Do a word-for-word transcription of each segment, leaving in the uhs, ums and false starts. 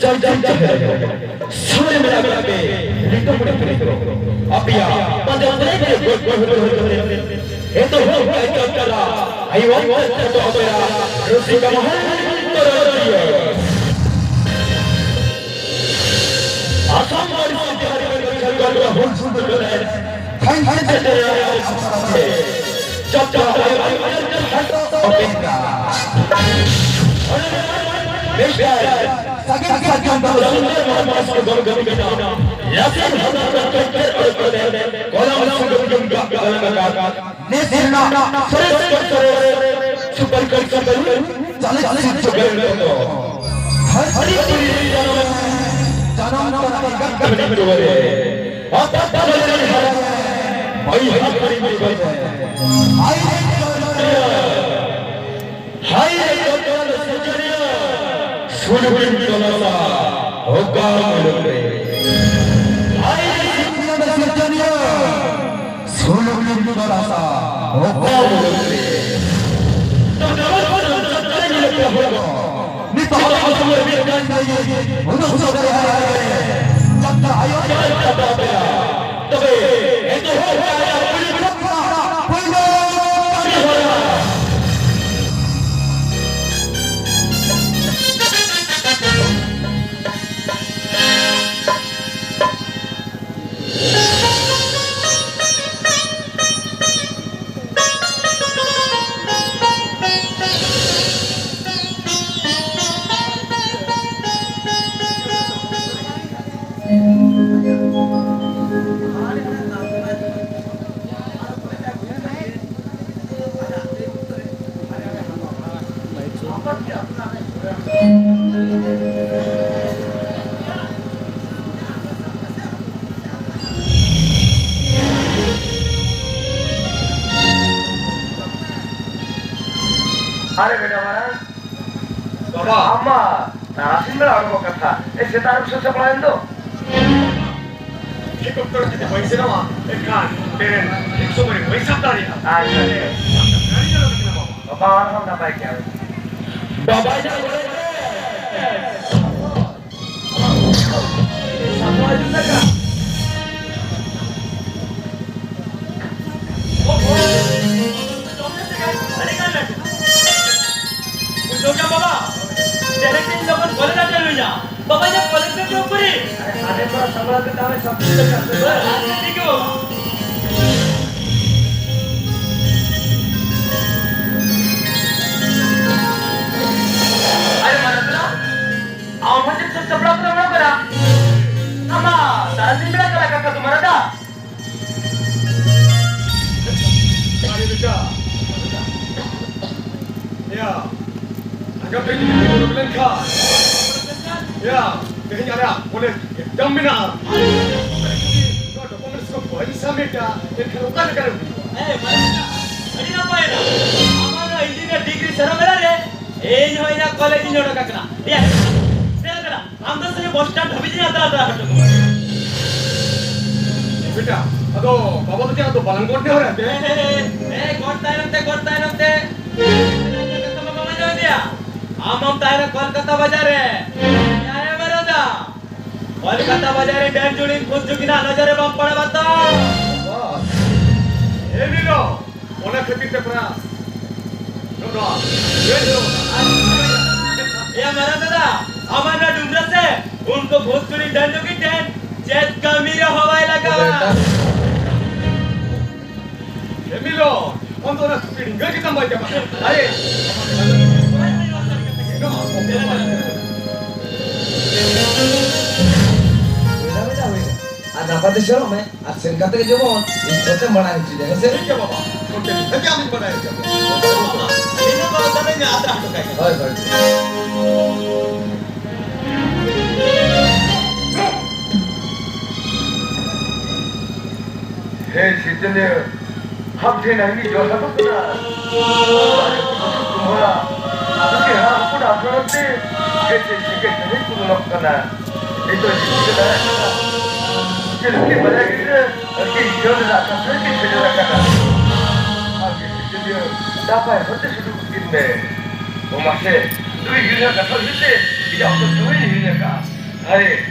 ᱡᱟᱭ ᱡᱟᱭ ᱡᱟᱦᱮᱨ ᱟᱭᱳ, ᱥᱟᱢᱱᱮ ᱢᱮᱱᱟᱜ ᱢᱮᱱᱟᱜ ᱢᱮ, ᱨᱤᱠᱟᱹ ᱢᱚᱱᱮ ᱯᱮᱨᱮᱡ ᱠᱚ᱾ ᱟᱯᱮᱭᱟᱜ ᱯᱟᱸᱡᱟ ᱯᱮᱨᱮᱡ ᱯᱮᱨᱮᱡ ᱜᱚᱡ ᱜᱚᱡ ᱦᱚᱲ ᱦᱚᱲ ᱦᱚᱲ᱾ ᱮᱛᱚᱦᱚᱵ ᱠᱟᱭ ᱪᱟᱞ ᱪᱟᱞᱟ, ᱟᱭᱳ ᱟᱢ ᱛᱮ ᱠᱷᱟᱴᱚ ᱟᱯᱮᱭᱟ, ᱨᱩᱥᱤᱠᱟ ᱢᱚᱦᱚᱱ ᱛᱚᱨᱚᱡᱤᱭᱟᱹ᱾ ᱟᱥᱟᱢ ᱵᱟᱲᱤ ᱥᱤᱫᱷᱤ ᱦᱟᱨᱤ ᱠᱟᱱ ᱠᱟᱱ ᱠᱟᱱ ᱦᱚᱲ ᱥᱩᱱᱫᱚᱨ ᱠᱟᱱᱟᱭ᱾ ᱠᱷᱟᱱ ᱠᱷᱟᱱ ᱛᱮ ᱛᱮ ᱪᱟᱯ ᱪᱟᱯ ᱟᱭᱳ ᱟᱢ ᱛᱮ ᱠᱷᱟᱴᱚ ᱟᱯᱮᱭᱟ᱾ ᱢᱤᱥᱴᱟᱨ ᱥᱟᱜᱮᱱ ᱥᱟᱨᱡᱚᱢ ᱫᱚ ᱥᱩᱱᱫᱚᱨ ᱢᱚᱦᱚᱱ ᱢᱟᱥᱠᱚ ᱜᱚᱞ ᱜᱚᱞ ᱠᱟᱱᱟ᱾ ᱞᱟᱥᱮᱱ ᱦᱟᱥᱟ ᱫᱚ ᱪᱚᱪᱚᱨ ᱚᱰᱚᱠ ᱠᱟᱛᱮ ᱠᱚᱞᱚᱢ ᱥᱩᱱᱫᱚᱨ ᱡᱚᱢ ᱠᱟᱜ ᱠᱟᱜ ᱠᱟᱜ᱾ ᱱᱮᱥ ᱨᱮᱱᱟᱜ ᱥᱚᱨᱮᱥ ᱠᱷᱚᱱ ᱥᱚᱨᱮᱥ ᱥᱩᱯᱟᱨ ᱠᱟᱞᱪᱟᱨ ᱪᱟᱞᱚᱛ ᱪᱤᱛᱨᱚ ᱜᱟᱭᱟᱱ ᱫᱚ ᱫᱷᱟᱹᱨᱛᱤ ᱯᱩᱨᱤ ᱨᱮ ᱡᱟᱱᱟᱢ, ᱡᱟᱱᱟᱢ ᱛᱚᱨᱟ ᱮᱜᱟᱨ ᱴᱟᱲᱟᱝ ᱨᱮ ᱟᱯᱟᱛ ᱵᱟᱞᱮ ᱦᱟᱨᱟ ᱵᱟᱹᱭᱦᱟᱹᱲ ᱯᱩᱨᱤ ᱢᱤᱫ ᱵᱟᱡᱮ᱾ ᱦᱟᱭ ᱨᱮ ᱦᱟᱭ ᱨᱮ ᱠᱚᱞᱯᱚᱱᱟ ᱥᱤᱨᱡᱚᱱᱤᱭᱟᱹ, ᱥᱩᱞᱩᱠ ᱨᱤᱱ ᱛᱚᱞᱟᱥᱟ ᱚᱠᱟ ᱢᱩᱞᱩᱠ ᱨᱮ? ᱦᱟᱭ ᱨᱮ ᱠᱚᱞᱯᱚᱱᱟ ᱥᱤᱨᱡᱚᱱᱤᱭᱟᱹ, ᱥᱩᱞᱩᱠ ᱨᱤᱱ ᱛᱚᱞᱟᱥᱟ ᱚᱠᱟ ᱢᱩᱞᱩᱠ ᱨᱮ? ᱱᱤᱛᱚᱜ ᱦᱚᱸ ᱥᱚᱢᱚᱭ ᱢᱤᱫ ᱜᱟᱱ ᱩᱱᱟᱹᱜ ᱥᱚᱢᱚᱭ ᱦᱟᱭ ᱨᱮ ᱡᱟᱛᱨᱟ ᱟᱭᱳ ᱡᱟᱦᱟᱸᱭ ᱠᱟᱛᱷᱟ ᱟᱯᱮᱭᱟ᱾ ᱛᱚᱵᱮ ᱮᱛᱚᱦᱚᱵ ᱠᱟᱭᱟ ᱯᱩᱭᱞᱩ ᱯᱩᱭᱞᱩ ᱠᱟᱹᱢᱤ ᱦᱚᱨᱟ᱾ ᱟᱨᱮ ᱵᱮᱴᱟ ᱢᱟᱨᱟᱝ, ᱵᱟᱵᱟ᱾ ᱟᱢ ᱢᱟ ᱛᱟᱨᱟᱥᱤᱧ ᱵᱮᱲᱟ ᱚᱰᱚᱠᱚᱜ ᱠᱟᱛᱷᱟ᱾ ᱮ, ᱥᱮᱛᱟᱜ ᱨᱮᱢ ᱥᱟᱹᱛ ᱥᱟᱯᱲᱟᱣ ᱮᱱ ᱫᱚ᱾ ᱴᱷᱤᱠ ᱚᱠᱛᱚ ᱨᱮ ᱡᱩᱫᱤ ᱵᱟᱹᱧ ᱥᱮᱱᱚᱜᱼᱟ, ᱮᱱᱠᱷᱟᱱ ᱴᱨᱮᱱ ᱴᱷᱤᱠ ᱥᱚᱢᱚᱭ ᱨᱮ ᱵᱟᱹᱧ ᱥᱟᱵ ᱫᱟᱲᱮᱭᱟᱜᱼᱟ᱾ ᱟᱪᱪᱷᱟ᱾ ᱜᱟᱹᱰᱤ ᱪᱟᱞᱟᱣ ᱠᱟᱱᱟ, ᱵᱟᱵᱟ᱾ ᱵᱟᱵᱟ, ᱟᱨᱦᱚᱸ ᱱᱟᱯᱟᱭ ᱜᱮᱭᱟ᱾ ᱵᱟᱵᱟ, ᱤᱧᱟᱜ ᱜᱚᱲᱚ ᱢᱮ᱾ ᱵᱟᱵᱟ, ᱡᱟ ᱠᱚᱞᱮᱡᱽ ᱨᱮ ᱪᱚ ᱯᱩᱨᱤ᱾ ᱟᱨᱮ, ᱥᱟᱰᱮ ᱠᱚ ᱥᱟᱢᱵᱲᱟᱣ ᱠᱟᱛᱮ ᱦᱚᱸ ᱥᱚᱵ ᱪᱤᱠᱟᱹ ᱠᱟᱜ ᱯᱮ᱾ ᱟᱪᱪᱷᱟ, ᱴᱷᱤᱠ ᱜᱮᱭᱟ, ᱵᱟᱵᱟ᱾ ᱟᱨᱮ, ᱢᱟᱨᱟᱝ ᱫᱟ, ᱟᱢ ᱦᱚᱸ ᱪᱮᱫ ᱥᱚᱵ ᱥᱟᱯᱲᱟᱣ ᱠᱟᱛᱮ ᱢᱮᱱᱟᱜ ᱵᱮᱱᱟ? ᱟᱢᱟ, ᱛᱟᱨᱟᱥᱤᱧ ᱵᱮᱲᱟ ᱠᱟᱱᱟ ᱠᱟᱠᱟ ᱛᱩᱢᱟᱨ ᱫᱟ᱾ ᱟᱨᱮ ᱵᱮᱴᱟ, ᱭᱟ, ᱟᱜᱟᱢ ᱨᱮ ᱡᱩᱫᱤ ᱵᱚᱱ ᱩᱰᱩᱠ ᱞᱮᱱᱠᱷᱟᱱ, ᱭᱟ, ᱛᱮᱦᱮᱧ ᱟᱞᱮᱭᱟᱜ ᱠᱚᱞᱮᱡᱽ ᱮᱠᱡᱟᱢ ᱢᱮᱱᱟᱜᱼᱟ᱾ ᱱᱚᱣᱟ ᱰᱚᱠᱩᱢᱮᱱᱴᱥ ᱠᱚ ᱵᱟᱹᱧ ᱥᱟᱵᱢᱤᱴᱟ, ᱮᱱᱠᱷᱟᱱ ᱚᱠᱟ ᱞᱮᱠᱟᱨᱮ ᱦᱩᱭᱩᱜᱼᱟ? ᱦᱮᱸ, ᱢᱟᱱᱮ, ᱟᱹᱰᱤ ᱱᱟᱯᱟᱭ ᱮᱱᱟ᱾ ᱟᱢᱟᱜ ᱱᱚᱣᱟ ᱤᱧᱡᱤᱱᱤᱭᱟᱨ ᱰᱤᱜᱽᱨᱤ ᱥᱮᱨᱢᱟ ᱵᱮᱲᱟ ᱨᱮ ᱤᱧ ᱦᱚᱸ ᱤᱧᱟᱹᱜ ᱠᱚᱞᱮᱡᱽ ᱤᱧ ᱚᱰᱚᱠ ᱟᱠᱟᱱᱟ᱾ ᱮᱭᱟ, ᱥᱮᱱ ᱟᱠᱟᱱᱟ᱾ ᱟᱢ ᱫᱚ ᱥᱩᱫᱷᱩ ᱵᱚᱥ ᱥᱴᱮᱱᱰ ᱫᱷᱟᱹᱵᱤᱡ ᱤᱧ ᱟᱫᱨᱟ ᱟᱫᱨᱟ ᱦᱚᱴᱚ ᱠᱟᱢᱟ᱾ ᱵᱮᱴᱟ, ᱟᱫᱚ ᱵᱟᱵᱟ ᱫᱚ ᱪᱮᱫ ᱟᱫᱚ ᱵᱟᱞᱟᱝ ᱜᱚᱰ ᱱᱮᱦᱚᱨᱟ ᱛᱮ? ᱮ, ᱮ, ᱜᱚᱰ ᱛᱟᱭᱱᱚᱢ ᱛᱮ, ᱜᱚᱰ ᱛᱟᱭᱱᱚᱢ ᱛᱮ᱾ ᱠᱟᱛᱷᱟ ᱢᱟ ᱵᱟᱢ ᱟᱸᱡᱚᱢ ᱤᱫᱤᱭᱟ? ᱟᱢ ᱢᱟᱢ ᱛᱟᱦᱮᱱᱟ ᱠᱚᱞᱠᱟᱛᱟ ᱵᱟᱡᱟᱨ ᱨᱮ᱾ ᱭᱟᱨᱮ ᱢᱮᱨᱚᱫᱟ, ᱠᱚᱞᱠᱟᱛᱟ ᱵᱟᱡᱟᱨ ᱨᱮ ᱰᱟᱹᱱ ᱡᱩᱲᱤᱱ ᱠᱷᱩᱫ ᱡᱩᱜᱤᱱᱟᱜ ᱱᱚᱡᱚᱨ ᱨᱮ ᱵᱟᱢ ᱯᱟᱲᱟᱣᱟ ᱛᱚ? ᱵᱟᱥ᱾ ᱮ ᱢᱤᱞᱚ, ᱚᱱᱟ ᱠᱷᱟᱹᱛᱤᱨ ᱛᱮ ᱯᱮᱲᱟ ᱱᱚᱣᱟ ᱨᱮᱰ ᱦᱚᱸ᱾ ᱮᱭᱟ ᱢᱟᱨᱟᱝ ᱫᱟᱫᱟ, ᱟᱢᱟᱜ ᱱᱚᱣᱟ ᱰᱩᱢᱨᱟ ᱥᱮ ᱩᱱᱠᱩ ᱵᱷᱳᱡᱽᱯᱩᱨᱤ ᱰᱟᱹᱱ ᱡᱩᱜᱤ ᱴᱷᱮᱱ ᱪᱮᱫ ᱠᱟᱹᱢᱤ ᱨᱮᱦᱚᱸ ᱵᱟᱭ ᱞᱟᱜᱟᱣᱟ᱾ ᱮ ᱢᱤᱞᱚ, ᱟᱢ ᱫᱚ ᱚᱱᱟ ᱥᱩᱠᱨᱤ ᱰᱷᱤᱝᱜᱟᱹ ᱜᱮᱛᱟᱢ ᱵᱟᱭ ᱪᱟᱵᱟᱜ ᱠᱟᱱᱟ᱾ ᱟᱨᱮ, ᱦᱩᱭᱱᱟ, ᱦᱩᱭᱱᱟ, ᱦᱩᱭᱱᱟ᱾ ᱟᱨ ᱱᱟᱯᱟᱭ ᱛᱮ ᱥᱮᱱᱚᱜ ᱢᱮ᱾ ᱟᱨ ᱥᱮᱱ ᱠᱟᱛᱮ ᱜᱮ ᱡᱮᱢᱚᱱ ᱤᱧ ᱥᱟᱶᱛᱮᱢ ᱵᱟᱲᱟᱭ ᱦᱚᱪᱚᱧᱟ, ᱦᱮᱸ ᱥᱮ? ᱴᱷᱤᱠ ᱜᱮᱭᱟ ᱵᱟᱵᱟ, ᱴᱷᱤᱠ ᱜᱮᱭᱟ, ᱟᱢᱤᱧ ᱵᱟᱰᱟᱭ ᱦᱚᱪᱚ ᱢᱮᱭᱟ᱾ ᱤᱧ ᱫᱚ ᱵᱟᱵᱟ ᱛᱟᱞᱮ ᱧᱟ ᱟᱛᱨᱟ ᱦᱚᱴᱚ ᱠᱟᱭ ᱠᱟᱱᱟ᱾ ᱦᱳᱭ, ᱦᱳᱭ᱾ ᱦᱮᱸ, ᱥᱤᱨᱡᱚᱱᱤᱭᱟᱹ, ᱟᱢ ᱴᱷᱮᱱ ᱟᱹᱞᱤᱧ ᱡᱚᱦᱟᱨ ᱠᱟᱱᱟ᱾ ᱟᱞᱮ ᱠᱚ ᱵᱩᱥᱩᱵ ᱠᱩᱢᱵᱷᱟ, ᱩᱱᱠᱤᱱ ᱦᱟᱲᱟᱢ ᱦᱚᱯᱚᱱ ᱟᱥᱨᱚᱢ ᱛᱮ ᱦᱮᱡ ᱦᱮᱡ ᱛᱮᱜᱮ ᱥᱮᱨᱮᱧ ᱠᱚ ᱞᱚᱞᱚᱜ ᱠᱟᱱᱟ᱾ ᱱᱤᱛᱚᱜ ᱪᱮᱫ ᱪᱤᱠᱟᱹ ᱫᱟᱲᱮᱭᱟᱜ ᱠᱟᱱᱟ? ᱪᱮᱫ ᱩᱱᱠᱤᱱ ᱵᱟᱨᱭᱟ ᱜᱤᱫᱽᱨᱟᱹ ᱟᱹᱠᱤᱱ ᱡᱤᱭᱚᱱ ᱨᱮᱱᱟᱜ ᱠᱟᱛᱷᱟ ᱜᱮ ᱥᱮᱴᱮᱨ ᱟᱠᱟᱱᱟ᱾ ᱟᱢ ᱜᱮ ᱥᱤᱨᱡᱚᱱᱤᱭᱟᱹ, ᱱᱟᱯᱟᱭ ᱦᱚᱨᱛᱮ ᱥᱩᱫᱩ ᱩᱱᱠᱤᱱ ᱢᱮ᱾ ᱳ ᱢᱟᱥᱮ, ᱱᱩᱭ ᱜᱤᱫᱽᱨᱟᱹ ᱠᱟᱛᱷᱟ ᱩᱭᱦᱟᱹᱨ ᱛᱮ ᱤᱧᱟᱹᱜ ᱚᱠᱛᱚ ᱥᱚᱢᱚᱭ ᱤᱧ ᱦᱤᱲᱤᱧ ᱟᱠᱟᱫᱼᱟ᱾ ᱦᱟᱭ,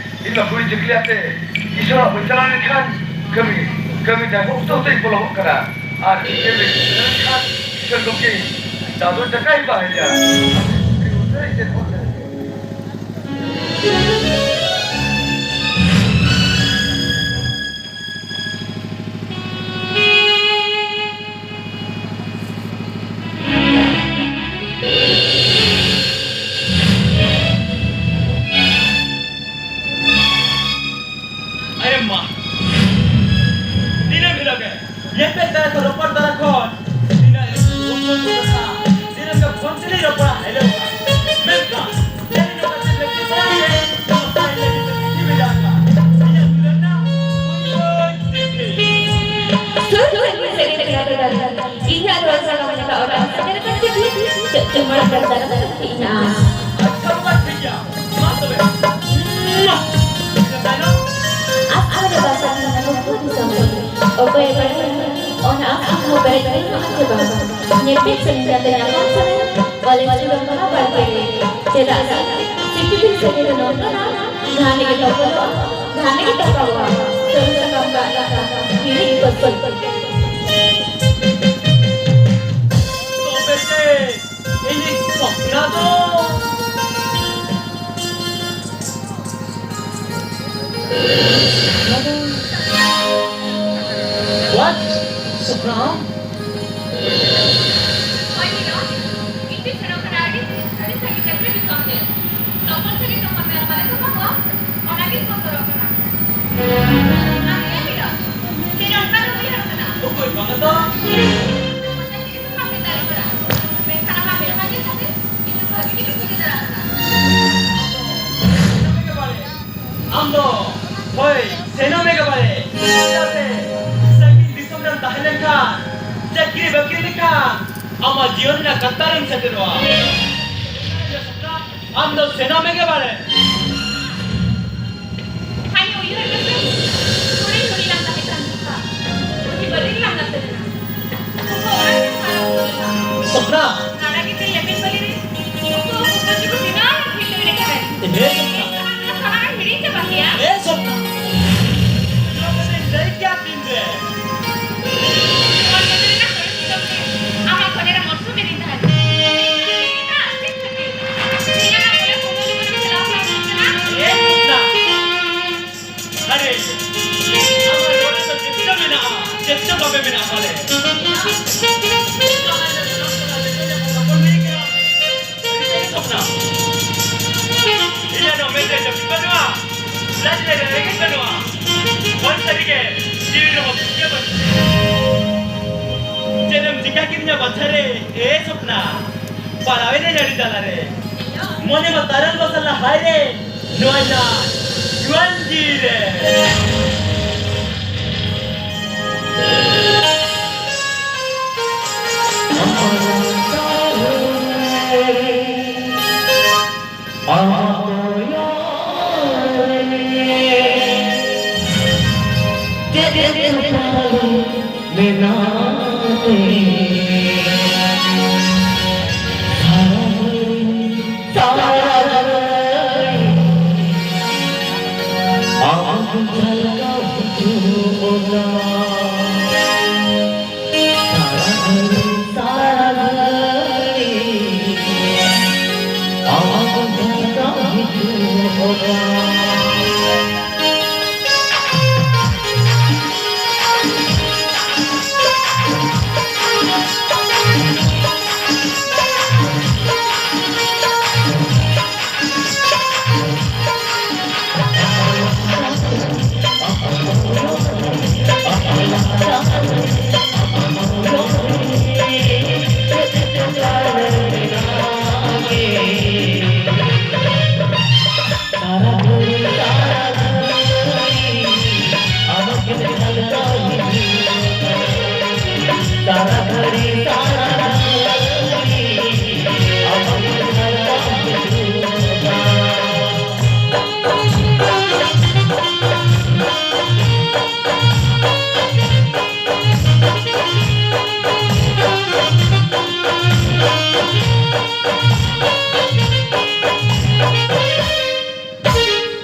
ᱤᱧ ᱢᱟ ᱠᱩᱲᱤ ᱪᱟᱹᱠᱨᱤ ᱟᱛᱮ ᱤᱥᱚᱨᱟᱜ ᱵᱟᱹᱧ ᱪᱟᱞᱟᱣ ᱞᱮᱱᱠᱷᱟᱱ ᱠᱟᱹᱢᱤ, ᱠᱟᱹᱢᱤ ᱰᱟᱸᱜᱚ ᱚᱠᱛᱚ ᱦᱚᱸᱛᱚᱧ ᱯᱚᱞᱚᱢᱚᱜ ᱠᱟᱱᱟ᱾ ᱟᱨ ᱤᱧ ᱞᱟᱹᱭ ᱞᱮᱱᱠᱷᱟᱱ ᱤᱥᱚᱨ ᱜᱚᱢᱠᱮ ᱫᱟᱫᱚ ᱴᱟᱠᱟᱭ ᱮᱢᱟ ᱤᱧᱟ᱾ ᱩᱥᱟᱹᱨᱟᱧ ᱪᱮᱫ ᱜᱚᱫ ᱞᱮᱱ ᱜᱮ᱾ ᱠᱟᱛᱷᱟ ᱠᱟᱛᱷᱟ ᱠᱟᱛᱮ ᱤᱧ ᱟᱢ᱾ ᱟᱪᱪᱷᱟ, ᱵᱟᱵᱟ, ᱴᱷᱤᱠ ᱜᱮᱭᱟ᱾ ᱢᱟ ᱛᱚᱵᱮ᱾ ᱢᱩᱟ᱾ ᱤᱱᱟᱹ ᱛᱟᱭᱱᱚᱢ? ᱟᱥ ᱟᱞᱮ ᱵᱟᱥᱟ ᱠᱷᱟᱱ ᱱᱩᱠᱩ ᱫᱤᱥᱚᱢ ᱨᱮ᱾ ᱚᱠᱚᱭᱮ ᱵᱟᱲᱟᱭᱟ, ᱚᱱᱟ ᱟᱥ ᱦᱚᱸ ᱯᱮᱨᱮᱡ ᱯᱩᱨᱚᱱᱚᱜᱼᱟ ᱥᱮ ᱵᱟᱝ? ᱧᱮᱯᱮᱞ ᱥᱟᱹᱜᱟᱹᱭ ᱠᱟᱛᱮ ᱧᱟᱯᱟᱢ ᱥᱟᱹᱜᱟᱹᱭ, ᱠᱚᱞᱮᱡᱽ ᱡᱩᱜᱽ ᱢᱟᱦᱟ ᱵᱟᱲᱜᱮ ᱨᱮ᱾ ᱪᱮᱫᱟᱜ ᱥᱮ ᱥᱤᱯᱤᱵᱤᱞ ᱥᱟᱹᱜᱟᱹᱭ ᱫᱚ ᱱᱚᱝᱠᱟᱱᱟ, ᱜᱷᱟᱱᱮ ᱜᱮ ᱛᱚᱯᱚᱞᱚᱜᱼᱟ, ᱜᱷᱟᱱᱮ ᱜᱮ ᱛᱚᱯᱟᱜᱚᱜᱼᱟ᱾ ᱥᱟᱹᱨᱩ ᱥᱟᱠᱟᱢ ᱫᱟᱜ ᱫᱟᱠᱟ, ᱦᱤᱲᱤᱡ ᱯᱟᱹᱥᱤ᱾ ᱛᱚᱵᱮ ᱥᱮ ᱤᱧᱤᱡ ᱥᱚᱯᱱᱟ ᱫᱚ? What? ᱥᱚᱯᱱᱟ? ᱦᱳᱭ ᱢᱤᱱᱚ, ᱤᱧ ᱫᱚᱧ ᱥᱮᱱᱚᱜ ᱠᱟᱱᱟ ᱟᱹᱰᱤ, ᱟᱹᱰᱤ ᱥᱟᱺᱜᱤᱧ ᱡᱟᱹᱛᱤ ᱫᱤᱥᱚᱢ ᱛᱮ᱾ ᱛᱚᱯᱚᱞ ᱥᱟᱹᱜᱟᱹᱭ ᱛᱚᱯᱚᱞ ᱢᱮ, ᱵᱟᱞᱮ ᱛᱚᱯᱟᱜᱚᱜᱼᱟ? ᱚᱱᱟᱜᱤᱧ ᱵᱚᱛᱚᱨᱚᱜ ᱠᱟᱱᱟ᱾ ᱟᱨ ᱦᱮᱸ ᱢᱤᱱᱚ, ᱛᱮᱦᱮᱧ ᱚᱱᱠᱟ ᱫᱚ ᱦᱩᱭ ᱟᱠᱟᱱᱟ᱾ ᱚᱠᱚᱭ ᱵᱟᱝ ᱫᱚ? ᱢᱮᱱᱠᱷᱟᱱ ᱟᱢᱟᱜ ᱢᱮᱫᱦᱟ ᱧᱮᱞ ᱠᱟᱛᱮ ᱤᱧ ᱫᱚ ᱵᱷᱟᱹᱜᱤ ᱜᱮ ᱵᱩᱡᱷᱟᱹᱣ ᱫᱟᱲᱮᱭᱟᱜ ᱠᱟᱱᱟ᱾ ᱟᱢ ᱫᱚ, ᱦᱳᱭ, ᱥᱮᱱᱚᱜ ᱢᱮ ᱜᱮ ᱵᱟᱨᱮ᱾ ᱪᱮᱫᱟᱜ ᱥᱮ ᱥᱟᱺᱜᱤᱧ ᱫᱤᱥᱚᱢ ᱨᱮᱢ ᱛᱟᱦᱮᱸ ᱞᱮᱱᱠᱷᱟᱱ, ᱪᱟᱹᱠᱨᱤ ᱵᱟᱹᱠᱨᱤ ᱞᱮᱠᱷᱟᱱ, ᱟᱢᱟᱜ ᱡᱤᱭᱚᱱ ᱨᱮᱱᱟᱜ ᱠᱟᱛᱟᱨᱮᱢ ᱥᱮᱴᱮᱨᱚᱜᱼᱟ᱾ ᱟᱢ ᱫᱚ ᱥᱮᱱᱚᱜ ᱢᱮ ᱜᱮ ᱵᱟᱨᱮ᱾ ᱦᱟᱭ, ᱩᱭᱦᱟᱹᱨ ᱢᱮᱥᱮ, ᱦᱩᱰᱤᱧ ᱦᱩᱰᱤᱧ ᱞᱟᱝ ᱛᱟᱦᱮᱸ ᱠᱟᱱ ᱡᱚᱠᱷᱟ, ᱯᱩᱛᱷᱤ ᱵᱟᱹᱞᱤ ᱨᱮᱞᱟᱝ ᱜᱟᱛᱮ ᱞᱮᱱᱟ᱾ ᱩᱱᱠᱩ ᱚᱲᱟᱜ ᱨᱮᱱ ᱦᱟᱲᱟᱢ ᱠᱚ ᱞᱮᱱᱟ᱾ ᱥᱚᱯᱱᱟ᱾ ᱱᱟᱲᱟ ᱜᱤᱫᱽᱨᱟᱹ ᱞᱮᱵᱮᱫ ᱵᱟᱹᱞᱤ ᱨᱮ, ᱩᱱᱠᱩ ᱩᱱᱠᱩ ᱠᱚ ᱪᱩᱠᱩ ᱵᱮᱱᱟᱣ ᱞᱟᱹᱜᱤᱫ ᱞᱟᱹᱭ ᱞᱮᱠᱟ ᱨᱮ᱾ ᱮ ᱥᱚᱯᱱᱟ᱾ ᱥᱟᱱᱟᱢ ᱦᱤᱲᱤᱧ ᱪᱟᱵᱟ ᱠᱮᱭᱟ᱾ ᱮ ᱥᱚᱯᱱᱟ᱾ ᱱᱚᱣᱟ ᱠᱟᱛᱷᱟᱧ ᱞᱟᱹᱭ ᱠᱮᱭᱟ ᱛᱤᱱᱨᱮ? ᱱᱚᱣᱟ ᱠᱟᱛᱷᱟ ᱨᱮᱱᱟᱜ ᱥᱚᱨᱮᱥ ᱠᱤᱛᱟᱹᱵ ᱨᱮ ᱟᱢᱟᱜ ᱠᱚᱞᱮ ᱨᱮ ᱢᱚᱨᱥᱚ ᱢᱮᱱᱟᱜ ᱛᱟᱦᱮᱸᱫ᱾ ᱛᱮᱦᱮᱧ ᱟᱢᱟᱜ ᱠᱚᱞᱮ ᱠᱩᱢᱩ ᱡᱩᱢᱩ ᱪᱟᱞᱟᱣ ᱠᱟᱱᱟ᱾ ᱮ ᱥᱚᱯᱱᱟ᱾ ᱟᱨᱮ, ᱟᱢᱟᱜ ᱨᱚᱲ ᱨᱮᱫᱚ ᱪᱮᱫ ᱪᱚ ᱢᱮᱱᱟᱜᱼᱟ, ᱪᱮᱫ ᱪᱚ ᱵᱟᱯᱮ ᱢᱮᱱᱟᱜᱼᱟ ᱯᱟᱞᱮ᱾ ᱥᱚᱯᱱᱟ, ᱤᱧᱟᱹᱜ ᱫᱚ ᱢᱮᱫ ᱨᱮ ᱡᱟᱹᱯᱤᱫ ᱵᱟᱹᱱᱩᱜᱼᱟ, ᱞᱟᱡ ᱨᱮ ᱨᱮᱸᱜᱮᱡ ᱵᱟᱹᱱᱩᱜᱼᱟ, ᱢᱚᱱ ᱥᱟᱹᱨᱤ ᱜᱮ ᱡᱤᱣᱤ ᱨᱮᱦᱚᱸ ᱛᱩᱠᱟᱹ ᱵᱟᱹᱱᱩᱜᱼᱟ᱾ ᱪᱮᱫ ᱮᱢ ᱪᱤᱠᱟ ᱠᱤᱫᱤᱧᱟ ᱵᱟᱪᱷᱟ ᱨᱮ, ᱮ ᱥᱚᱯᱱᱟ? ᱯᱟᱲᱟᱣᱮᱱᱟᱹᱧ ᱟᱹᱰᱤ ᱡᱟᱞᱟ ᱨᱮ᱾ ᱢᱚᱱᱮ ᱢᱟ ᱛᱟᱨᱟᱞ ᱵᱟᱥᱟᱞᱟ ᱦᱟᱭ ᱨᱮ, ᱱᱚᱣᱟ ᱨᱮᱱᱟᱜ ᱡᱩᱣᱟᱹᱱ ᱡᱤᱣᱤ ᱨᱮ᱾ ᱟᱢᱟᱜ ᱠᱚᱭᱚᱜ ᱨᱮ ᱪᱮᱫ ᱮᱢ ᱯᱟᱞᱚᱱ ᱢᱮᱱᱟᱜ ᱛᱮ? ᱥᱟᱨᱟ ᱜᱷᱟᱹᱲᱤ, ᱥᱟᱨᱟ ᱜᱷᱟᱹᱲᱤ ᱟᱢ ᱡᱷᱟᱞᱠᱟᱣ ᱦᱤᱡᱩᱜ ᱚᱱᱟ᱾ ᱥᱟᱨᱟ ᱜᱷᱟᱹᱲᱤ, ᱥᱟᱨᱟ ᱜᱷᱟᱹᱲᱤ ᱟᱢ ᱡᱷᱟᱞᱠᱟᱣ ᱦᱤᱡᱩᱜ ᱚᱱᱟ᱾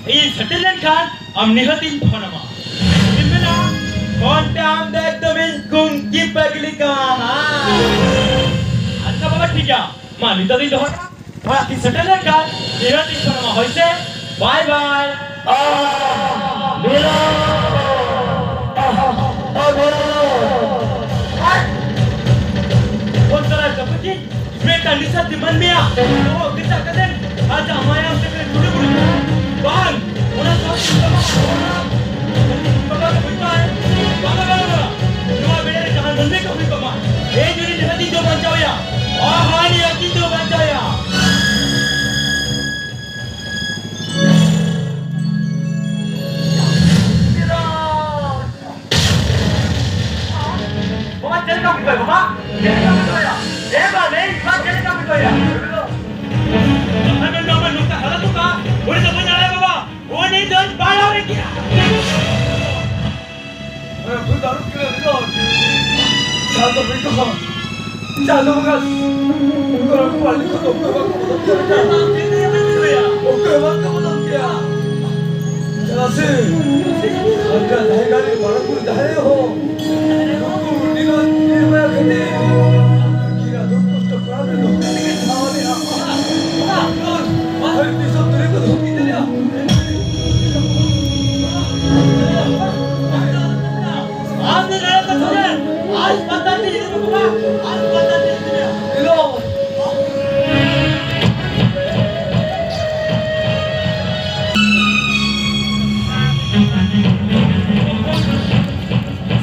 ᱤᱧ ᱥᱮᱴᱮᱨ ᱞᱮᱱᱠᱷᱟᱱ ᱟᱢ ᱱᱤᱦᱟᱹᱛᱤᱧ ᱯᱷᱳᱱ ᱟᱢᱟ᱾ ᱪᱮᱫ ᱢᱮᱱᱟ? ᱯᱷᱳᱱ ᱛᱮ ᱟᱢ ᱫᱚ ᱮᱠᱫᱚᱢ ᱤᱧ ᱠᱩᱝᱠᱤ ᱯᱟᱜᱽᱞᱤ ᱠᱟᱱᱟ᱾ ᱟᱪᱪᱷᱟ ᱵᱟᱵᱟ, ᱴᱷᱤᱠ ᱜᱮᱭᱟ, ᱢᱟ ᱱᱤᱛᱚᱜ ᱫᱚᱧ ᱫᱚᱦᱚᱭᱟ᱾ ᱚᱲᱟᱜ ᱛᱤᱧ ᱥᱮᱴᱮᱨ ᱞᱮᱱᱠᱷᱟᱱ ᱱᱤᱦᱟᱹᱛᱤᱧ ᱯᱷᱳᱱ ᱟᱢᱟ, ᱦᱳᱭ ᱥᱮ? ᱵᱟᱭ ᱵᱟᱭ᱾ ᱟᱦ, ᱵᱮᱞᱟ᱾ ᱟᱦ, ᱟᱦ, ᱵᱮᱞᱟ᱾ ᱯᱷᱳᱱ ᱛᱚᱨᱟ ᱡᱟᱹᱯᱩᱫ ᱠᱤ? ᱢᱤᱫᱴᱟᱝ ᱱᱤᱥᱟᱹ ᱛᱮ ᱢᱟᱹᱱᱢᱤᱭᱟᱜ ᱵᱚᱦᱚᱜ ᱜᱮᱪᱟᱜ ᱠᱟᱛᱮ ᱟᱡᱟᱜ ᱢᱟᱭᱟᱢ ᱛᱮ ᱠᱟᱹᱡ ᱵᱩᱰᱩ ᱵᱩᱰᱩ᱾ ᱵᱟᱝ, ᱚᱱᱟ ᱥᱟᱶᱛᱮ ᱵᱟᱵᱟ ᱫᱚ ᱦᱩᱭᱩᱜ ᱢᱟᱭ᱾ ᱵᱟᱝᱟ, ᱵᱟᱝᱟ, ᱵᱟᱝᱟ᱾ ᱱᱚᱣᱟ ᱵᱮᱲᱟ ᱨᱮ ᱡᱟᱦᱟᱸ ᱢᱟᱹᱱᱢᱤ ᱠᱚ ᱦᱩᱭ ᱠᱚᱜ ᱢᱟ, ᱤᱧ ᱡᱩᱫᱤ ᱱᱤᱦᱟᱹᱛᱤᱧ ᱫᱚ ᱵᱟᱧᱪᱟᱣᱮᱭᱟ, ᱟᱦᱟ, ᱱᱤᱦᱟᱹᱛᱤᱧ ᱫᱚ ᱵᱟᱧᱪᱟᱣᱮᱭᱟ᱾ ᱵᱟᱵᱟ, ᱪᱮᱫ ᱞᱮᱠᱟ ᱵᱩᱡᱷᱟᱹᱣ, ᱵᱟᱵᱟ? ᱪᱮᱫ ᱞᱮᱠᱟ ᱵᱩᱡᱷᱟᱹᱣ? ᱮ ᱵᱟ, ᱞᱟᱹᱭ ᱢᱮ, ᱪᱮᱫ ᱞᱮᱠᱟ ᱵᱩᱡᱷᱟᱹᱣ? ᱟᱢᱮᱢ ᱱᱚᱝᱠᱟ ᱦᱟᱞᱚᱛ ᱠᱚᱜᱼᱟ, ᱩᱱᱤ ᱫᱚ ᱵᱟᱹᱧ ᱟᱲᱟᱜ ᱵᱟᱵᱟ, ᱩᱱᱤ ᱫᱚᱧ ᱯᱟᱲᱟᱣ ᱨᱮ ᱜᱮᱭᱟ᱾ ᱪᱟᱸᱫᱚ ᱵᱚᱸᱜᱟ, ᱪᱟᱸᱫᱚ ᱵᱚᱸᱜᱟ, ᱜᱚᱲᱚᱢ ᱠᱚᱲᱟ ᱱᱤᱛᱚᱜ ᱫᱚ ᱚᱠᱚᱭ ᱵᱟᱝ ᱠᱚ ᱵᱚᱫᱚᱞ ᱠᱮᱭᱟ᱾ ᱚᱠᱚᱭ ᱵᱟᱝ ᱠᱚ ᱵᱚᱫᱚᱞ ᱠᱮᱭᱟ᱾ ᱪᱮᱫᱟᱜ ᱥᱮ ᱟᱡᱟᱜ ᱡᱟᱭᱜᱟ ᱨᱮ ᱢᱟᱨᱟᱝ ᱵᱩᱨᱩ ᱡᱟᱦᱮᱨ ᱦᱚᱸ ᱱᱩᱠᱩ ᱱᱤᱨᱚᱡᱽ ᱱᱤᱨᱢᱟᱭᱟ ᱠᱷᱟᱹᱛᱤᱨ ᱱᱩᱠᱤᱱᱟᱜ ᱫᱩᱠ ᱠᱚᱥᱴᱚ ᱠᱚᱲᱟ ᱨᱮ ᱫᱚ ᱴᱷᱟᱶ ᱨᱮ ᱟᱢᱟᱜ ᱫᱤᱥᱚᱢ ᱫᱩᱱᱤᱭᱟᱹ ᱠᱚ ᱫᱷᱩᱢᱠᱤ ᱫᱟᱲᱮᱭᱟᱜᱼᱟ᱾ ᱟᱢ ᱫᱚ ᱱᱚᱰᱮ ᱠᱚ ᱛᱩᱞᱟᱹ, ᱟᱡ ᱯᱟᱛᱟ ᱛᱮ ᱤᱫᱤ ᱠᱚ ᱵᱟᱵᱟ, ᱟᱡ ᱯᱟᱛᱟ ᱛᱮ ᱤᱫᱤ ᱢᱮᱭᱟ᱾ ᱮᱞᱚ᱾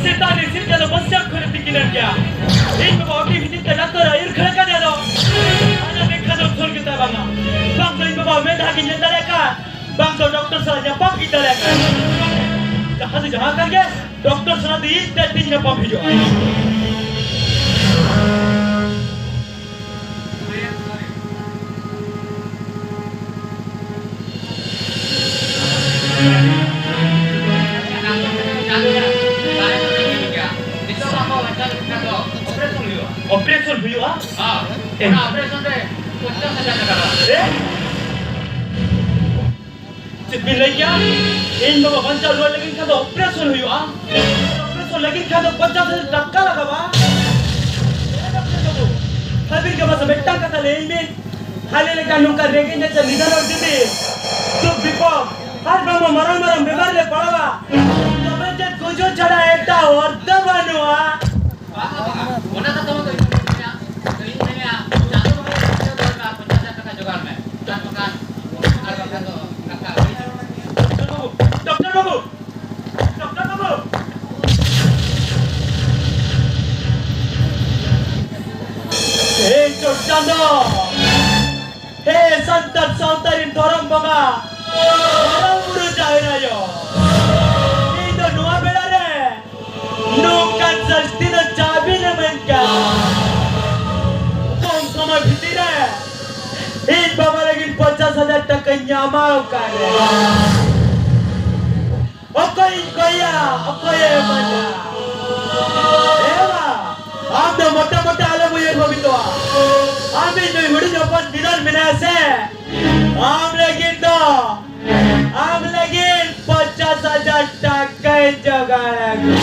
ᱥᱮᱛᱟᱜ ᱨᱮ ᱥᱤᱨᱡᱟ ᱫᱚ ᱵᱟᱹᱥᱭᱟᱹᱢ ᱠᱷᱚᱱᱮ ᱛᱤᱠᱤᱱ ᱮᱱ ᱜᱮᱭᱟ᱾ ᱤᱧ ᱵᱟᱵᱟ ᱚᱛᱤ ᱵᱷᱤᱛᱤᱨ ᱛᱮ ᱰᱟᱠᱛᱚᱨ ᱟᱹᱭᱩᱨ ᱠᱷᱟᱹᱲ ᱠᱟᱫᱮᱭᱟ ᱫᱚ᱾ ᱟᱡᱟᱜ ᱢᱮᱫ ᱠᱷᱟᱱ ᱫᱚ ᱥᱩᱨ ᱜᱮᱛᱟᱭ ᱵᱟᱝᱟ᱾ ᱵᱟᱝ ᱫᱚ ᱤᱧ ᱵᱟᱵᱟ ᱢᱮᱫ ᱫᱷᱟᱣ ᱜᱤᱧ ᱧᱮᱞ ᱫᱟᱲᱮᱭᱟᱜ ᱠᱟᱱ᱾ ᱵᱟᱝ ᱫᱚ ᱰᱚᱠᱴᱚᱨ ᱥᱟᱞᱟᱜ ᱧᱟᱯᱟᱢ ᱜᱤᱧ ᱫᱟᱲᱮᱭᱟᱜ ᱠᱟᱱ᱾ ᱡᱟᱦᱟᱸ ᱫᱚ ᱡᱟᱦᱟᱸ ᱠᱟᱱ ᱜᱮ, ᱰᱚᱠᱴᱚᱨ ᱥᱟᱞᱟᱜ ᱫᱚ ᱤᱧ ᱛᱮ ᱛᱤᱧ ᱧᱟᱯᱟᱢ ᱦᱤᱡᱩᱜᱼᱟ᱾ ᱚᱯᱟᱨᱮᱥᱚᱱ ᱦᱩᱭᱩᱜᱼᱟ? ᱦᱮᱸ᱾ ᱚᱱᱟ ᱚᱯᱟᱨᱮᱥᱚᱱ ᱨᱮ ᱯᱚᱧᱪᱟᱥ ᱦᱟᱡᱟᱨ ᱴᱟᱠᱟ ᱞᱟᱜᱟᱜᱼᱟ᱾ ᱪᱮᱫ? ᱪᱮᱫ ᱵᱤᱱ ᱞᱟᱹᱭ ᱠᱮᱜᱼᱟ? ᱤᱧ ᱵᱟᱵᱟ ᱵᱟᱧᱪᱟᱣ ᱨᱩᱣᱟᱹᱲ ᱞᱟᱹᱜᱤᱫ ᱠᱷᱟᱱ ᱫᱚ operation ᱦᱩᱭᱩᱜᱼᱟ᱾ Operation ᱞᱟᱹᱜᱤᱫ ᱠᱷᱟᱱ ᱫᱚ ᱯᱚᱧᱪᱟᱥ ᱦᱟᱡᱟᱨ ᱴᱟᱠᱟ ᱞᱟᱜᱟᱜᱼᱟ᱾ ᱦᱟᱹᱵᱤᱱ ᱜᱮ ᱢᱟᱥᱮ ᱢᱤᱫᱴᱟᱝ ᱠᱟᱛᱷᱟ ᱞᱟᱹᱭᱟᱹᱧ ᱵᱤᱱ, ᱟᱞᱮ ᱞᱮᱠᱟ ᱱᱚᱝᱠᱟ ᱨᱮᱸᱜᱮᱡ ᱱᱟᱪᱟᱨ ᱱᱤᱫᱷᱟᱱ ᱦᱚᱲ ᱡᱩᱫᱤ ᱫᱩᱠ ᱵᱤᱯᱚᱫ ᱟᱨ ᱵᱟᱝᱢᱟ ᱢᱟᱨᱟᱝ ᱢᱟᱨᱟᱝ ᱵᱮᱢᱟᱨ ᱞᱮ ᱯᱟᱲᱟᱣᱟ, ᱛᱚᱵᱮ ᱪᱮᱫ ᱜᱩᱡᱩᱜ ᱪᱷᱟᱲᱟ ᱮᱴᱟᱜ ᱦᱚᱨ ᱫᱚ ᱵᱟᱹᱱᱩᱜᱼᱟ᱾ ᱵᱟᱝᱟ, ᱵᱟᱝᱟ, ᱚᱱᱟ ᱠᱟᱛᱷᱟ ᱢᱟᱛᱚ ᱤᱧ ᱦᱚᱸ ᱵᱟᱹᱧ ᱢᱮᱱᱟ᱾ ᱤᱧ ᱢᱮᱱᱟ, ᱪᱟᱸᱫᱚ ᱵᱚᱸᱜᱟ ᱴᱷᱮᱱ ᱫᱚ ᱯᱚᱧᱪᱟᱥ ᱦᱟᱡᱟᱨ ᱴᱟᱠᱟ ᱡᱚᱜᱟᱲ ᱢᱮ᱾ ᱟᱨ ᱵᱟᱠᱷᱟᱱ, ᱟᱨ ᱵᱟᱠᱷᱟᱱ ᱫᱚ ᱠᱟᱛᱷᱟ ᱦᱩᱭ ᱮᱱᱟ᱾ ᱰᱚᱠᱴᱚᱨ ᱵᱟᱹᱵᱩ, ᱰᱚᱠᱴᱚᱨ ᱵᱟᱹᱵᱩ, ᱰᱚᱠᱴᱚᱨ ᱵᱟᱹᱵᱩ᱾ ᱦᱮ ᱪᱚᱴ ᱪᱟᱸᱫᱚ, ᱦᱮ ᱥᱟᱱᱛᱟᱲ ᱥᱟᱶᱛᱟ ᱨᱤᱱ ᱫᱷᱚᱨᱚᱢ ᱵᱚᱸᱜᱟ, ᱢᱟᱨᱟᱝ ᱵᱩᱨᱩ ᱡᱟᱦᱮᱨ ᱟᱭᱳ, ᱤᱧ ᱫᱚ ᱱᱚᱣᱟ ᱵᱮᱲᱟ ᱨᱮ ᱱᱚᱝᱠᱟᱱ ᱥᱟᱹᱥᱛᱤ ᱫᱚ ᱪᱟᱵᱤᱱ ᱮᱢᱟᱹᱧ ᱠᱟᱱᱟ᱾ ᱠᱚᱢ ᱥᱚᱢᱚᱭ ᱵᱷᱤᱛᱤᱨ ᱨᱮ ᱤᱧ ᱵᱟᱵᱟ ᱞᱟᱹᱜᱤᱫ ᱯᱚᱧᱪᱟᱥ ᱦᱟᱡᱟᱨ ᱴᱟᱠᱟᱧ ᱧᱟᱢᱟ ᱚᱠᱟᱨᱮ? ᱚᱠᱚᱭᱤᱧ ᱠᱚᱭᱟ, ᱚᱠᱚᱭᱮ ᱮᱢᱟᱹᱧᱟ? ᱮ ᱵᱟ, ᱟᱢ ᱫᱚ ᱢᱚᱴᱟ ᱢᱚᱴᱟ ᱟᱞᱚᱢ ᱩᱭᱦᱟᱹᱨ ᱵᱷᱟᱵᱤᱛᱚᱜᱼᱟ᱾ ᱟᱢ ᱤᱧ ᱱᱩᱭ ᱦᱩᱰᱤᱧ ᱦᱚᱯᱚᱱ ᱜᱤᱫᱟᱹᱨ ᱢᱮᱱᱟᱭᱟ ᱥᱮ, ᱟᱢ ᱞᱟᱹᱜᱤᱫ ᱫᱚ, ᱟᱢ ᱞᱟᱹᱜᱤᱫ ᱯᱚᱧᱪᱟᱥ ᱦᱟᱡᱟᱨ ᱴᱟᱠᱟᱭ ᱡᱚᱜᱟᱲ ᱟᱹᱜᱩ᱾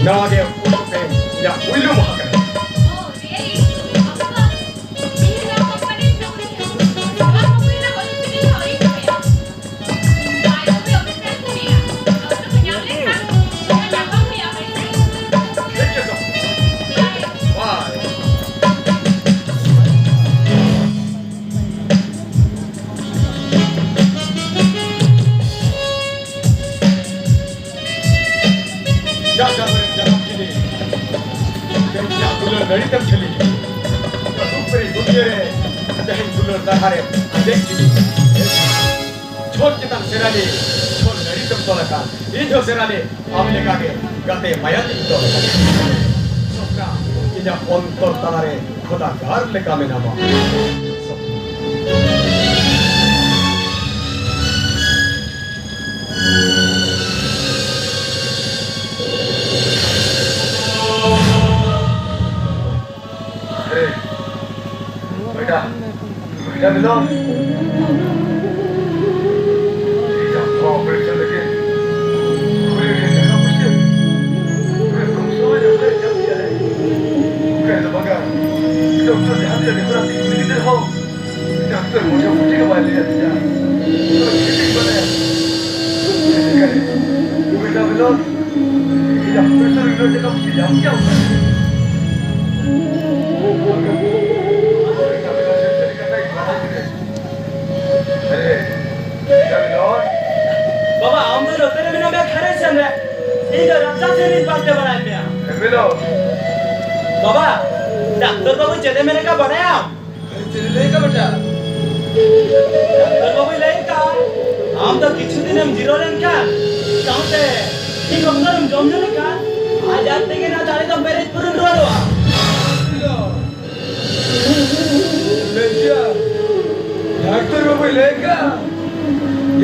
ᱱᱚᱣᱟ ᱜᱮ ᱩᱱᱠᱩ ᱯᱮ ᱤᱧᱟᱹᱜ ᱯᱩᱭᱞᱩ ᱢᱟᱦᱟ ᱠᱟᱱᱟ᱾ ᱴᱷᱤᱠ ᱜᱮᱭᱟ ᱛᱚ᱾ ᱵᱟᱭ᱾ ᱡᱟᱦᱟᱸ ᱡᱟᱦᱟᱸ ᱨᱮ ᱡᱟᱱᱟᱢ ᱠᱮᱫᱮ, ᱛᱮᱦᱮᱧ ᱡᱟᱦᱟᱸ ᱫᱩᱞᱟᱹᱲ ᱱᱟᱹᱲᱤ ᱛᱮᱢ ᱡᱷᱟᱹᱞᱤ ᱠᱮᱫᱮ, ᱨᱩᱯ ᱨᱮ ᱫᱩᱱᱤᱭᱟᱹ ᱨᱮ ᱛᱮᱦᱮᱧ ᱫᱩᱞᱟᱹᱲ ᱫᱟᱨᱦᱟ ᱨᱮ ᱟᱸᱡᱮᱫ ᱠᱮᱫᱮ᱾ ᱪᱷᱚᱞ ᱪᱮᱛᱟᱱ ᱥᱮᱨᱟᱞᱤ, ᱪᱷᱚᱞ ᱱᱟᱹᱲᱤ ᱛᱮᱢ ᱛᱚᱞ ᱟᱠᱟᱱ᱾ ᱤᱧ ᱦᱚᱸ ᱥᱮᱨᱟᱞᱤ, ᱟᱢ ᱞᱮᱠᱟᱜᱮ ᱜᱟᱛᱮ ᱢᱟᱭᱟ ᱛᱤᱧ ᱛᱚᱞ ᱟᱠᱟᱱ᱾ ᱥᱚᱯᱱᱟ, ᱤᱧᱟᱹᱜ ᱚᱱᱛᱚᱨ ᱛᱟᱞᱟᱨᱮ ᱠᱷᱚᱫᱟ ᱜᱟᱨ ᱞᱮᱠᱟ ᱢᱮᱱᱟᱢᱟ᱾ ᱥᱚᱯᱱᱟ᱾ ᱟᱨᱮ, ᱵᱮᱴᱟ, ᱵᱮᱴᱟ ᱢᱤᱞᱚᱱ᱾ ᱵᱮᱴᱟ, ᱚᱯᱟᱨᱮᱥᱚᱱ ᱞᱟᱹᱜᱤᱫ ᱠᱩᱲᱤ ᱦᱟᱡᱟᱨ ᱴᱟᱠᱟ ᱯᱩᱭᱥᱟᱹ᱾ ᱯᱩᱨᱟᱹ ᱠᱚᱢ ᱥᱚᱢᱚᱭ ᱨᱮ ᱚᱠᱟᱨᱮ ᱧᱟᱢ ᱠᱮᱭᱟ ᱨᱮ? ᱚᱱᱠᱟ ᱫᱚ ᱵᱟᱝᱟ᱾ ᱰᱚᱠᱴᱚᱨ ᱡᱟᱦᱟᱸ ᱛᱤᱱᱟᱹᱜ ᱰᱟᱠᱛᱚᱨ ᱟᱹᱰᱤ ᱠᱩᱞᱤ ᱠᱮᱫ ᱨᱮᱦᱚᱸ, ᱰᱟᱠᱛᱚᱨ ᱢᱚᱴᱟᱢᱩᱴᱤ ᱜᱮ ᱵᱟᱭ ᱞᱟᱹᱭ ᱟᱹᱫᱤᱧᱟ᱾ ᱛᱚᱵᱮ ᱪᱮᱫ ᱤᱧ ᱵᱟᱲᱟᱭᱟ? ᱪᱮᱫ ᱞᱮᱠᱟᱨᱮ? ᱵᱮᱴᱟ ᱢᱤᱞᱚᱱ, ᱤᱧᱟᱜ ᱚᱯᱟᱨᱮᱥᱚᱱ ᱨᱮ ᱩᱱᱟᱹᱜ ᱴᱟᱠᱟ ᱯᱩᱭᱥᱟᱹ ᱧᱟᱢ ᱠᱮᱭᱟ ᱚᱠᱟᱨᱮ? ᱵᱮᱴᱟ ᱢᱤᱞᱚᱱ, ᱥᱟᱹᱨᱤ ᱥᱟᱹᱨᱤ ᱠᱟᱛᱷᱟᱧ ᱵᱟᱲᱟᱭ ᱠᱮᱫᱟ᱾ ᱟᱨᱮ, ᱵᱮᱴᱟ ᱢᱤᱞᱚᱱ᱾ ᱵᱟᱵᱟ, ᱟᱢ ᱫᱚ ᱱᱚᱛᱮ ᱨᱮ ᱢᱮᱱᱟᱜ ᱢᱮᱭᱟ ᱠᱷᱟᱨᱟᱭ ᱥᱮᱱ ᱨᱮ᱾ ᱤᱧ ᱫᱚ ᱨᱟᱪᱟ ᱥᱮᱱ ᱨᱤᱧ ᱯᱟᱱᱛᱮ ᱵᱟᱲᱟᱭᱮᱫ ᱢᱮᱭᱟ᱾ ᱦᱮᱸ, ᱢᱤᱞᱚᱱ᱾ ᱵᱟᱵᱟ, ᱰᱟᱠᱛᱚᱨ ᱵᱟᱹᱵᱩ ᱪᱮᱫ ᱮ ᱢᱮᱱ ᱠᱟᱜ ᱵᱟᱲᱟᱭᱟᱢ? ᱪᱮᱫ ᱞᱟᱹᱭ ᱠᱟᱜ ᱵᱮᱴᱟ? ᱰᱟᱠᱛᱚᱨ ᱵᱟᱹᱵᱩᱭ ᱞᱟᱹᱭ ᱠᱟᱜ, ᱟᱢ ᱫᱚ ᱠᱤᱪᱷᱩ ᱫᱤᱱᱮᱢ ᱡᱤᱨᱟᱹᱣ ᱞᱮᱱᱠᱷᱟᱱ, ᱥᱟᱶᱛᱮ ᱴᱷᱤᱠ ᱚᱠᱛᱚ ᱨᱮᱢ ᱡᱚᱢ ᱧᱩ ᱞᱮᱠᱷᱟᱱ, ᱟᱡ ᱟᱡ ᱛᱮᱜᱮ ᱱᱟ ᱫᱟᱲᱮ ᱫᱚ ᱯᱮᱨᱮᱡ ᱯᱩᱨᱩᱱ ᱨᱩᱣᱟᱹᱲᱚᱜᱼᱟ᱾ ᱞᱟᱹᱭ ᱠᱮᱜᱼᱟ, ᱰᱟᱠᱛᱚᱨ ᱵᱟᱹᱵᱩᱭ ᱞᱟᱹᱭ ᱠᱟᱜ,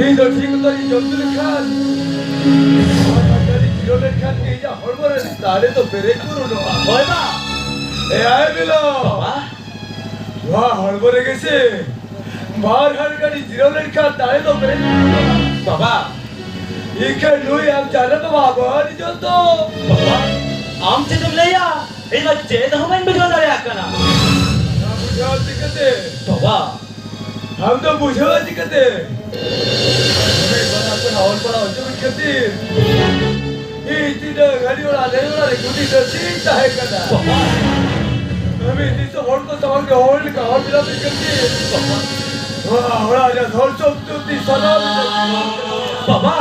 ᱤᱧ ᱫᱚ ᱴᱷᱤᱠ ᱚᱠᱛᱚ ᱨᱤᱧ ᱡᱚᱢ ᱧᱩ ᱞᱮᱠᱷᱟᱱ, ᱟᱨ ᱟᱡ ᱟᱡ ᱡᱤᱨᱟᱹᱣ ᱞᱮᱱᱠᱷᱟᱱ ᱜᱮ ᱤᱧᱟᱜ ᱦᱚᱲᱢᱚ ᱨᱮ ᱫᱟᱲᱮ ᱫᱚ ᱯᱮᱨᱮᱡ ᱯᱩᱨᱩᱱᱚᱜᱼᱟ᱾ ᱦᱳᱭ ᱵᱟ᱾ ᱮ ᱟᱭ ᱢᱤᱞᱚᱱ᱾ ᱵᱟᱵᱟ᱾ ᱱᱚᱣᱟ ᱦᱚᱲᱢᱚ ᱨᱮᱜᱮ ᱥᱮ ᱵᱟᱨ ᱦᱟᱲ ᱜᱟᱹᱰᱤ ᱡᱤᱨᱟᱹᱣ ᱞᱮᱱᱠᱷᱟᱱ ᱫᱟᱲᱮ ᱫᱚ ᱯᱮᱨᱮᱡ ᱯᱩᱨᱩᱱᱚᱜᱼᱟ᱾ ᱵᱟᱵᱟ᱾ ᱤᱠᱷᱟᱹᱱ ᱱᱩᱭ ᱟᱢ ᱪᱟᱸᱫᱟ ᱵᱟᱵᱟ ᱟᱵᱚ ᱦᱚᱲ ᱡᱚᱛᱚ᱾ ᱵᱟᱵᱟ᱾ ᱟᱢ ᱪᱮᱫ ᱮᱢ ᱞᱟᱹᱭᱟ? ᱤᱧ ᱢᱟ ᱪᱮᱫ ᱦᱚᱸ ᱵᱟᱹᱧ ᱵᱩᱡᱷᱟᱹᱣ ᱫᱟᱲᱮᱭᱟᱜ ᱠᱟᱱᱟ᱾ ᱚᱱᱟ ᱵᱩᱡᱷᱟᱹᱣ ᱪᱤᱠᱟᱹᱛᱮ? ᱵᱟᱵᱟ᱾ ᱟᱢ ᱫᱚ ᱵᱩᱡᱷᱟᱹᱣ ᱪᱤᱠᱟᱹᱛᱮ? ᱟᱢ ᱵᱟᱱᱟ ᱠᱚ ᱦᱟᱣᱞ ᱯᱟᱲᱟ ᱦᱚᱪᱚ ᱠᱮᱫ ᱠᱷᱟᱹᱛᱤᱨ ᱤᱧ ᱛᱤᱱᱟᱹᱜ ᱜᱷᱟᱹᱲᱤ ᱚᱲᱟᱜ ᱨᱮ ᱚᱲᱟᱜ ᱨᱮ ᱜᱩᱴᱤ ᱛᱟᱹᱥᱤᱧ ᱛᱟᱦᱮᱸ ᱠᱟᱱᱟ᱾ ᱵᱟᱵᱟ᱾ ᱟᱢ ᱫᱤᱥᱚᱢ ᱦᱚᱲ ᱠᱚ ᱥᱟᱢᱟᱝ ᱨᱮ ᱦᱚᱲ ᱞᱮᱠᱟ ᱦᱚᱲ ᱵᱮᱱᱟᱣ ᱠᱮᱫ ᱠᱷᱟᱹᱛᱤᱨ ᱵᱟᱵᱟ᱾ ᱱᱚᱣᱟ ᱚᱲᱟᱜ ᱨᱮ ᱦᱚᱲ ᱥᱚᱢᱯᱚᱛᱛᱤ ᱥᱟᱱᱟᱢ ᱵᱟᱵᱟ᱾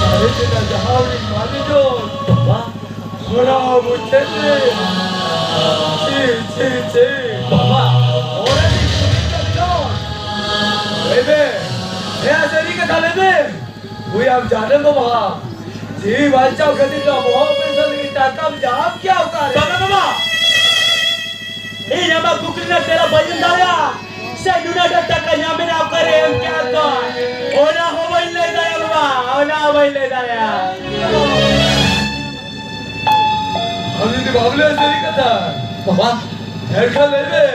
ᱟᱨᱮ ᱪᱮᱫᱟᱜ ᱡᱟᱦᱟᱸ ᱩᱱᱤ ᱢᱟᱹᱱᱤ ᱫᱚ ᱵᱟᱵᱟ᱾ ᱚᱱᱟ ᱢᱩᱪᱟᱹᱫ ᱨᱮ᱾ ᱪᱤ, ᱪᱤ, ᱪᱤ᱾ ᱵᱟᱵᱟ᱾ ᱚᱲᱟᱜ ᱨᱮ ᱪᱮᱫ ᱠᱟᱱᱟ? ᱞᱟᱹᱭ ᱢᱮ᱾ ᱦᱮᱸ, ᱥᱟᱹᱨᱤ ᱠᱟᱛᱷᱟ ᱞᱟᱹᱭ ᱢᱮ᱾ ᱦᱩᱭ ᱟᱢ ᱡᱟᱱᱮ ᱵᱟᱵᱟ᱾ ᱡᱤᱣᱤ ᱵᱟᱧᱪᱟᱣ ᱠᱷᱟᱹᱛᱤᱨ ᱫᱚ ᱵᱚᱦᱚᱜ ᱯᱚᱭᱥᱟ ᱞᱟᱹᱜᱤᱫ ᱴᱟᱠᱟᱢ ᱧᱟᱢ ᱠᱮᱭᱟ ᱚᱠᱟᱨᱮ? ᱵᱟᱵᱟ, ᱵᱟᱵᱟ᱾ ᱤᱧ ᱟᱢᱟᱜ ᱠᱩᱠᱞᱤ ᱨᱮᱱᱟᱜ ᱛᱮᱞᱟ ᱵᱟᱹᱧ ᱮᱢ ᱫᱟᱲᱮᱭᱟᱜᱼᱟ᱾ ᱥᱮ ᱱᱩᱱᱟᱹᱜ ᱰᱷᱮᱨ ᱴᱟᱠᱟ ᱧᱟᱢ ᱮᱱᱟ ᱚᱠᱟᱨᱮ ᱮᱢ ᱠᱮᱜᱼᱟ ᱠᱚ? ᱚᱱᱟ ᱦᱚᱸ ᱵᱟᱹᱧ ᱞᱟᱹᱭ ᱫᱟᱲᱮᱭᱟᱜᱼᱟ ᱵᱟᱵᱟ, ᱚᱱᱟ ᱦᱚᱸ ᱵᱟᱹᱧ ᱞᱟᱹᱭ ᱫᱟᱲᱮᱭᱟᱜᱼᱟ᱾ ᱟᱢ ᱡᱩᱫᱤ ᱵᱟᱢ ᱞᱟᱹᱭᱟ ᱥᱟᱹᱨᱤ ᱠᱟᱛᱷᱟ᱾ ᱵᱟᱵᱟ᱾ ᱮᱱᱠᱷᱟᱱ ᱞᱟᱹᱭ ᱢᱮ᱾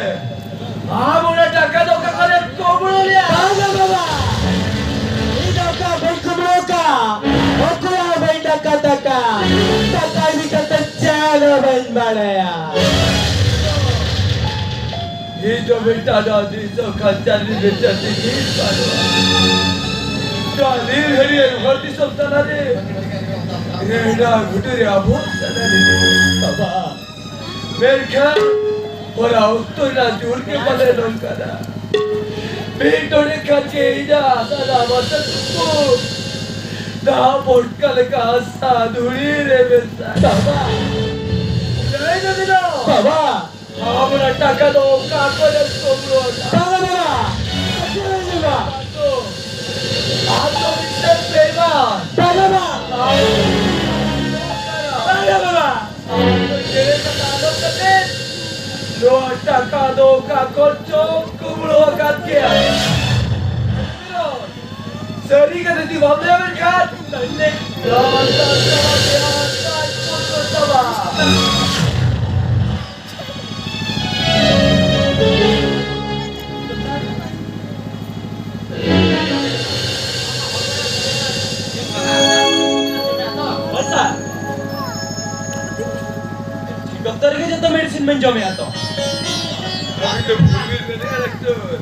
ᱟᱢ ᱚᱱᱟ ᱴᱟᱠᱟ ᱫᱚ ᱚᱠᱟ ᱠᱚᱨᱮᱢ ᱠᱩᱢᱵᱽᱲᱩ ᱞᱮᱜᱼᱟ? ᱵᱟᱝᱟ ᱵᱟᱵᱟ, ᱤᱧ ᱫᱚ ᱚᱠᱟ ᱵᱟᱹᱧ ᱠᱩᱢᱵᱽᱲᱩ ᱟᱠᱟᱫ, ᱚᱠᱚᱭᱟᱜ ᱦᱚᱸ ᱵᱟᱹᱧ ᱰᱟᱠᱟᱛ ᱟᱠᱟᱫ, ᱴᱟᱠᱟ ᱤᱫᱤ ᱠᱟᱛᱮ ᱪᱮᱫ ᱦᱚᱸ ᱵᱟᱹᱧ ᱵᱟᱲᱟᱭᱟ᱾ ᱤᱧ ᱫᱚ ᱢᱤᱫᱴᱟᱝ ᱟᱹᱰᱤ ᱥᱚᱠᱷᱟᱱ ᱪᱟᱹᱞᱤ ᱢᱤᱫᱴᱟᱝ ᱛᱮᱜᱮᱧ ᱯᱟᱨᱚᱢᱟ᱾ ᱱᱚᱣᱟ ᱱᱤᱨ ᱜᱷᱟᱹᱲᱤᱭᱟᱹ ᱦᱚᱲ ᱫᱤᱥᱚᱢ ᱛᱟᱞᱟᱨᱮ ᱨᱮᱦᱲᱟ ᱜᱷᱩᱴᱩ ᱨᱮ ᱟᱵᱚ ᱛᱟᱞᱟᱨᱮ ᱵᱟᱵᱟ᱾ ᱢᱮᱱᱠᱷᱟᱱ ᱚᱱᱟ ᱚᱠᱛᱚ ᱨᱮᱱᱟᱜ ᱡᱳᱨ ᱜᱮ ᱯᱟᱞᱮ ᱱᱚᱝᱠᱟᱱᱟ᱾ ᱢᱤᱫ ᱰᱚᱸᱰᱮ ᱠᱷᱟᱱ ᱜᱮ ᱤᱧᱟᱜ ᱥᱟᱱᱟᱢ ᱟᱥᱟ ᱠᱩᱠᱢᱩ ᱫᱟᱜ ᱯᱚᱴᱠᱟ ᱞᱮᱠᱟ ᱦᱟᱥᱟ ᱫᱷᱩᱲᱤ ᱨᱮ ᱢᱮᱥᱟ᱾ ᱵᱟᱵᱟ᱾ ᱞᱟᱹᱭ ᱢᱮ ᱵᱤᱱᱟ᱾ ᱵᱟᱵᱟ᱾ ᱟᱢ ᱚᱱᱟ ᱴᱟᱠᱟ ᱫᱚ ᱚᱠᱟ ᱠᱚᱨᱮᱢ ᱠᱩᱢᱵᱽᱲᱩ ᱟᱠᱟᱫ? ᱵᱟᱵᱟ, ᱵᱟᱵᱟ᱾ ᱟᱢ ᱫᱚ, ᱟᱢ ᱫᱚ ᱢᱤᱫᱴᱮᱱ ᱵᱮᱭᱢᱟᱱ᱾ ᱵᱟᱵᱟ, ᱵᱟᱵᱟ᱾ ᱟᱢ ᱫᱚ ᱵᱟᱵᱟ, ᱵᱟᱵᱟ᱾ ᱟᱢ ᱫᱚ ᱪᱮᱬᱮ ᱠᱟᱛᱷᱟ ᱟᱸᱡᱚᱢ ᱠᱟᱛᱮ ᱱᱚᱣᱟ ᱴᱟᱠᱟ ᱫᱚ ᱚᱠᱟ ᱠᱷᱚᱱ ᱪᱚᱢ ᱠᱩᱢᱵᱽᱲᱩ ᱟᱠᱟᱫ ᱜᱮᱭᱟ᱾ ᱥᱟᱹᱨᱤ ᱠᱟᱛᱷᱟ ᱡᱩᱫᱤ ᱵᱟᱢ ᱞᱟᱹᱭᱟ ᱢᱮᱱᱠᱷᱟᱱ ᱛᱟᱦᱞᱮ ᱱᱚᱣᱟ ᱫᱚ ᱪᱟᱵᱟ ᱜᱮᱭᱟ, ᱪᱟᱵᱟ ᱜᱮᱭᱟ᱾ ᱥᱟᱹᱨᱤᱜᱮ ᱡᱚᱛᱚ ᱢᱮᱰᱤᱥᱤᱱ ᱵᱮᱱ ᱡᱚᱢᱮᱜᱼᱟ ᱛᱚ? ᱟᱹᱵᱤᱱ ᱫᱚ ᱵᱷᱩᱞ ᱵᱤᱱ ᱢᱮᱱᱮᱜᱼᱟ, ᱰᱟᱠᱛᱚᱨ᱾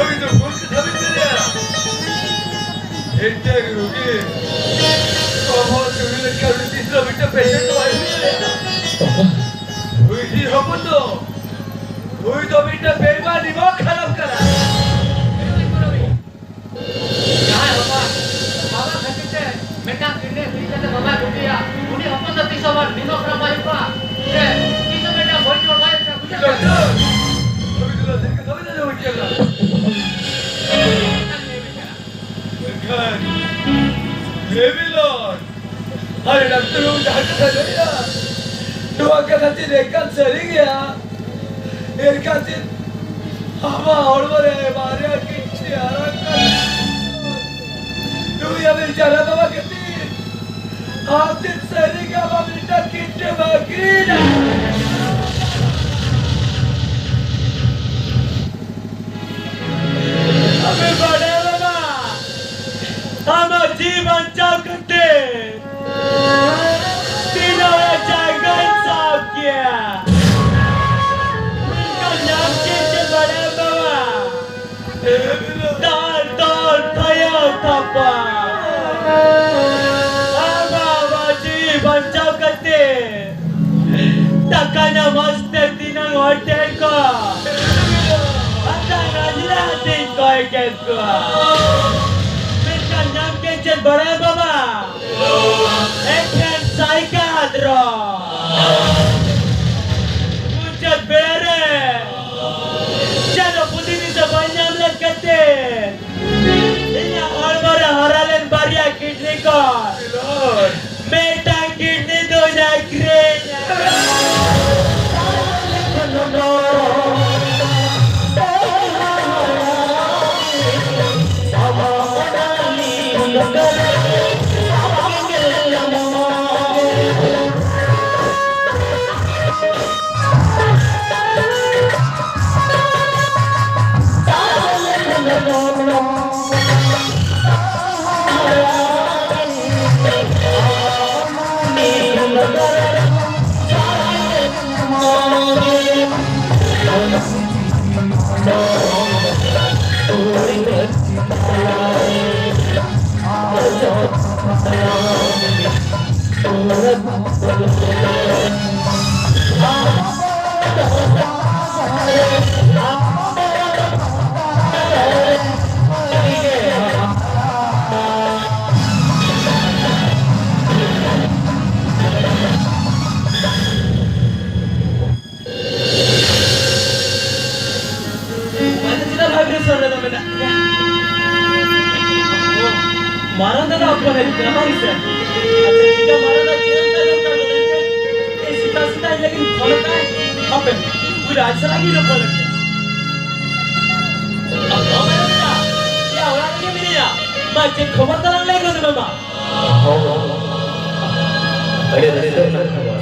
ᱟᱹᱵᱤᱱ ᱫᱚ ᱵᱷᱩᱞ ᱠᱟᱛᱷᱟ ᱵᱤᱱ ᱢᱮᱱᱮᱜᱼᱟ᱾ ᱢᱤᱫᱴᱟᱝ ᱨᱩᱜᱤ ᱠᱚᱢᱚᱞ ᱴᱩᱰᱩ ᱞᱮᱠᱟ ᱩᱱᱤ ᱛᱤᱥ ᱦᱚᱸ ᱢᱤᱫᱴᱟᱝ patient ᱫᱚ ᱵᱟᱭ ᱦᱩᱭ ᱫᱟᱲᱮᱭᱟᱜᱼᱟ᱾ ᱦᱩᱭ ᱦᱚᱯᱚᱱ ᱫᱚ, ᱦᱩᱭ ᱫᱚ ᱢᱤᱫᱴᱟᱝ ᱵᱮᱭᱤᱢᱟᱱ ᱫᱤᱢᱟᱜᱽ ᱠᱷᱟᱨᱟᱯ ᱠᱟᱱᱟ᱾ ᱡᱟᱦᱟᱸᱭ ᱦᱚᱯᱚᱱ ᱵᱟᱵᱟ ᱠᱷᱟᱹᱛᱤᱨ ᱛᱮ ᱢᱤᱫᱴᱟᱝ ᱠᱤᱰᱱᱤ ᱯᱷᱨᱤ ᱠᱟᱛᱮ ᱵᱟᱵᱟᱭ ᱵᱩᱜᱤᱭᱟ, ᱩᱱᱤ ᱦᱚᱯᱚᱱ ᱫᱚ ᱛᱤᱥ ᱦᱚᱸ ᱵᱟᱝ ᱱᱤᱱᱟᱹᱜ ᱠᱷᱟᱨᱟᱯ ᱵᱟᱭ ᱦᱩᱭᱩᱜᱼᱟ᱾ ᱥᱮ ᱛᱤᱥ ᱦᱚᱸ ᱢᱤᱫᱴᱟᱝ ᱵᱟᱹᱲᱤᱡ ᱦᱚᱲ ᱵᱟᱭ ᱦᱩᱭᱩᱜᱼᱟ᱾ ᱵᱩᱡᱷᱟᱹᱣ ᱠᱮᱫᱟ? ᱢᱮᱱᱠᱷᱟᱱ ᱵᱮᱵᱤᱞᱚᱱ, ᱟᱨᱮ ᱰᱟᱠᱛᱟᱨ ᱵᱟᱹᱵᱩ, ᱡᱟᱦᱟᱸ ᱠᱟᱛᱷᱟ ᱞᱟᱹᱭᱟ, ᱱᱚᱣᱟ ᱠᱟᱛᱷᱟ ᱪᱮᱫ ᱮᱠᱟᱞ ᱥᱟᱹᱨᱤ ᱜᱮᱭᱟ? ᱮᱱᱠᱷᱟᱱ ᱪᱮᱫ ᱟᱢᱟᱜ ᱦᱚᱲᱢᱚ ᱨᱮ ᱵᱟᱨᱭᱟ ᱠᱤᱰᱱᱤ ᱟᱲᱟᱜ ᱠᱟᱱᱟ? ᱱᱩᱭ ᱟᱢᱤᱡ ᱡᱟᱱᱟᱢ ᱵᱟᱵᱟ ᱠᱷᱟᱹᱛᱤᱨ ᱟᱢ ᱪᱮᱫ ᱥᱟᱹᱨᱤ ᱜᱮ ᱟᱢᱟᱜ ᱢᱤᱫᱴᱟᱝ ᱠᱤᱰᱱᱤᱢ ᱟᱹᱠᱷᱨᱤᱧᱟ? ᱟᱢᱮᱢ ᱵᱟᱰᱟᱭᱟ ᱵᱟᱵᱟ, ᱟᱢᱟᱜ ᱡᱤᱣᱤ ᱵᱟᱧᱪᱟᱣ ᱠᱷᱟᱹᱛᱤᱨ ᱛᱤᱱᱟᱹᱜ ᱦᱚᱲᱟᱜ ᱡᱟᱭᱜᱟᱧ ᱥᱟᱵ ᱠᱮᱭᱟ, ᱢᱮᱱᱠᱷᱟᱱ ᱧᱟᱢ ᱠᱮᱫ ᱪᱮᱫ ᱵᱟᱰᱟᱭᱟᱢ ᱵᱟᱵᱟ? ᱫᱟᱞ ᱛᱚᱞ ᱛᱷᱟᱭᱟᱣ ᱛᱷᱟᱯᱟ᱾ ᱟᱢᱟᱜ ᱡᱤᱣᱤ ᱵᱟᱧᱪᱟᱣ ᱠᱟᱛᱮ ᱴᱟᱠᱟ ᱧᱟᱢ ᱟᱥᱛᱮ ᱛᱤᱱᱟᱹᱝ ᱦᱚᱲ ᱴᱷᱮᱱ ᱠᱷᱚᱱ ᱟᱛᱟᱝ ᱟᱡᱽᱞᱟ ᱦᱟᱹᱴᱤᱧ ᱠᱚᱭ ᱠᱮᱫ ᱠᱚᱣᱟ᱾ ᱢᱮᱱᱠᱷᱟᱱ ᱧᱟᱢ ᱠᱮᱫ ᱪᱮᱫ ᱵᱟᱲᱟᱭ ᱵᱟᱵᱟ? ᱮᱠᱷᱮᱱ ᱥᱟᱭᱠᱟᱛ ᱨᱚ᱾ ᱢᱩᱪᱟᱹᱫ ᱵᱮᱲᱟ ᱨᱮ ᱪᱟᱸᱫᱚ ᱯᱩᱛᱷᱤ ᱫᱤᱥᱟᱹ ᱵᱟᱹᱧ ᱧᱟᱢ ᱞᱮᱫ ᱠᱷᱟᱹᱛᱤᱨ ᱤᱧᱟᱹᱜ ᱦᱚᱲᱢᱚ ᱨᱮ ᱦᱟᱨᱟ ᱞᱮᱱ ᱵᱟᱨᱭᱟ ᱠᱤᱰᱱᱤ ᱠᱚ ᱢᱤᱫᱴᱟᱝ ᱠᱤᱰᱱᱤ ᱫᱚᱧ ᱟᱹᱠᱷᱨᱤᱧᱟ᱾ ᱟᱫᱚ ᱪᱮᱫᱟᱜ vibration ᱨᱮᱫᱚ ᱢᱮᱱᱟᱜ ᱯᱮᱭᱟ? ᱚ, ᱢᱟᱨᱟᱝ ᱫᱟᱫᱟ ᱚᱠᱚᱭ ᱦᱮᱡ ᱠᱟᱱᱟ, ᱵᱟᱝ ᱥᱮ? ᱟᱪᱪᱷᱟ, ᱴᱷᱤᱠ ᱜᱮᱭᱟ, ᱢᱟᱨᱟᱝ ᱫᱟ ᱪᱮᱫ ᱮᱢ ᱠᱟᱹᱢᱤ ᱠᱟᱱ ᱛᱟᱵᱮᱱ ᱛᱮ? ᱮᱭ ᱥᱮᱛᱟᱜ ᱥᱮᱛᱟᱜ ᱤᱧ ᱞᱟᱹᱜᱤᱫ ᱯᱷᱳᱱ ᱟᱠᱟᱫ? ᱦᱟᱯᱮ, ᱩᱱᱠᱩ ᱨᱟᱡᱽ ᱥᱟᱞᱟᱜ ᱜᱤᱧ ᱨᱚᱯᱚᱲ ᱞᱮᱱ ᱜᱮ᱾ ᱦᱮᱞᱳ, ᱢᱟᱨᱟᱝ ᱫᱟ, ᱭᱟ, ᱚᱲᱟᱜ ᱨᱮᱜᱮ ᱢᱤᱱᱟᱹᱧᱟ᱾ ᱢᱟ, ᱪᱮᱫ ᱠᱷᱚᱵᱚᱨ ᱛᱟᱞᱟᱝ ᱞᱟᱹᱭ ᱜᱚᱫ ᱢᱮ, ᱢᱟ᱾ ᱦᱚᱸ, ᱟᱹᱰᱤ ᱨᱟᱹᱥᱠᱟᱹ ᱨᱮᱱᱟᱜ ᱠᱷᱚᱵᱚᱨ᱾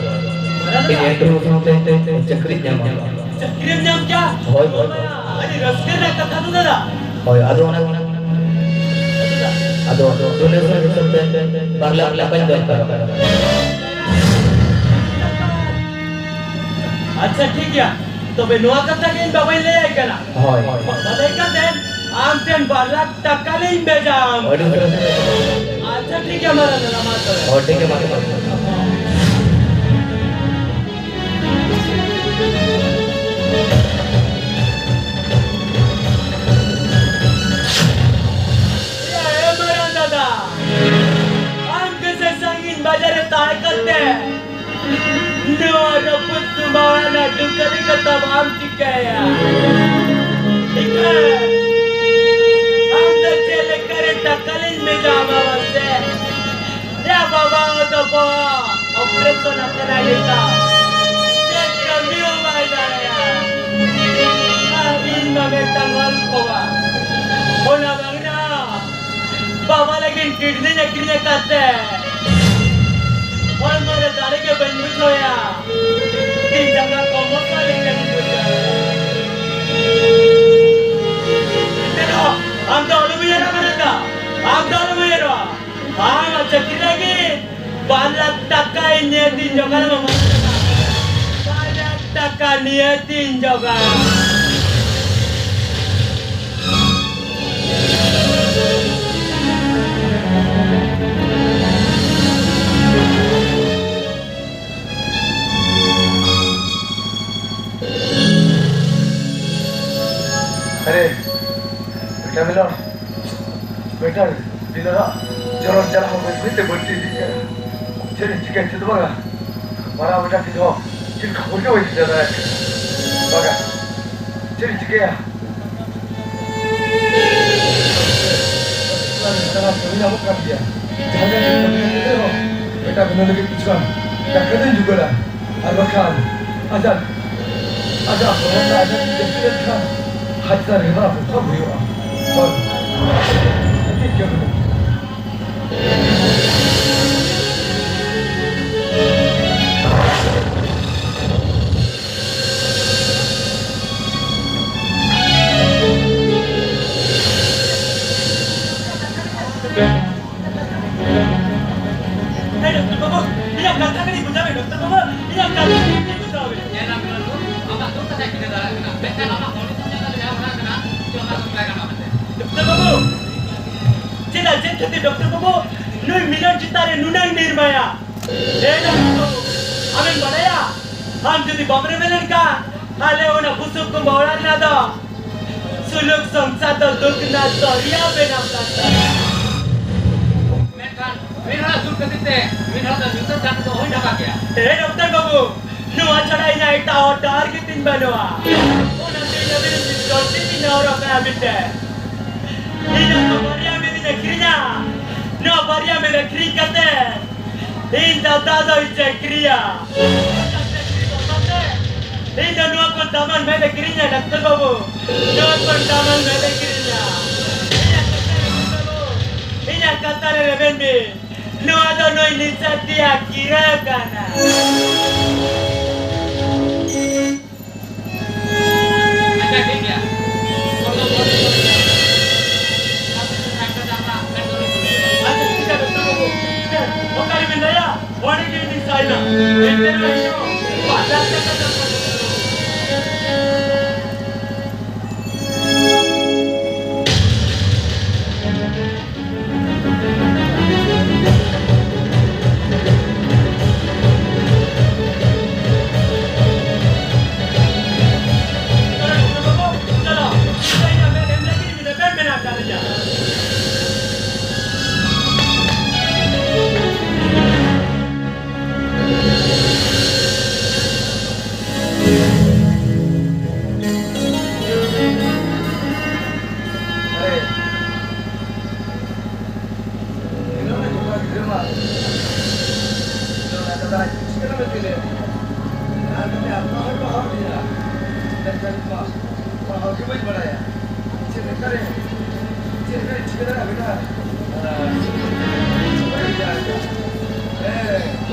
ᱤᱧ ᱤᱱᱴᱟᱨᱵᱷᱤᱭᱩ ᱥᱟᱶᱛᱮ ᱪᱟᱹᱠᱨᱤᱧ ᱧᱟᱢᱟ᱾ ᱪᱟᱹᱠᱨᱤᱢ ᱧᱟᱢ ᱠᱮᱭᱟ? ᱦᱳᱭ, ᱦᱳᱭ᱾ ᱟᱹᱰᱤ ᱨᱟᱹᱥᱠᱟᱹ ᱨᱮᱱᱟᱜ ᱠᱟᱛᱷᱟ ᱛᱚ, ᱫᱟᱫᱟ᱾ ᱦᱳᱭ, ᱟᱫᱚ ᱚᱱᱟ, ᱟᱫᱚ ᱰᱳᱱᱮᱥᱚᱱ ᱦᱤᱥᱟᱹᱵ ᱛᱮ ᱵᱟᱨ ᱞᱟᱠᱷ ᱴᱟᱠᱟᱧ ᱫᱚᱨᱠᱟᱨᱚᱜ ᱠᱟᱱᱟ᱾ ᱟᱪᱪᱷᱟ, ᱴᱷᱤᱠ ᱜᱮᱭᱟ᱾ ᱛᱚᱵᱮ ᱱᱚᱣᱟ ᱠᱟᱛᱷᱟ ᱜᱮ ᱤᱧ ᱵᱟᱵᱟᱧ ᱞᱟᱹᱭᱟᱭ ᱠᱟᱱᱟ᱾ ᱦᱳᱭ᱾ ᱵᱟᱵᱟ ᱞᱟᱹᱭ ᱠᱟᱛᱮ ᱟᱢ ᱴᱷᱮᱱ ᱵᱟᱨ ᱞᱟᱠᱷ ᱴᱟᱠᱟ ᱞᱤᱧ ᱵᱷᱮᱡᱟ ᱟᱢ᱾ ᱟᱹᱰᱤ ᱩᱥᱟᱹᱨᱟ᱾ ᱟᱪᱪᱷᱟ, ᱴᱷᱤᱠ ᱜᱮᱭᱟ, ᱢᱟ ᱨᱟᱡᱟ, ᱢᱟ ᱛᱚᱵᱮ᱾ ᱦᱳᱭ, ᱴᱷᱤᱠ ᱜᱮᱭᱟ, ᱢᱟ ᱛᱚᱵᱮ᱾ ᱮ ᱢᱟᱨᱟᱝ ᱫᱟᱫᱟ, ᱟᱢ ᱠᱟᱹᱥᱟᱹᱭ ᱥᱟᱺᱜᱤᱧ ᱵᱟᱡᱟᱨ ᱨᱮ ᱛᱟᱦᱮᱸ ᱠᱟᱛᱮ ᱱᱚᱣᱟ ᱨᱟᱹᱯᱩᱫ ᱛᱩᱢᱵᱟ ᱚᱲᱟᱜ ᱨᱮᱱᱟᱜ ᱫᱩᱠ ᱠᱟᱹᱢᱤ ᱠᱟᱛᱷᱟ ᱵᱟᱢ ᱴᱷᱤᱠᱟᱹᱭᱟ᱾ ᱴᱷᱤᱠᱟᱹ? ᱟᱢ ᱫᱚ ᱪᱮᱫ ᱞᱮᱠᱟᱨᱮ ᱴᱟᱠᱟ ᱞᱤᱧ ᱵᱷᱮᱡᱟ ᱟᱢᱟ ᱢᱟᱥᱮ? ᱭᱟ ᱵᱟᱵᱟ, ᱚ ᱫᱚ ᱵᱚᱦᱚᱜ ᱚᱯᱟᱨᱮᱥᱚᱱ ᱟᱠᱟᱱᱟ ᱱᱤᱛᱚᱜ᱾ ᱪᱮᱫ ᱠᱟᱹᱢᱤ ᱦᱚᱸ ᱵᱟᱭ ᱫᱟᱲᱮᱭᱟᱜᱼᱟ᱾ ᱟᱨ ᱤᱧ ᱢᱟ ᱢᱤᱫᱴᱟᱝ ᱚᱞ ᱠᱚᱣᱟ᱾ ᱚᱱᱟ ᱵᱟᱝ ᱨᱮᱦᱚᱸ ᱵᱟᱵᱟ ᱞᱟᱹᱜᱤᱫ ᱠᱤᱰᱱᱤᱧ ᱟᱹᱠᱷᱨᱤᱧ ᱟᱠᱟᱫ ᱛᱮ ᱦᱚᱲᱢᱚ ᱨᱮ ᱫᱟᱲᱮ ᱜᱮ ᱵᱟᱹᱧ ᱵᱩᱡᱷᱟᱹᱣᱮᱫᱼᱟ᱾ ᱛᱤ ᱡᱟᱸᱜᱟ ᱠᱚ ᱢᱚᱴᱟ ᱞᱮᱠᱟᱧ ᱵᱩᱡᱷᱟᱹᱣᱮᱫᱼᱟ᱾ ᱮᱱᱛᱮ ᱨᱮᱦᱚᱸ ᱟᱢ ᱫᱚ ᱟᱞᱚᱢ ᱩᱭᱦᱟᱹᱨᱟ ᱢᱮᱱᱮᱫᱟ, ᱟᱢ ᱫᱚ ᱟᱞᱚᱢ ᱩᱭᱦᱟᱹᱨᱟ᱾ ᱟᱢ ᱪᱟᱹᱠᱨᱤ ᱞᱟᱹᱜᱤᱫ ᱵᱟᱨ ᱞᱟᱠᱷ ᱴᱟᱠᱟ ᱤᱧ ᱱᱤᱭᱟᱹᱛᱤᱧ ᱡᱚᱜᱟᱲ ᱟᱢᱟ᱾ ᱵᱟᱨ ᱞᱟᱠᱷ ᱴᱟᱠᱟ ᱱᱤᱭᱟᱹᱛᱤᱧ ᱡᱚᱜᱟᱲ᱾ ᱵᱤᱞᱟᱹᱨᱟᱜ ᱡᱚᱨᱚᱱ ᱡᱟᱞᱟ ᱦᱚᱸ ᱵᱟᱹᱭ ᱵᱟᱹᱭᱛᱮ ᱵᱟᱹᱲᱛᱤ ᱤᱫᱤᱜ ᱠᱟᱱᱟ᱾ ᱪᱮᱫ ᱤᱧ ᱪᱤᱠᱟᱹᱭᱟ ᱪᱮᱫ ᱵᱟᱝᱟ, ᱢᱟᱨᱟᱝ ᱵᱮᱴᱟ ᱴᱷᱮᱱ ᱦᱚᱸ ᱪᱮᱫ ᱠᱷᱚᱵᱚᱨ ᱜᱮ ᱵᱟᱹᱧ ᱥᱮᱴᱮᱨ ᱫᱟᱲᱮᱭᱟᱜ ᱠᱟᱱᱟ᱾ ᱵᱟᱝᱟ, ᱪᱮᱫ ᱤᱧ ᱪᱤᱠᱟᱹᱭᱟ? ᱠᱟᱹᱢᱤ ᱧᱟᱢᱚᱜ ᱠᱟᱱ ᱜᱮᱭᱟ᱾ ᱡᱟᱦᱟᱸ ᱞᱮᱠᱟ ᱠᱟᱹᱢᱤ ᱠᱟᱛᱮ ᱨᱮᱦᱚᱸ ᱵᱮᱴᱟ ᱵᱤᱱᱟᱹ ᱞᱟᱹᱜᱤᱫ ᱠᱤᱪᱷᱩ ᱜᱟᱱ ᱴᱟᱠᱟ ᱫᱚᱧ ᱡᱩᱜᱟᱹᱲᱟ᱾ ᱟᱨ ᱵᱟᱠᱷᱟᱱ ᱟᱡᱟᱜ, ᱟᱡᱟᱜ ᱦᱚᱲᱢᱚ ᱨᱮ ᱟᱡᱟᱜ ᱡᱟᱹᱯᱤᱫ ᱞᱮᱱᱠᱷᱟᱱ ᱦᱟᱡᱟᱨ ᱦᱮᱣᱟ ᱵᱚᱛᱚᱨ ᱦᱩᱭᱩᱜᱼᱟ᱾ ᱦᱳᱭ᱾ ᱟᱹᱰᱤ ᱡᱟᱹᱨᱩᱲ᱾ ᱦᱮᱸ, ᱰᱚᱠᱴᱚᱨ ᱵᱟᱹᱵᱩ, ᱤᱧᱟᱜ ᱠᱟᱛᱷᱟ ᱠᱟᱹᱴᱤᱡ ᱵᱩᱡᱷᱟᱹᱣ ᱢᱮ, ᱰᱚᱠᱴᱚᱨ ᱵᱟᱹᱵᱩ, ᱤᱧᱟᱜ ᱠᱟᱛᱷᱟ ᱠᱟᱹᱴᱤᱡ ᱵᱩᱡᱷᱟᱹᱣ ᱢᱮ᱾ ᱧᱮᱞᱟᱢ ᱵᱤᱨᱚᱱ ᱵᱟᱹᱵᱩ, ᱟᱢᱟᱜ ᱫᱩᱠ ᱠᱟᱛᱷᱟᱧ ᱵᱩᱡᱷᱟᱹᱣ ᱫᱟᱲᱮᱭᱟᱜ ᱠᱟᱱᱟ, ᱢᱮᱱᱠᱷᱟᱱ ᱟᱢᱟᱜ condition ᱧᱮᱞ ᱠᱟᱛᱮ ᱡᱟᱦᱟᱸ ᱵᱟᱲᱟᱭ ᱜᱟᱱᱚᱜᱼᱟ ᱢᱮᱱᱛᱮ᱾ ᱰᱚᱠᱴᱚᱨ ᱵᱟᱹᱵᱩ, ᱪᱮᱫᱟᱜ, ᱪᱮᱫ ᱠᱷᱟᱹᱛᱤᱨ ᱰᱚᱠᱴᱚᱨ ᱵᱟᱹᱵᱩ ᱱᱩᱭ ᱢᱤᱨᱚᱱ ᱪᱮᱛᱟᱱ ᱨᱮ ᱱᱩᱱᱟᱹᱝ ᱱᱤᱨᱢᱟᱭᱟ? ᱦᱮᱸ ᱰᱚᱠᱴᱚᱨ ᱵᱟᱹᱵᱩ, ᱟᱢᱮᱢ ᱵᱟᱲᱟᱭᱟ, ᱟᱢ ᱡᱩᱫᱤ ᱵᱟᱢ ᱨᱮᱵᱮᱱ ᱞᱮᱱᱠᱷᱟᱱ, ᱛᱟᱦᱞᱮ ᱚᱱᱟ ᱵᱩᱥᱩᱵ ᱠᱩᱢᱵᱟᱹ ᱚᱲᱟᱜ ᱨᱮᱱᱟᱜ ᱫᱚ ᱥᱩᱞᱩᱠ ᱥᱚᱝᱥᱟᱨ ᱫᱚ ᱫᱩᱠ ᱨᱮᱱᱟᱜ ᱫᱚᱨᱭᱟ ᱵᱮᱱᱟᱣ ᱠᱟᱱ ᱛᱟᱢᱟ᱾ ᱢᱮᱱᱠᱷᱟᱱ ᱢᱤᱫ ᱦᱚᱲᱟᱜ ᱫᱩᱠ ᱠᱷᱟᱹᱛᱤᱨ ᱛᱮ ᱢᱤᱫ ᱦᱚᱲ ᱫᱚ ᱧᱩᱛᱟᱹᱛ ᱪᱟᱸᱫᱚ ᱫᱚ ᱦᱩᱭ ᱰᱷᱟᱠᱟ ᱜᱮᱭᱟ᱾ ᱦᱮᱸ ᱰᱚᱠᱴᱚᱨ ᱵᱟᱹᱵᱩ, ᱱᱚᱣᱟ ᱪᱷᱟᱲᱟ ᱤᱧᱟᱹᱜ ᱮᱴᱟᱜ ᱦᱚᱨ ᱰᱟᱦᱟᱨ ᱜᱮ ᱛᱤᱧ ᱵᱟᱹᱱᱩᱜᱼᱟ᱾ ᱚᱱᱟᱛᱮ ᱤᱧ ᱟᱹᱵᱤᱱ ᱴᱷᱮᱱ ᱡᱚᱞᱫᱤ ᱛᱤᱧ ᱱᱮᱦᱚᱨᱚᱜ ᱠᱟᱱᱟ ᱢᱤᱫᱴᱮᱱ᱾ ᱤᱧᱟᱹᱜ ᱫᱚ ᱵᱟᱨᱭᱟ ᱢᱮᱫ ᱤᱧ ᱟᱹᱠᱷᱨᱤᱧᱟ᱾ ᱱᱚᱣᱟ ᱵᱟᱨᱭᱟ ᱢᱮᱫ ᱟᱹᱠᱷᱨᱤᱧ ᱠᱟᱛᱮ ᱤᱧ ᱫᱟᱫᱟ ᱫᱚᱧ ᱪᱟᱹᱠᱨᱤᱭᱟ᱾ ᱤᱧ ᱫᱚ ᱱᱚᱣᱟ ᱠᱚ ᱫᱟᱢᱟᱱ ᱢᱮᱫ ᱮ ᱠᱤᱨᱤᱧᱟ, ᱰᱟᱠᱛᱟᱨ ᱵᱟᱹᱵᱩ᱾ ᱱᱚᱣᱟ ᱠᱚ ᱫᱟᱢᱟᱱ ᱢᱮᱫ ᱮ ᱠᱤᱨᱤᱧᱟ᱾ ᱤᱧᱟᱜ ᱠᱟᱛᱷᱟ ᱨᱮ ᱨᱮᱵᱮᱱ ᱵᱤᱱ᱾ ᱱᱚᱣᱟ ᱫᱚ ᱱᱩᱭ ᱱᱤᱥᱟᱹᱛᱤᱭᱟᱜ ᱠᱤᱨᱟᱹ ᱠᱟᱱᱟ᱾ ᱟᱪᱪᱷᱟ, ᱴᱷᱤᱠ ᱜᱮᱭᱟ᱾ ᱟᱪᱪᱷᱟ, ᱴᱷᱤᱠ ᱜᱮᱭᱟ, ᱰᱟᱠᱛᱟᱨ ᱵᱟᱹᱵᱩ᱾ ᱦᱮᱸ, ᱚᱠᱟ ᱨᱮᱵᱤᱱ ᱞᱟᱹᱭᱟ? ᱚᱸᱰᱮ ᱜᱮ ᱤᱧ ᱥᱟᱭᱱᱟ᱾ ᱮᱱᱛᱮ ᱨᱮᱦᱚᱸ ᱤᱧ ᱫᱚ ᱵᱟᱨ ᱞᱟᱠᱷ ᱴᱟᱠᱟ ᱫᱚᱨᱠᱟᱨ᱾ ᱪᱤᱠᱟᱹ ᱞᱮ ᱢᱮᱱ ᱠᱮᱫᱟ? ᱟᱨ ᱢᱤᱫᱴᱮᱱ ᱟᱛᱢᱟ ᱦᱚᱲ ᱠᱚ ᱦᱚᱲ ᱜᱮᱭᱟ᱾ ᱢᱮᱱᱠᱷᱟᱱ ᱤᱧ ᱢᱟ ᱚᱱᱟ ᱦᱚᱲ ᱜᱮ ᱵᱟᱹᱧ ᱵᱟᱲᱟᱭᱟ᱾ ᱪᱮᱫ ᱞᱮᱠᱟᱨᱮ, ᱪᱮᱫ ᱞᱮᱠᱟᱨᱮ ᱴᱷᱤᱠᱟᱹ ᱫᱟᱲᱮᱭᱟᱜᱼᱟ ᱵᱮᱴᱟ? ᱦᱮᱸ,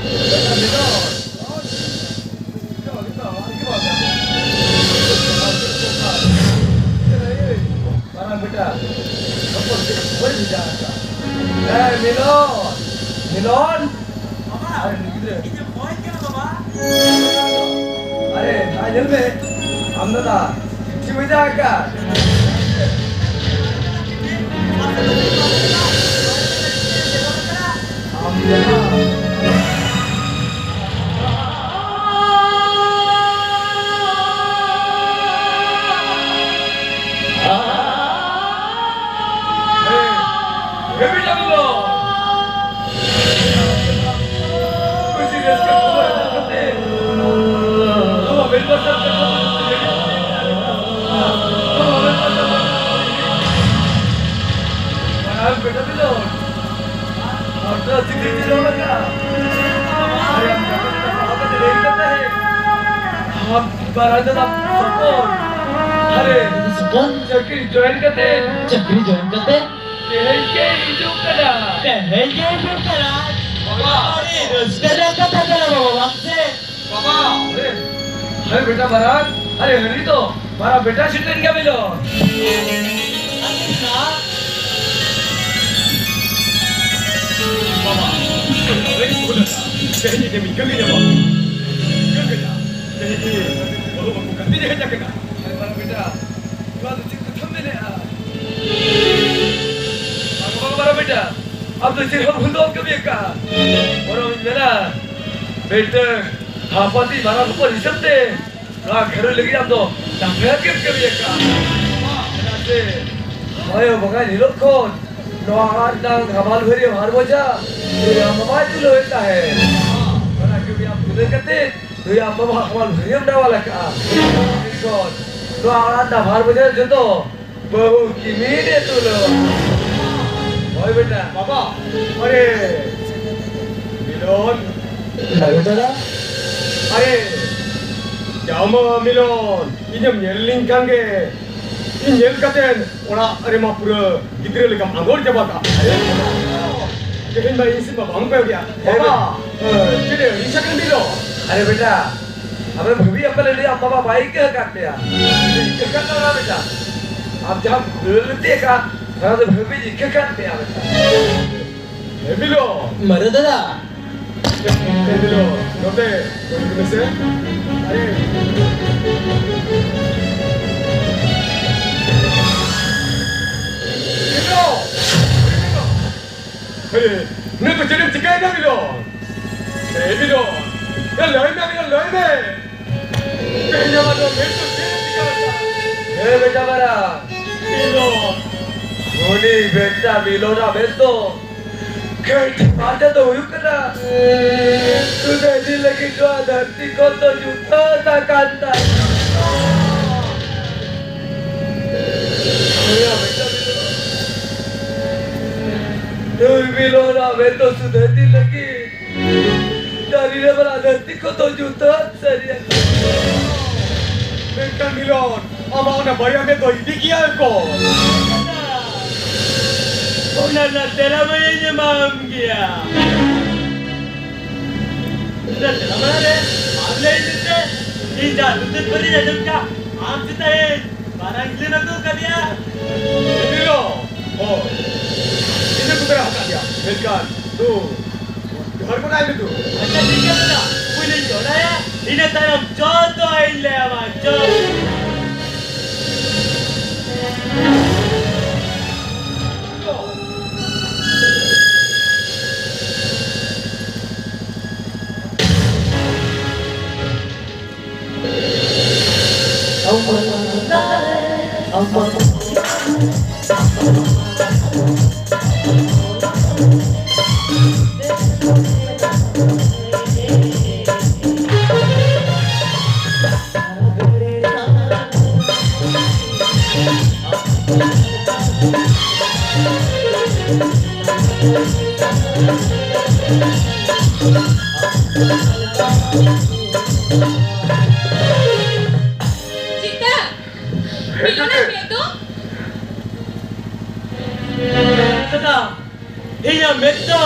ᱵᱮᱴᱟ ᱢᱮᱱᱟᱜᱼᱟ᱾ ᱢᱟᱨᱟᱝ ᱵᱮᱴᱟ, ᱦᱚᱯᱚᱱ ᱪᱮᱫ ᱵᱟᱹᱧ ᱵᱷᱮᱡᱟ ᱟᱠᱟᱫ? ᱮ, ᱢᱤᱞᱚᱱ! ᱢᱤᱞᱚᱱ! ᱟᱨᱮ, ᱱᱩᱭ ᱜᱤᱫᱽᱨᱟᱹ᱾ ᱟᱨᱮ, ᱱᱟ ᱧᱮᱞ ᱢᱮ, ᱟᱢ ᱫᱟᱫᱟ, ᱪᱤᱴᱷᱤ ᱵᱷᱮᱡᱟ ᱟᱠᱟᱫ᱾ ᱟᱢ ᱫᱟᱫᱟ᱾ ᱦᱮᱸ, ᱦᱮᱸ, ᱵᱤᱴᱟ ᱢᱤᱞᱚᱱ᱾ ᱠᱩᱥᱤ ᱨᱟᱹᱥᱠᱟᱹ ᱠᱷᱚᱵᱚᱨ ᱟᱸᱡᱚᱢ ᱠᱟᱛᱮ, ᱱᱚᱣᱟ ᱢᱮᱞ ᱵᱟᱡᱟᱨ ᱠᱟᱛᱷᱟ ᱫᱚ ᱪᱮᱫ ᱞᱟᱹᱜᱤᱫ? ᱱᱚᱣᱟ ᱢᱮᱞ ᱵᱟᱡᱟᱨ ᱠᱟᱛᱷᱟ ᱫᱚ ᱪᱮᱫ ᱞᱟᱹᱜᱤᱫ? ᱢᱟᱨᱟᱝ ᱵᱮᱴᱟ ᱢᱤᱞᱚᱱ, ᱦᱚᱴᱟᱛ ᱪᱤᱠᱟᱹ ᱪᱮᱫ ᱦᱚᱸ ᱵᱟᱝᱟ᱾ ᱟᱨᱮ, ᱟᱢ ᱠᱟᱛᱷᱟ ᱠᱟᱛᱷᱟ ᱯᱟᱲᱦᱟᱣ ᱠᱟᱛᱮ ᱞᱟᱹᱭ ᱠᱟᱛᱮ, ᱟᱢ ᱢᱟᱨᱟᱝ ᱫᱟᱫᱟ ᱥᱚᱯᱚᱱ᱾ ᱟᱨᱮ, ᱥᱚᱯᱚᱱ? ᱪᱟᱹᱠᱨᱤ join ᱠᱟᱛᱮ᱾ ᱪᱟᱹᱠᱨᱤ join ᱠᱟᱛᱮ? ᱛᱮᱦᱮᱧ ᱜᱮ ᱦᱤᱡᱩᱜ ᱠᱟᱱᱟ᱾ ᱛᱮᱦᱮᱧ ᱜᱮ ᱦᱤᱡᱩᱜ ᱠᱟᱱᱟ᱾ ᱵᱟᱵᱟ᱾ ᱟᱹᱰᱤ ᱨᱟᱹᱥᱠᱟᱹ ᱨᱮᱭᱟᱜ ᱠᱟᱛᱷᱟ ᱠᱟᱱᱟ ᱵᱟᱵᱟ, ᱵᱟᱝ ᱥᱮ? ᱵᱟᱵᱟ᱾ ᱟᱨᱮ, ᱟᱨᱮ ᱵᱮᱴᱟ ᱢᱟᱨᱟᱝ, ᱟᱨᱮ ᱦᱟᱹᱱᱤ ᱛᱚ ᱢᱟᱨᱟᱝ ᱵᱮᱴᱟ ᱥᱮᱴᱮᱨ ᱜᱮᱭᱟ ᱢᱮᱞᱚᱱ᱾ ᱟᱨᱮ ᱵᱮᱴᱟ᱾ ᱵᱟᱵᱟ, ᱟᱨᱮ ᱵᱷᱩᱞ ᱟᱠᱟᱫᱟ᱾ ᱛᱮᱦᱮᱧ ᱜᱮ ᱢᱤᱫ ᱠᱟᱹᱢᱤ ᱧᱟᱢᱚᱜ᱾ ᱪᱤᱠᱟᱹ ᱠᱮᱫᱟ? ᱛᱮᱦᱮᱧ ᱜᱮ ᱵᱟᱹᱦᱩ ᱟᱹᱜᱩ ᱠᱟᱛᱮ ᱦᱮᱡ ᱟᱠᱟᱱᱟ᱾ ᱟᱨᱮ ᱢᱟᱨᱟᱝ ᱵᱮᱴᱟ, ᱱᱚᱣᱟ ᱫᱚ ᱪᱮᱫ ᱠᱟᱛᱷᱟᱢ ᱢᱮᱱᱮᱜᱼᱟ? ᱵᱟᱝ, ᱵᱟᱝ, ᱢᱟᱨᱟᱝ ᱵᱮᱴᱟ, ᱟᱢ ᱫᱚ ᱪᱮᱫ ᱦᱚᱸ ᱵᱷᱩᱞ ᱫᱚ ᱵᱟᱢ ᱠᱟᱹᱢᱤ ᱟᱠᱟᱫᱼᱟ᱾ ᱵᱚᱨᱚᱝ ᱤᱧ ᱢᱮᱱᱟ, ᱢᱤᱫᱴᱟᱹᱝ ᱦᱟᱯᱟᱛᱤ ᱢᱟᱨᱟᱝ ᱦᱚᱯᱚᱱ ᱦᱤᱥᱟᱹᱵ ᱛᱮ ᱱᱚᱣᱟ ᱜᱷᱟᱨᱚᱸᱡᱽ ᱞᱟᱹᱜᱤᱫ ᱟᱢ ᱫᱚ ᱱᱟᱯᱟᱭ ᱜᱮᱢ ᱠᱟᱹᱢᱤ ᱟᱠᱟᱫᱼᱟ᱾ ᱪᱮᱫᱟᱜ ᱥᱮ ᱦᱚᱭ ᱵᱚᱸᱜᱟ ᱧᱮᱞᱚᱜ ᱠᱷᱚᱱ ᱱᱚᱣᱟ ᱟᱲᱟᱜ ᱨᱮᱱᱟᱝ ᱦᱟᱢᱟᱞ ᱵᱷᱟᱹᱨᱭᱟᱹ ᱦᱟᱨ ᱵᱚᱡᱷᱟ ᱱᱩᱭ ᱟᱢ ᱵᱟᱵᱟᱭ ᱛᱩᱞᱟᱹᱣᱮᱫ ᱛᱟᱦᱮᱸᱫ᱾ ᱚᱱᱟ ᱠᱟᱹᱢᱤ ᱟᱢ ᱛᱩᱞᱟᱹᱣ ᱠᱟᱛᱮ ᱱᱩᱭ ᱟᱢ ᱵᱟᱵᱟ ᱦᱟᱢᱟᱞ ᱵᱷᱟᱹᱨᱭᱟᱹᱢ ᱰᱟᱣᱟᱞ ᱟᱠᱟᱫᱼᱟ᱾ ᱮᱱᱠᱷᱚᱱ ᱱᱚᱣᱟ ᱟᱲᱟᱜ ᱨᱮᱱᱟᱜ ᱵᱷᱟᱨ ᱵᱚᱡᱷᱟ ᱡᱚᱛᱚ ᱵᱟᱹᱦᱩ ᱠᱤᱢᱤᱱ ᱮ ᱛᱩᱞᱟᱹᱣ᱾ ᱦᱳᱭ ᱵᱮᱴᱟ᱾ ᱵᱟᱵᱟ, ᱟᱨᱮ, ᱢᱤᱞᱚᱱ, ᱫᱟᱫᱟ᱾ ᱟᱨᱮ, ᱡᱟᱣᱢᱟ ᱢᱤᱞᱚᱱ, ᱤᱧᱮᱢ ᱧᱮᱞ ᱞᱤᱧ ᱠᱷᱟᱱ ᱜᱮ, ᱤᱧ ᱧᱮᱞ ᱠᱟᱛᱮ ᱚᱲᱟᱜ ᱨᱮᱢᱟ ᱯᱩᱨᱟᱹ ᱜᱤᱫᱽᱨᱟᱹ ᱞᱮᱠᱟᱢ ᱟᱸᱜᱚᱲ ᱪᱟᱵᱟ ᱠᱟᱜᱼᱟ᱾ ᱛᱮᱦᱮᱧ ᱢᱟ ᱤᱧ ᱥᱮᱫ ᱢᱟ ᱵᱟᱢ ᱠᱚᱭᱚᱜ ᱜᱮᱭᱟ᱾ ᱦᱮᱸ, ᱵᱟᱵᱟ, ᱪᱮᱫ ᱮ ᱟᱹᱲᱤᱥ ᱟᱠᱟᱱ ᱫᱚ? ᱟᱨᱮ ᱵᱮᱴᱟ, ᱟᱢᱮᱢ ᱵᱷᱟᱹᱵᱤᱭᱮᱫ ᱯᱟᱞᱮ ᱞᱟᱹᱭ ᱟᱢ ᱵᱟᱵᱟ ᱵᱟᱭ ᱟᱹᱭᱠᱟᱹ ᱟᱠᱟᱫ ᱢᱮᱭᱟ᱾ ᱟᱹᱭᱠᱟᱹ ᱠᱟᱱ ᱛᱟᱢᱟ ᱵᱮᱴᱟ, ᱟᱢ ᱡᱟᱦᱟᱸᱢ ᱵᱷᱩᱞ ᱞᱮᱫ ᱟᱠᱟᱫ, ᱚᱱᱟ ᱫᱚ ᱵᱷᱟᱹᱵᱤ ᱟᱹᱭᱠᱟᱹ ᱠᱟᱱ ᱢᱮᱭᱟ ᱵᱮᱴᱟ᱾ ᱮ ᱵᱤᱞᱚ᱾ ᱢᱟᱨᱮ ᱫᱟᱫᱟ᱾ ᱮ ᱵᱤᱞᱚ, ᱱᱚᱛᱮ ᱠᱚᱭᱚᱜ ᱢᱮᱥᱮ᱾ ᱟᱨᱮ᱾ ᱵᱤᱞᱚ! ᱦᱮ, ᱱᱤᱛ ᱫᱚ ᱪᱮᱫ ᱮᱢ ᱪᱤᱠᱟᱹᱭᱮᱫᱟ ᱵᱤᱞᱚ? ᱮ ᱵᱤᱞᱚ! ᱮ, ᱞᱟᱹᱭ ᱢᱮ ᱵᱤᱞᱚ, ᱞᱟᱹᱭ ᱢᱮ! ᱛᱮᱦᱮᱧ ᱟᱢᱟᱜ ᱱᱚᱣᱟ ᱢᱮᱫ ᱫᱚ ᱪᱮᱫ ᱮᱢ ᱪᱤᱠᱟᱹ ᱟᱠᱟᱫᱟ? ᱦᱮ ᱵᱮᱴᱟ ᱢᱟᱨᱟ᱾ ᱵᱤᱞᱚ! ᱩᱱᱤ ᱵᱮᱴᱟ ᱵᱤᱞᱚᱱᱟᱜ ᱢᱮᱫ ᱫᱚ ᱠᱷᱮᱛ ᱢᱟᱫᱮ ᱫᱚ ᱦᱩᱭᱩᱜ ᱠᱟᱱᱟ᱾ ᱥᱩᱫᱷᱟᱹ ᱤᱫᱤ ᱞᱟᱹᱜᱤᱫ ᱱᱚᱣᱟ ᱫᱷᱟᱹᱨᱛᱤ ᱠᱷᱚᱱ ᱫᱚ ᱧᱩᱛᱟᱹᱛ ᱟᱠᱟᱱ ᱛᱟᱭᱟ᱾ ᱦᱳᱭᱟ, ᱵᱮᱴᱟ ᱵᱤᱞᱚᱱ᱾ ᱱᱩᱭ ᱵᱤᱞᱚᱱᱟᱜ ᱢᱮᱫ ᱫᱚ ᱥᱩᱫᱷᱟᱹ ᱤᱫᱤ ᱞᱟᱹᱜᱤᱫ ᱫᱟᱨᱮ ᱨᱮ ᱵᱟᱞᱟ ᱫᱷᱟᱹᱨᱛᱤ ᱠᱷᱚᱱ ᱫᱚ ᱧᱩᱛᱟᱹᱛ ᱥᱟᱹᱨᱤᱭᱟᱜ᱾ ᱢᱮᱱᱠᱷᱟᱱ ᱢᱤᱞᱚᱱ, ᱟᱢᱟᱜ ᱚᱱᱟ ᱵᱟᱨᱭᱟ ᱢᱮᱫ ᱫᱚ ᱤᱫᱤ ᱠᱮᱭᱟ ᱠᱚ᱾ ᱚᱱᱟ ᱨᱮᱱᱟᱜ ᱛᱮᱞᱟ ᱢᱟᱧ ᱮᱢᱟᱢ ᱜᱮᱭᱟ᱾ ᱚᱱᱟ ᱛᱮᱞᱟ ᱢᱟᱲᱟᱝ ᱨᱮ ᱟᱢ ᱞᱟᱹᱭ ᱢᱮᱥᱮ, ᱤᱧ ᱡᱟᱦᱟᱸ ᱧᱩᱛᱟᱹᱛ ᱵᱟᱹᱨᱤᱧ ᱟᱸᱡᱚᱢ ᱠᱟᱜ, ᱟᱢ ᱪᱮᱫᱟᱜ ᱤᱧ ᱢᱟᱨᱟᱝ ᱦᱤᱞᱤᱢ ᱟᱹᱜᱩ ᱠᱟᱫᱮᱭᱟ? ᱦᱤᱞᱤ ᱫᱚ, ᱦᱳᱭ, ᱤᱧ ᱫᱚ ᱠᱚ ᱵᱮᱱᱟᱣ ᱟᱠᱟᱫ ᱜᱮᱭᱟ, ᱢᱮᱱᱠᱷᱟᱱ ᱫᱩ ᱡᱚᱦᱟᱨ ᱠᱚ ᱱᱟᱭ ᱢᱮ ᱫᱩ᱾ ᱟᱪᱪᱷᱟ, ᱴᱷᱤᱠ ᱜᱮᱭᱟ ᱫᱟᱫᱟ, ᱯᱩᱭᱞᱩᱧ ᱡᱚᱲᱟᱭᱟ, ᱤᱱᱟᱹ ᱛᱟᱭᱚᱢ ᱡᱚᱛᱚ ᱤᱧ ᱞᱟᱹᱭ ᱟᱢᱟ, ᱡᱚᱛᱚ᱾ ᱪᱮᱫᱟ? ᱢᱤᱞᱚᱱᱟᱜ ᱢᱮᱫ ᱫᱚ? ᱫᱟᱫᱟ, ᱤᱧᱟᱜ ᱢᱮᱫ ᱫᱚ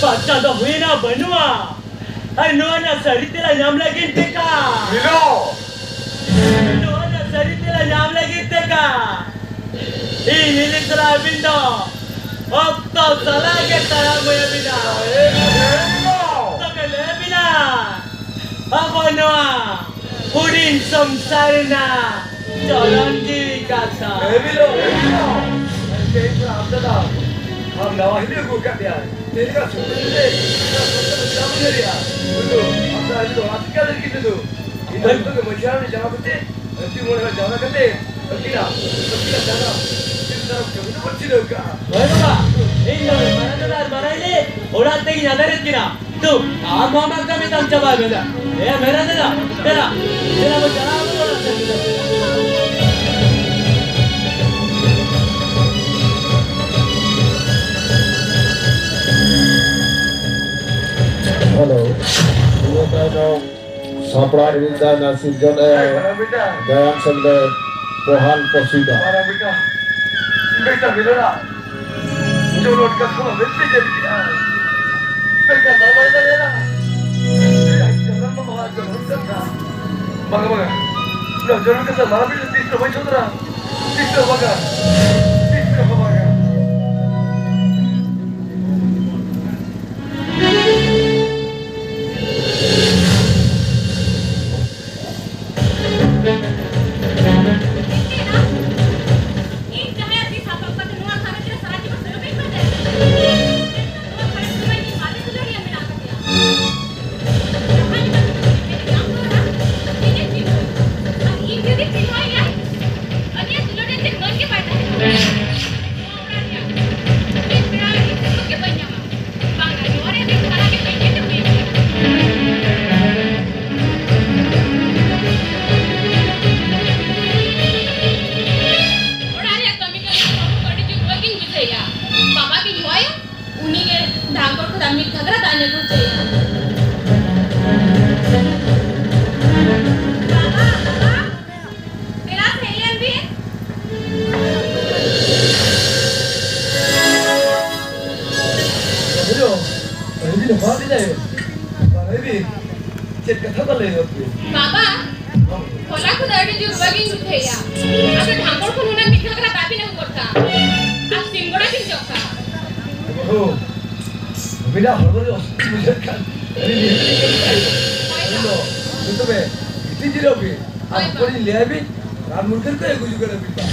ᱯᱟᱨᱪᱟ ᱫᱚ ᱦᱩᱭᱱᱟ ᱵᱟᱹᱱᱩᱜᱼᱟ᱾ ᱟᱨ ᱱᱚᱣᱟ ᱨᱮᱱᱟᱜ ᱥᱟᱹᱨᱤ ᱛᱮᱞᱟ ᱧᱟᱢ ᱞᱟᱹᱜᱤᱫ ᱛᱮ ᱠᱟ᱾ ᱢᱤᱞᱚ! ᱱᱚᱣᱟ ᱨᱮᱱᱟᱜ ᱥᱟᱹᱨᱤ ᱛᱮᱞᱟ ᱧᱟᱢ ᱞᱟᱹᱜᱤᱫ ᱛᱮ ᱠᱟ᱾ ᱤᱧ ᱦᱤᱞᱤ ᱥᱟᱞᱟ ᱟᱹᱵᱤᱱ ᱫᱚ ᱚᱠᱛᱚ ᱥᱟᱞᱟᱜ ᱜᱮ ᱛᱟᱲᱟᱢ ᱦᱩᱭ ᱟᱹᱵᱤᱱᱟ᱾ ᱮ ᱢᱤᱞᱚ! ᱛᱚᱵᱮ ᱞᱟᱹᱭ ᱟᱹᱵᱤᱱᱟ, ᱟᱵᱚ ᱱᱚᱣᱟ ᱦᱩᱰᱤᱧ ᱥᱚᱝᱥᱟᱨ ᱨᱮᱱᱟᱜ ᱪᱚᱞᱚᱱ ᱡᱤᱣᱤ ᱠᱟᱛᱷᱟ᱾ ᱮ ᱢᱤᱞᱚ, ᱮ ᱢᱤᱞᱚ᱾ ᱛᱮᱦᱮᱧ ᱠᱷᱚᱱ ᱟᱢ ᱫᱟᱫᱟ, ᱟᱢ ᱱᱟᱣᱟ ᱦᱤᱞᱤ ᱟᱹᱜᱩ ᱟᱠᱟᱫ ᱢᱮᱭᱟ᱾ ᱛᱮᱦᱮᱧ ᱠᱷᱚᱱ ᱥᱩᱠᱨᱤ ᱛᱮ, ᱥᱩᱠᱨᱤ ᱛᱮ ᱵᱟᱢ ᱧᱮᱞᱮᱜᱼᱟ᱾ ᱩᱱᱠᱩ ᱟᱢ ᱫᱟᱫᱟ ᱦᱤᱞᱤ ᱫᱚ ᱚᱲᱟᱜ ᱥᱮᱫ ᱜᱮ ᱟᱫᱮᱨ ᱠᱤᱱ ᱛᱮᱫᱚ᱾ ᱤᱧ ᱫᱚ ᱱᱤᱛᱚᱜ ᱜᱮ ᱢᱟᱹᱡᱷᱤ ᱦᱟᱲᱟᱢ ᱴᱷᱮᱱ ᱪᱟᱞᱟᱣ ᱠᱟᱛᱮ, ᱟᱹᱛᱩ ᱢᱚᱬᱮ ᱦᱚᱲ ᱡᱟᱣᱨᱟ ᱠᱟᱛᱮ, ᱟᱹᱠᱤᱱᱟᱜ, ᱟᱹᱠᱤᱱᱟᱜ ᱡᱟᱭᱜᱟ, ᱟᱹᱠᱤᱱ ᱛᱟᱨᱟᱯ ᱠᱟᱹᱢᱤ ᱫᱚᱵᱚᱱ ᱪᱷᱤᱰᱟᱹᱣ ᱠᱟᱜᱼᱟ᱾ ᱦᱳᱭ ᱵᱟᱵᱟ, ᱤᱧ ᱫᱚ ᱢᱟᱨᱟᱝ ᱫᱟᱫᱟ ᱟᱨ ᱢᱟᱨᱟᱝ ᱦᱤᱞᱤ ᱚᱲᱟᱜ ᱛᱮᱜᱮᱧ ᱟᱫᱮᱨᱮᱫ ᱠᱤᱱᱟ᱾ ᱛᱚ, ᱟᱢ ᱦᱚᱸ ᱟᱢᱟᱜ ᱠᱟᱹᱢᱤ ᱛᱟᱢ ᱪᱟᱵᱟᱭ ᱢᱮ ᱫᱟ᱾ ᱮ, ᱢᱮᱨᱟ ᱫᱟᱫᱟ, ᱫᱮᱞᱟ, ᱫᱮᱞᱟ ᱵᱚᱱ ᱪᱟᱞᱟᱣ ᱟᱵᱚᱱ ᱚᱲᱟᱜ ᱥᱮᱫ᱾ ᱦᱮᱞᱳ, ᱤᱭᱟᱹ ᱛᱟᱭᱱᱚᱢ ᱥᱟᱯᱲᱟᱣ ᱨᱮ ᱫᱟᱭᱱᱟ ᱥᱤᱨᱡᱚᱱ ᱮ ᱜᱟᱭᱟᱱ ᱥᱮᱢᱞᱮᱫ ᱯᱚᱦᱟᱞ ᱯᱚᱥᱤᱫᱟ᱾ ᱢᱟᱨᱟᱝ ᱵᱮᱴᱟ, ᱵᱮᱴᱟ ᱢᱤᱞᱚᱱᱟ, ᱡᱚᱱᱚᱱ ᱠᱟᱛᱷᱟ ᱢᱟ ᱢᱮᱱᱛᱮ ᱡᱮᱫ ᱠᱮᱜᱼᱟ᱾ ᱢᱮᱱᱠᱷᱟᱱ ᱱᱚᱣᱟ ᱵᱟᱭ ᱫᱟᱲᱮᱭᱟᱜᱼᱟ᱾ ᱟᱡ ᱡᱚᱱᱚᱱ ᱢᱟ ᱵᱟᱵᱟ ᱡᱚᱱᱚᱱ ᱠᱟᱛᱷᱟ᱾ ᱵᱟᱝᱟ, ᱵᱟᱝᱟ᱾ ᱱᱚᱣᱟ ᱡᱚᱱᱚᱱ ᱠᱟᱛᱷᱟ ᱢᱟᱨᱟᱝ ᱵᱮᱴᱟ ᱛᱤᱥ ᱨᱮᱦᱚᱸ ᱵᱟᱭ ᱥᱚᱫᱚᱨᱟ᱾ ᱛᱤᱥ ᱨᱮᱦᱚᱸ ᱵᱟᱝᱟ᱾ ᱛᱤᱥ ᱨᱮᱦᱚᱸ ᱵᱟᱝᱟ᱾ ᱤᱧ ᱡᱟᱦᱟᱸᱭᱟᱜ ᱛᱤ ᱥᱟᱯᱟᱵ ᱠᱟᱛᱮ ᱱᱚᱣᱟ ᱜᱷᱟᱨᱚᱸᱡᱽ ᱨᱮ ᱥᱟᱨᱟ ᱡᱤᱵᱚᱱ ᱥᱮᱞᱚᱰ ᱤᱧ ᱢᱮᱱᱛᱮ, ᱢᱮᱱᱠᱷᱟᱱ ᱱᱚᱣᱟ ᱜᱷᱟᱨᱚᱸᱡᱽ ᱨᱮᱢᱟ ᱤᱧᱤᱡ ᱢᱟᱨᱮ ᱫᱩᱞᱟᱹᱲᱤᱭᱟᱹ ᱢᱮᱱᱟᱜ ᱟᱠᱟᱫᱮᱭᱟ᱾ ᱡᱟᱦᱟᱸ ᱞᱮᱠᱟ ᱛᱮᱜᱮ ᱩᱱᱤ ᱢᱮᱱ ᱧᱟᱢ ᱨᱩᱣᱟᱹᱲᱟ, ᱤᱧᱮ ᱪᱤᱱᱦᱟᱹᱣ ᱮᱱᱟ᱾ ᱟᱨ ᱤᱧ ᱡᱩᱫᱤ ᱪᱤᱱᱦᱟᱹᱣ ᱮᱭᱟ, ᱟᱹᱞᱤᱧᱟᱜ ᱫᱩᱞᱟᱹᱲ ᱨᱮ ᱪᱮᱫ ᱢᱟᱹᱱ ᱜᱮ ᱵᱟᱭ ᱛᱟᱦᱮᱱᱟ᱾ ᱱᱚᱣᱟ ᱚᱲᱟᱜ ᱨᱮᱭᱟᱜ ᱢᱤᱫ ᱵᱮᱲᱟ ᱨᱮ ᱤᱧ ᱥᱩᱠ ᱜᱮ ᱵᱟᱹᱧ ᱧᱟᱢᱟ᱾ ᱵᱟᱝᱟ, ᱱᱚᱣᱟ ᱨᱮᱭᱟᱜ ᱫᱤᱱ ᱥᱟᱨᱟ ᱜᱮ ᱵᱟᱹᱧ ᱧᱮᱞ ᱦᱩᱭ ᱟᱠᱟᱱᱟ᱾ ᱚᱲᱟᱜ ᱨᱮᱭᱟᱜ ᱠᱟᱹᱢᱤ ᱠᱟᱹᱢᱤ ᱛᱮ ᱵᱟᱹᱵᱩ ᱟᱹᱰᱤ ᱡᱳᱨ ᱨᱩᱣᱟᱹ ᱜᱤᱧ ᱵᱩᱡᱷᱟᱹᱣᱮᱫᱼᱟ᱾ ᱵᱟᱵᱟ ᱜᱤᱧ ᱦᱚᱦᱚᱭᱟ, ᱩᱱᱤ ᱜᱮ ᱰᱷᱟᱝᱠᱚᱲ ᱠᱷᱚᱱᱟᱜ ᱢᱤᱫ ᱜᱷᱟᱜᱽᱨᱟ ᱫᱟᱜ ᱧᱩ ᱦᱚᱪᱚᱭᱮᱭᱟ᱾ ᱦᱚᱦᱚ ᱞᱮᱫᱟᱭ᱾ ᱵᱟᱲᱟᱭ ᱵᱤᱱ, ᱪᱮᱫ ᱠᱟᱛᱷᱟ ᱵᱟᱞᱮ ᱞᱟᱹᱭ ᱟᱯᱮ? ᱵᱟᱵᱟ, ᱦᱚᱞᱟ ᱠᱷᱚᱱ ᱟᱹᱰᱤ ᱡᱳᱨ ᱨᱩᱣᱟᱹ ᱜᱤᱧ ᱵᱩᱡᱷᱟᱹᱣᱮᱫᱼᱟ᱾ ᱟᱫᱚ ᱰᱷᱟᱝᱜᱚᱲ ᱠᱷᱚᱱ ᱦᱩᱱᱟᱹᱝ ᱢᱤᱫ ᱜᱷᱟᱜᱽᱨᱟ ᱫᱟᱜ ᱵᱤᱱ ᱟᱹᱜᱩ ᱜᱚᱫ ᱠᱟᱜᱼᱟ᱾ ᱟᱨ ᱥᱤᱢ ᱜᱚᱲᱟ ᱵᱤᱱ ᱡᱚᱢ ᱠᱟᱜᱼᱟ᱾ ᱵᱟᱹᱵᱩ, ᱟᱹᱵᱤᱱᱟᱜ ᱦᱚᱲᱢᱚ ᱨᱮ ᱚᱥᱩᱥᱛᱷ ᱵᱩᱡᱷᱟᱹᱜ ᱠᱷᱟᱱ ᱟᱹᱞᱤᱧ ᱱᱤᱦᱟᱹᱛ ᱞᱤᱧ ᱠᱟᱹᱢᱤᱭᱟ᱾ ᱦᱳᱭ ᱟᱹᱵᱤᱱ ᱫᱚ, ᱛᱚᱵᱮ, ᱜᱤᱛᱤᱡ ᱡᱤᱨᱟᱹᱣ ᱵᱤᱱ᱾ ᱟᱨ ᱦᱳᱭ, ᱦᱚᱯᱚᱱᱤᱧ ᱞᱟᱹᱭ ᱟᱹᱵᱤᱱ, ᱨᱟᱱ ᱢᱩᱨᱜᱟᱹᱱ ᱠᱚ ᱟᱹᱜᱩ ᱡᱚᱝ ᱟᱹᱵᱤᱱ ᱵᱟ᱾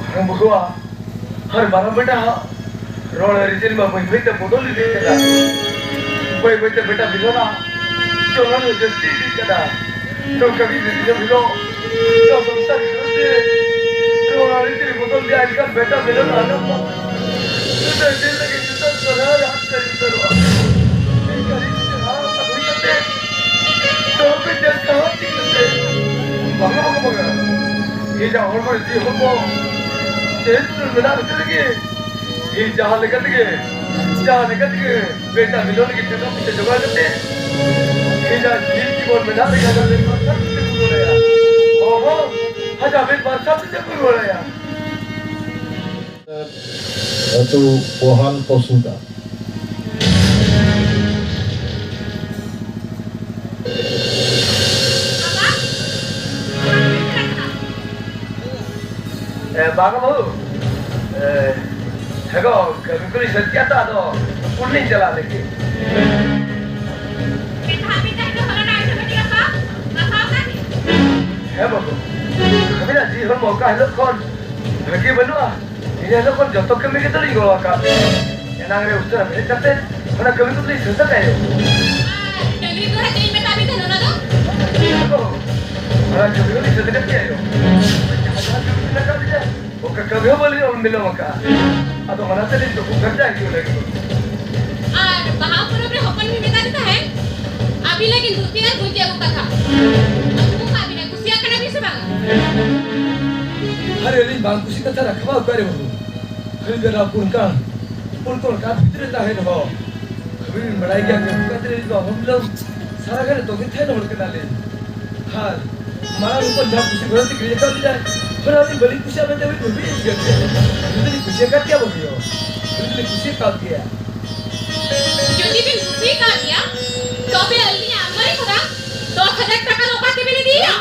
ᱢᱟᱨᱟᱝ ᱵᱟᱹᱦᱩᱣᱟ ᱟᱨ ᱢᱟᱨᱟᱝ ᱵᱮᱴᱟ ᱦᱟᱜ ᱨᱚᱲ ᱟᱹᱨᱤᱪᱟᱹᱞᱤ ᱢᱟ ᱵᱟᱹᱭ ᱵᱟᱹᱭ ᱛᱮ ᱵᱚᱫᱚᱞ ᱤᱫᱤᱜ ᱠᱟᱱᱟ᱾ ᱵᱟᱹᱭ ᱵᱟᱹᱭ ᱛᱮ ᱵᱮᱴᱟ ᱵᱤᱞᱚᱱᱟ ᱪᱚᱞᱚᱱ ᱦᱚᱸ ᱡᱟᱹᱥᱛᱤ ᱤᱫᱤᱜ ᱠᱟᱱᱟ᱾ ᱱᱚᱝᱠᱟ ᱜᱮ ᱡᱩᱫᱤ ᱫᱤᱱᱟᱹᱢ ᱦᱤᱞᱳᱜ ᱱᱚᱣᱟ ᱥᱚᱝᱥᱟᱨ ᱜᱷᱟᱨᱚᱸᱡᱽ ᱨᱮ ᱱᱚᱣᱟ ᱟᱹᱨᱤᱪᱟᱹᱞᱤ ᱵᱚᱫᱚᱞ ᱤᱫᱤᱜᱼᱟ, ᱮᱱᱠᱷᱟᱱ ᱵᱮᱴᱟ ᱵᱤᱞᱚᱱᱟ ᱟᱞᱚᱢ ᱢᱟ ᱡᱩᱫᱟᱹ ᱫᱤᱱ ᱞᱟᱹᱜᱤᱫ ᱡᱩᱫᱟᱹ ᱥᱚᱨᱦᱟᱭ ᱨᱮ ᱟᱫ ᱥᱟᱹᱨᱤ ᱩᱛᱟᱹᱨᱚᱜᱼᱟ᱾ ᱮᱱᱠᱷᱟᱱ ᱤᱧ ᱦᱟᱲᱟᱢ ᱦᱩᱭ ᱠᱟᱛᱮ ᱱᱚᱣᱟ ᱠᱚ ᱧᱮᱞ ᱪᱟᱦᱟᱣ ᱪᱤᱠᱟᱹᱛᱮ? ᱵᱟᱝᱟ, ᱵᱟᱝᱟ, ᱵᱟᱝᱟ᱾ ᱤᱧᱟᱹᱜ ᱦᱚᱲᱢᱚ ᱨᱮ ᱡᱤᱣᱤ ᱦᱚᱲᱢᱚ ᱡᱮᱦᱮᱛᱩ ᱢᱮᱱᱟᱜ ᱠᱷᱟᱹᱛᱤᱨ ᱜᱮ ᱤᱧ ᱡᱟᱦᱟᱸ ᱞᱮᱠᱟ ᱛᱮᱜᱮ, ᱡᱟᱦᱟᱸ ᱞᱮᱠᱟ ᱛᱮᱜᱮ ᱵᱮᱴᱟ ᱢᱤᱞᱚᱱ ᱞᱟᱹᱜᱤᱫ ᱴᱟᱠᱟ ᱯᱚᱭᱥᱟ ᱡᱚᱜᱟᱲ ᱠᱟᱛᱮ, ᱤᱧᱟᱹᱜ ᱡᱤᱣᱤ ᱡᱤᱵᱚᱱ ᱢᱮᱱᱟᱜ ᱞᱮᱠᱟ ᱠᱟᱛᱮ ᱢᱟᱨᱥᱟᱞ ᱛᱮ ᱯᱩᱨᱟᱹᱣ ᱟᱭᱟ᱾ ᱦᱚᱸ, ᱦᱚᱸ, ᱟᱡᱟᱜ ᱢᱮᱫ ᱢᱟᱨᱥᱟᱞ ᱛᱮ ᱯᱩᱨᱟᱹᱣ ᱟᱭᱟ᱾ ᱟᱹᱛᱩ ᱯᱚᱦᱟᱞ ᱯᱚᱥᱩᱫᱟ᱾ ᱮ, ᱵᱟᱝ ᱵᱟᱹᱵᱩ᱾ ᱮ, ᱦᱮᱸ ᱜᱚ, ᱠᱟᱹᱢᱤ ᱠᱚᱞᱤᱧ ᱥᱟᱹᱛ ᱠᱮᱜᱼᱟ ᱛᱚ, ᱟᱫᱚ ᱠᱩᱞ ᱞᱤᱧ ᱪᱟᱞᱟᱜ ᱞᱟᱹᱜᱤᱫ᱾ ᱢᱮᱛᱟᱜ ᱢᱮ ᱛᱟᱦᱮᱸ ᱫᱚ ᱦᱚᱞᱟᱱᱟᱜ ᱟᱹᱰᱤ ᱵᱷᱟᱹᱜᱤ ᱜᱟᱯᱟ, ᱜᱟᱯᱟ ᱟᱠᱟᱱ? ᱦᱮᱸ ᱵᱟᱹᱵᱩ, ᱟᱹᱵᱤᱱᱟᱜ ᱡᱤᱣᱤ ᱦᱚᱲᱢᱚ ᱚᱠᱟ ᱦᱤᱞᱳᱜ ᱠᱷᱚᱱ ᱵᱷᱟᱹᱜᱤ ᱵᱟᱹᱱᱩᱜᱼᱟ, ᱤᱱᱟᱹ ᱦᱤᱞᱳᱜ ᱠᱷᱚᱱ ᱡᱚᱛᱚ ᱠᱟᱹᱢᱤ ᱜᱮᱛᱚ ᱞᱤᱧ ᱜᱚᱲᱚ ᱟᱠᱟᱫ ᱵᱤᱱᱟ᱾ ᱮᱱᱟᱝ ᱨᱮ ᱩᱥᱟᱹᱨᱟ ᱵᱮᱨᱮᱫ ᱠᱟᱛᱮ ᱚᱱᱟ ᱠᱟᱹᱢᱤ ᱠᱚᱫᱚ ᱞᱤᱧ ᱥᱟᱹᱛ ᱟᱠᱟᱫ ᱜᱮ᱾ ᱟᱨ ᱰᱟᱹᱝᱨᱤ ᱫᱚ ᱦᱟᱸᱜ ᱪᱮᱫ ᱤᱧ ᱢᱮᱛᱟ ᱵᱤᱱ ᱛᱟᱦᱮᱱ ᱚᱱᱟ ᱫᱚ? ᱚᱱᱟ ᱠᱟᱹᱢᱤ ᱦᱚᱸ ᱞᱤᱧ ᱥᱟᱹᱛ ᱟᱠᱟᱫ ᱜᱮᱭᱟ ᱭᱳ᱾ ᱡᱟᱦᱟᱸ ᱡᱟᱦᱟᱸ ᱠᱟᱹᱢᱤ ᱢᱮᱱᱟᱜ ᱟᱠᱟᱫ ᱞᱤᱧᱟ, ᱚᱱᱠᱟ ᱠᱟᱹᱢᱤ ᱦᱚᱸ ᱵᱟᱹᱞᱤᱧ ᱚᱞ ᱵᱤᱞᱚᱢ ᱟᱠᱟᱫᱼᱟ᱾ ᱟᱫᱚ ᱚᱱᱟᱛᱮ ᱱᱤᱛᱚᱜ ᱠᱚ ᱠᱷᱚᱨᱪᱟ ᱦᱤᱡᱩᱜ ᱞᱟᱹᱜᱤᱫ᱾ ᱟᱨ ᱵᱟᱦᱟ ᱯᱚᱨᱚᱵᱽ ᱨᱮ ᱦᱚᱯᱚᱱ ᱢᱤᱧ ᱢᱮᱛᱟᱫᱮ ᱛᱟᱦᱮᱸᱫ, ᱟᱹᱵᱤᱱ ᱞᱟᱹᱜᱤᱫ ᱫᱷᱩᱛᱤ ᱟᱨ ᱜᱩᱸᱡᱤ ᱟᱹᱜᱩ ᱠᱟᱛᱷᱟ᱾ ᱟᱹᱜᱩ ᱠᱟᱜ ᱵᱤᱱᱟ, ᱠᱩᱥᱤᱭᱟᱜ ᱠᱟᱱᱟ ᱵᱤᱱ ᱥᱮ ᱵᱟᱝᱟ? ᱟᱨᱮ, ᱟᱹᱞᱤᱧ ᱵᱟᱝ ᱠᱩᱥᱤ ᱠᱟᱛᱷᱟ ᱨᱟᱠᱟᱵᱟ ᱚᱠᱟᱨᱮ ᱵᱟᱹᱵᱩ? ᱟᱹᱞᱤᱧ ᱫᱚ ᱱᱚᱣᱟ ᱯᱩᱱ ᱠᱟᱱ, ᱯᱩᱱ ᱠᱚᱲ ᱠᱟᱱ ᱵᱷᱤᱛᱨᱤ ᱨᱮ ᱛᱟᱦᱮᱸ ᱨᱮᱦᱚᱸ, ᱟᱹᱵᱤᱱ ᱵᱤᱱ ᱵᱟᱲᱟᱭ ᱜᱮᱭᱟ, ᱠᱟᱹᱢᱤ ᱠᱟᱛᱮ ᱟᱹᱞᱤᱧ ᱫᱚ ᱚᱦᱚ ᱵᱤᱞᱚᱢ᱾ ᱥᱟᱨᱟ ᱜᱷᱟᱹᱲᱤᱡ ᱛᱚᱸᱜᱮ ᱛᱟᱦᱮᱱ ᱦᱚᱲ ᱠᱟᱱᱟᱞᱮ᱾ ᱟᱨ ᱢᱟᱨᱟᱝ ᱦᱚᱯᱚᱱ ᱡᱟᱦᱟᱸ ᱠᱩᱥᱤ ᱜᱚᱲᱚ ᱛᱮ ᱠᱤᱨᱤᱧ ᱟᱠᱟᱫ ᱞᱮᱭᱟᱭ, ᱛᱷᱚᱲᱟ ᱩᱱᱤ ᱵᱟᱹᱞᱤᱧ ᱠᱩᱥᱤᱭᱟᱜ ᱢᱮᱱᱛᱮ ᱩᱱᱤ ᱵᱷᱟᱹᱵᱤᱭᱮᱫ ᱜᱮᱭᱟ᱾ ᱩᱱᱤ ᱫᱚᱞᱤᱧ ᱠᱩᱥᱤ ᱟᱠᱟᱫ ᱜᱮᱭᱟ ᱵᱟᱹᱵᱩ᱾ ᱩᱱᱤ ᱫᱚᱞᱤᱧ ᱠᱩᱥᱤ ᱟᱠᱟᱫ ᱜᱮᱭᱟ᱾ ᱡᱩᱫᱤ ᱵᱤᱱ ᱠᱩᱥᱤ ᱟᱠᱟᱫ ᱜᱮᱭᱟ, ᱛᱚᱵᱮ ᱟᱹᱞᱤᱧᱟᱜ ᱟᱞᱢᱟᱨᱤ ᱠᱷᱚᱱᱟᱜ ᱫᱚᱥ ᱦᱟᱡᱟᱨ ᱴᱟᱠᱟ ᱫᱚ ᱚᱠᱟ ᱛᱮᱵᱤᱱ ᱤᱫᱤᱭᱟ?